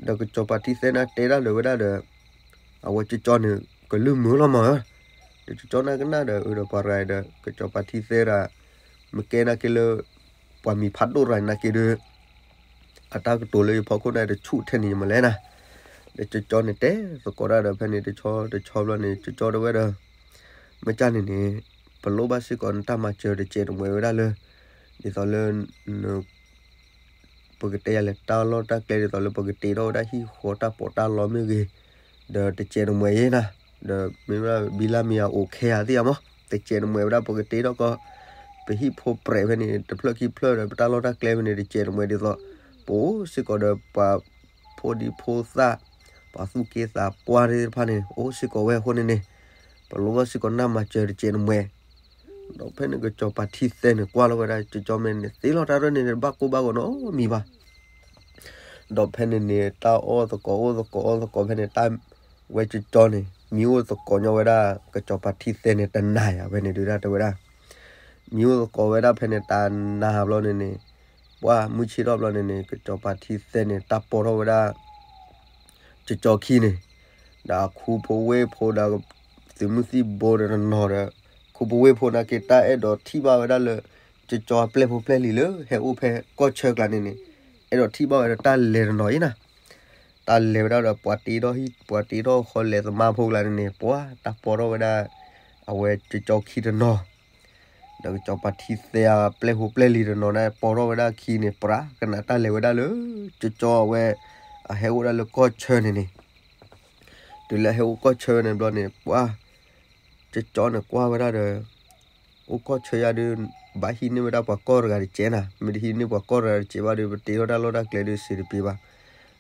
ဒီးကစီၤပၤထံသဲန့ၣ်တဲဒၣ်လၢၤဝဲဒၣ်ဒီး အဝဲကၠီကၠီန့ၣ် ကလုၢ်မုာ်လီၤမးဧၢ, ဒီးကၠီကၠီန့ၣ်ကနၣ်ဒီး အၢဒီးပှၤရၤဒီး ကစီၤပၤထံသဲရၤ မ့ၢ်ကဲနာ်က့လၢ ပှၤမံၤဖးဒိၣ်ရၤနာ်က့ဒီး အတၢ်ကတိၤလၢယဖီခိၣ်န့ၣ်တဆူၣ်ထဲန့ၣ်ယမလဲၣ်နၤ, ဒီးကၠီကၠီန့ၣ်တဲသကိးဒၣ်ဒီးဖဲန့ၣ်တဆီတဆီဘျီန့ၣ် ကၠီကၠီတဲဝဲဒီး မ့ၢ်ကၢ်န့ၣ်န့ၣ် ပလိၣ်ဘၣ်စ့ၢ်ကီးနတၢ်မၤစၢၤတစဲးတမှဲၤဝဲဒၣ်လၢ ဒ်သိးလၢ ပကတဲယၤလဲၣ်တၢ်လီၢ်တၢ်ကျဲဒ်သိးလၢပကတ့ထီၣ်ဝဲဒၣ်ဟံၣ်ဃီတၢ်ပီးတၢ်လီမ့ၢ်ဂ့ၤ, ဒီးတစဲးတမှဲၤယဲနၤ, ဒီးမ့ၢ်ဝဲဒၣ်ဘံလၢမ့ၢ်ယၤအိၣ်ခဲယၤသ့ၣ်ယၤမး, တစဲးတမှဲၤဝဲဒၣ်ပကတ့ထီၣ်ကီး ပဟံၣ်ဖိပြဲးဖဲန့ၣ် တဖျၢၣ်ခံဖျၢၣ်ဒီး ပတၢ်လီၢ်တၢ်ကျဲဖဲန့ၣ် တစဲးတမှဲၤဒ်သိး ပအိၣ်စ့ၢ်ကီးဒီးပှၤဖိဒံဖိသၣ် ပှၤသူၣ်က့သးပှၢ်သ့ၣ်တဖၣ်န့ၣ် အိၣ်စ့ၢ်ကီးဝဲအဃိန့ၣ်န့ၣ် ပလိၣ်ဘၣ်စ့ၢ်ကီးနၢ်မၤစၢၤတစဲးတမှဲၤ ဒီးဖဲန့ၣ်ကစီၤပၤထံသဲန့ၣ် ကွၢ်လီၤဝဲဒၣ်ကၠီကၠီမ့ၢ်န့ၣ် သ့လီၤတၢ်ရဲၣ်န့ၣ် တဘၣ်ကိၢ်ဘၣ်ဂီၤနီတမံၤဘၣ်. ဒီးဖဲန့ၣ်န့ၣ် တၢ်အီၣ်သကိးအိၣ်သကိးအီၣ်သကိးဖဲန့ၣ် တၢ်ဝဲကၠီကၠီန့ၣ် မံအိၣ်သကိးညီဝဲဒၣ် ကစီၤပၤထံသဲန့ၣ် တနၤယၤဝဲန့ၣ်ဒုးဒၣ်တဲဝဲဒၣ် မံအိၣ်သကိးဝဲဒၣ်ဖဲန့ၣ် တနၤဘျီန့ၣ်န့ၣ် ပှၢ်မုၢ်ဆ့ၣ်ထီၣ်ဘျီန့ၣ်န့ၣ် ကစီၤပၤထံသဲန့ၣ် တၢ်ပိာ်ထီၣ်ဝဲဒၣ် ကၠီကၠီခံန့ၣ် ဒီးခူဖိဝ့ၢ်ဖိဒီး သုးမုၢ်သံၣ်ဘိဒီးတနီၤဒီး ခူဖိဝ့ၢ်ဖိနာ်က့ တၢ်အဲၣ်ဒိးထံၣ်ဘၣ်ဝဲဒၣ်လၢ ကၠီကၠီအပျဲၢ်ဖိပျဲၢ်လံၤလၢ ဟဲအိၣ်ဖဲကီၢ်ဆၢကျါန့ၣ်န့ၣ် အဲၣ်ဒိးထံၣ်ဘၣ်ဝဲဒီးတၢ်လဲၤတနီၤအံၤနၤ. တၢ်လဲၤဝဲဒၣ်ဒီး ပှၤတ့ထီၣ်ဟံၣ် ပှၤတ့ထီၣ်ဃီ လဲၤသမါဖိကျါန့ၣ်န့ၣ် ပှၤတၢ်ပီထီၣ်ဝဲဒၣ် အဝဲကၠီကၠီခံတနီၤ ဒီးကၠီပၤထံသဲအပျဲၢ်ဖိပျဲၢ်လံၤတနီၤန့ၣ် ပီထီၣ်ဝဲဒၣ်ခံန့ၣ် ပြးကနၣ်တၢ်လဲၤဝဲဒၣ်လၢ ကၠီကၠီအဝဲ အဟဲအိၣ်ဒၣ်လၢကီၢ်ဆၢန့ၣ်န့ၣ်, တုၤလၢအဟဲအိၣ်ကီၢ်ဆၢန့ၣ်ဘျီန့ၣ် ပှၤ ကၠီကၠီန့ၣ်ကွၢ်ဝဲဒၣ်ဒီး အိၣ်ကီၢ်ဆၢယါဒီး ဘၣ်ဟံးန့ၢ်ဝဲဒၣ်ပှၤကီၢ်တဂၤတစဲးနၤ, မ့ၢ်တဟံးန့ၢ်ပှၤကီၢ်တဂၤတစဲးဘၣ်ဒီး ပတ့ထီၣ်တၢ်လီၢ်တၢ်ကျဲဒီးစံးတပ့ၤဘၣ်.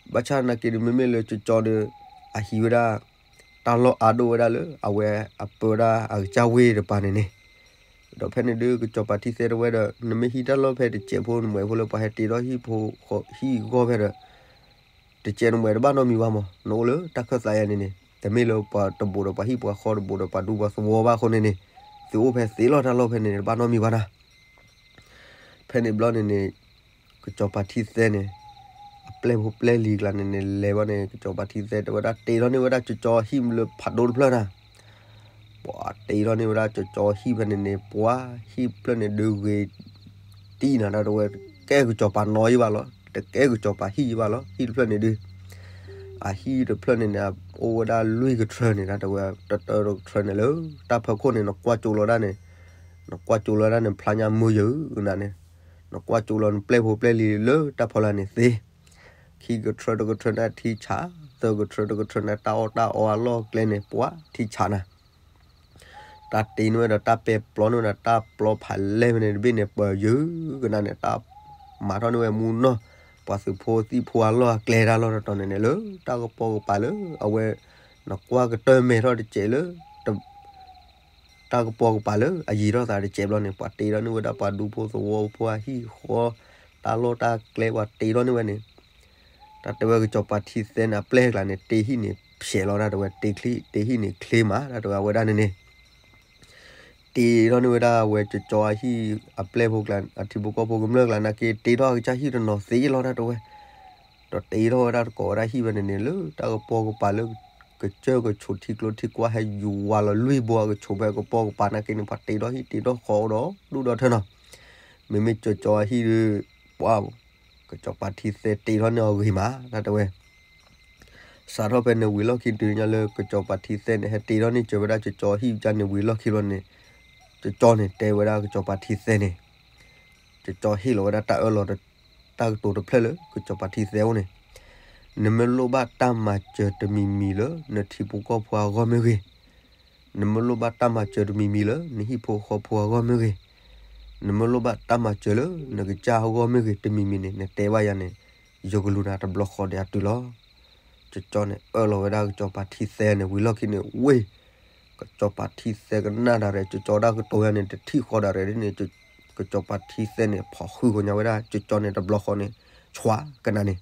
ဘၣ်ဆၣ်နာ်က့ဒီး မ့မ့ၢ်လၢကၠီကၠီဒီး အဟံးဝဲဒၣ် တၢ်လီၢ်အါဒိၣ်ဝဲဒၣ်လၢ အဝဲအပၢဒၣ်အကစၢ်ဝ့ၢ်တပၤန့ၣ်န့ၣ်, ဒီးဖဲန့ၣ်ဒုး ကၠီပၤထံသဲတဝဲဒီး နမ့ၢ်ဟံးတၢ်လီၢ်ဖဲတစဲးဖိ နမဲာ်ဖိလၢပှၤဟဲတ့ထီၣ်ဟံၣ်ဖိ ဟံၣ်ဂီၢ်ဖဲဒီး တစဲးနမဲာ်တဘၣ်နီတမံၤဘၣ်မး, နအိၣ်လၢတၢ်ခၢၣ်သးယါန့ၣ်န့ၣ် တမ့ၢ်လၢပှၤတဘူးဒီးပှၤဟံၣ်ပှၤဃီတဘူးဒီးပှၤဒူပှၤသဝီဘၣ်အဃိန့ၣ်န့ၣ်, သုအိၣ်ဖဲသ့လီၤတၢ်လီၢ်ဖဲန့ၣ်န့ၣ် တဘၣ်နီတမံၤဘၣ်နၤ. ဖဲန့ၣ်ဘျီန့ၣ်န့ၣ် ကၠီပၤထံသဲန့ၣ် အပျဲၢ်ဖိပျဲၢ်လံၤကျါန့ၣ်န့ၣ် လဲၤဘၣ်န့ၣ် ကၠီပၤထံသဲတဲဝဲဒၣ် တ့ထီၣ်န့ၢ်ဝဲဒၣ်ကၠီကၠီဟံၣ်လၢဖးဒိၣ်တဖျၢၣ်နၤ. ပှၤတ့ထီၣ်န့ၢ်ဝဲဒၣ်ကၠီကၠီဟံၣ်ဖဲန့ၣ်န့ၣ် ပှၤဟံၣ်ဖျၢၣ်န့ၣ်ဒုးဂ့ၤ တံၢ်နၤဒၣ်တဝဲ တကဲကၠီပၤနီၢ်ယံဘၣ်လီၤ, တကဲကၠီပၤဟံၣ်ယံဘၣ်လီၤ, ဟံၣ်တဖျၢၣ်န့ၣ်ဒုး အဟံၣ်တဖျၢၣ်န့ၣ်န့ၣ် အိၣ်ဝဲဒၣ်လွံၢ်ကထြၢန့ၣ်ဒၣ်တဝဲ တတၢတကထြၢန့ၣ်လၢ တၢ်ဖၢခိၣ်န့ၣ် နကွၢ်ကၠိလီၤဒၣ်န့ၣ်, နကွၢ်ကၠိလီၤဒၣ်န့ၣ် ဖျါညါမုာ်ယုာ်နၤန့ၣ်, နကွၢ်ကၠိလီၤနပျဲၢ်ဖိပျဲၢ်လံၤလၢတၢ်ဖီလာ်န့ၣ်သ့, ခံကထြၢတကထြၢန့ၣ်ထံဆး, သၢကထြၢတကထြၢန့ၣ် တၢ်အီၣ်တၢ်အီအလီၢ်အကျဲန့ၣ် ပှၤထံဆးနၤ တၢ်တ့န့ၢ်ဝဲဒီးတၢ်ပဲာ်ပျီန့ၢ်ဝဲဒီးတၢ်ပျီဖးလဲၢ်ဖဲန့ၣ်တဘ့ၣ်န့ၣ် ပၢၤယုာ်ကနၤန့ၣ် တၢ်မၤထီၣ်န့ၢ်ဝဲမူနီၢ် ပှၤသုးဖိသံၣ်ဖိအလီၢ်အကျဲတၢ်လီၢ်တတီၤန့ၣ်န့ၣ် လၢတၢ်ကပီၤကပၤလၢ အဝဲ နကွၢ်ကတၢၢ်မဲာ်ထီၣ်တစဲးလၢ တၢ်ကပီၤကပၤလၢအယံၤထီၣ်သးတစဲးဘျီန့ၣ် ပှၤတ့ထီၣ်န့ၢ်ဝဲဒၣ်ပှၤဒူဖိသဝီဖိအဟံၣ်ဃီ တၢ်လီၢ်တၢ်ကျဲ ပှၤတ့ထီၣ်န့ၢ်ဝဲန့ၣ် တၢ်တဲဝဲကၠီပၤထံသဲန့ၣ် အပျဲၢ်ကျါန့ၣ် တ့ဟံၣ်န့ၣ်ဖျဲးလီၤဒၣ်တဝဲ တ့ချံ တ့ဟံၣ်န့ၣ်ချ့မးဒၣ်တဝဲ အဝဲဒၣ်န့ၣ်န့ၣ် တ့ထီၣ်န့ၢ်ဝဲဒၣ်အဝဲကၠီကၠီအဟံၣ်အပျဲၢ်ဖိကျါ အထံဖိကီၢ်ဖိကမျၢၢ်ကျါနာ်က့ တ့ထီၣ်အကစၢ်ဟံၣ်တနီၤသ့လီၤဒၣ်တဝဲ ဒီးတ့ထီၣ်ဝဲဒၣ်တကိးဝဲဒၣ်ဟံၣ်ဖဲန့ၣ်န့ၣ် လၢတၢ်ကပီၤကပၤလၢ ကစၢၢ်ကဆိးထံကျိထံကွၢ်ဟဲယူၤဝါလီၤလွံၢ်ဘိအကဆိးဖဲကပီၤကပၤနာ်က့န့ၣ် ပှၤတ့ထီၣ်ဟံၣ်တ့ထီၣ်ဃီဒီးဒူၣ်ဒီးထၢနီၤ မ့မ့ၢ်ကၠီကၠီအဟံၣ်ဒီး ပှၤ ကၠီပၤထံသဲတ့ထီၣ်န့ၢ်အီၤဂ့ၤမးဒၣ်တဝဲ စးထီၣ်ဖဲန့ၣ်ဝံၤလီၢ်ခံတုၤညါလၢကၠီပၤထံသဲန့ၣ် ဟဲတ့ထီၣ်န့ၢ်စၢၤဝဲဒၣ်ကၠီကၠီဟံၣ်ကန့ၣ်ဝံၤလီၢ်ခံဘျီန့ၣ် ကၠီကၠီန့ၣ်တဲဝဲဒၣ်ကၠီပၤထံသဲန့ၣ် ကၠီကၠီဟ့ၣ်လီၤဝဲဒၣ်တၢ်အၢၣ်လီၤ တၢ်ကတိၤတဖျၢၣ်လၢကၠီပၤထံသဲအိၣ်န့ၣ် နမ့ၢ်လိၣ်ဘၣ်တၢ်မၤစၢၤတမံၤမံၤလၢ နထံဖိကီၢ်ဖိအဂီၢ်မ့ၢ်ဂ့ၤ နမ့ၢ်လိၣ်ဘၣ်တၢ်မၤစၢၤတမံၤမံၤလၢ နဟံၣ်ဖိဃီဖိအဂီၢ်မ့ၢ်ဂ့ၤ, နမ့ၢ်လိၣ်ဘၣ်တၢ်မၤစၢၤလၢ နကစၢ်အဂီၢ်မ့ၢ်ဂ့ၤ တမံၤမံၤန့ၣ် နတဲဘၣ်ယၤန့ၣ် ယကလူၤနၤတဘျီဃီဒီးအတုၤလီၤ. ကၠီကၠီန့ၣ် အၢၣ်လီၤဝဲဒၣ်ကၠီပၤထံသဲန့ၣ် ဝံၤလီၢ်ခံန့ၣ် ဝ့ၢ် ကၠီပၤထံသဲကနၣ်တၢ်ရဲၣ် ကၠီကၠီတၢ်ကတိၤယၤန့ၣ် တထံၣ်ဃီဒၣ်ရဲၣ်ဒ်န့ၣ် ကၠီပၤထံသဲန့ၣ် ဖီၣ်ဃုာ်ဃီညါဝဲဒၣ် ကၠီကၠီန့ၣ် တဘျီဃီန့ၣ် ဆွးကနၣ်န့ၣ်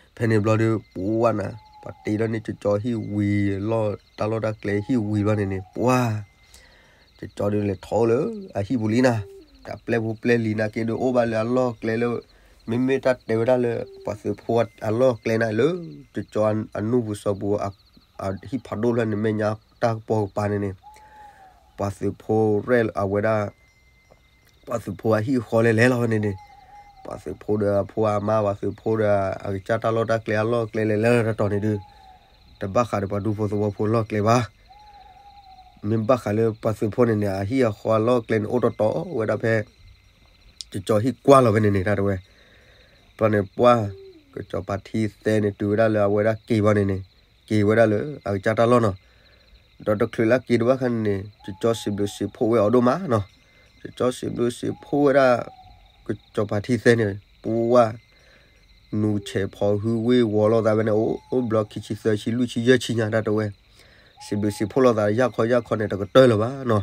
ဖဲန့ၣ်ဘျီဒီး ပဝဲနၤ ပှၤတ့ထီၣ်န့ၢ်ကၠီကၠီဟံၣ်ဝံၤလီၢ် တၢ်လီၢ်တၢ်ကျဲဟံၣ်ဝံၤဘျီန့ၣ်န့ၣ် ပှၤ ကၠီကၠီဒီးလဲၤထီၣ်အိၣ်လၢအဟံၣ်ပူၤလံနၤ, တၢ်ပျဲၢ်ဖိပျဲၢ်လံၤနာ်က့ဒီးအိၣ်ဘၣ်လၢအလီၢ်ကျဲလၢ မ့မ့ၢ်တၢ်တဲဝဲဒၣ်လၢ ပှၤသုးဖိအလီၢ်ကျဲနၤလၢ ကၠီကၠီအနူၢ်ပူၤစီၤပူၤ အဟံၣ်ဖးဒိၣ်ဖျၢၣ်န့ၣ် မဲာ်ညါတၢ်ကပီၤကပၤန့ၣ်န့ၣ် ပှၤသုးဖိရဲၣ်အဝဲဒၣ် ပှၤသုးဖိအဟံၣ်ဃီလဲၤလဲၤလီၤဝဲန့ၣ်န့ၣ်, ပှၤသုးဖိဒီးအဖိအမါ ပှၤသုးဖိဒီးအကစၢ်တၢ်လီၢ်တၢ်ကျဲအလီၢ်ကျဲလဲၤလဲၤလီၤတတီၤန့ၣ်ဒုး, တဘၣ်ဃးဒီးပှၤဒူဖိသဝီဖိလီၢ်ကျဲဘၣ်. မ့ၢ်ဘၣ်ဃးလၢပှၤသုးဖိန့ၣ်န့ၣ် အဟံၣ်အဃီအလီၢ်ကျဲန့ၣ် အိၣ်တတီၤဝဲဒၣ်ဖဲ ကၠီကၠီဟံၣ်ကွၢ်လီၤဝဲန့ၣ်န့ၣ် တၢ်တဝဲ. ဘျီန့ၣ်ပှၢ် ကၠီပၤထံသဲန့ၣ် တုၤဝဲဒၣ်လၢအဝဲဒၣ်က့ၤဘၣ်န့ၣ်န့ၣ်, က့ၤဝဲဒၣ်လၢအကစၢ်တၢ်လီၢ်နီၤ. ဒီးတချုးလၢက့ၤတဘၣ်ခါန့ၣ်န့ၣ် ကၠီစံးဘျုးစံးဖှိၣ်ဝဲအီၤဒိၣ်မးနီၤ. ကၠီစံးဘျုးစံးဖှိၣ်ဝဲဒၣ် ကၠီပၤထံသဲန့ၣ် ပှၢ် နူဆဲးဖီဟုဝ့ၢ်ဝီၤလိာ်သးဝဲန့ၣ် အိၣ်ဘျီခံဆံသၢဆံ လွံၢ်ဆံယဲၢ်ဆံညါ တၢ်တဝဲ. စံးဘျုးစံးဖှိၣ်လိာ်သး ယၢ်ခီယၢ်ခီန့ၣ် တကတၢၢ်လၢၤဘၣ်နီၤ.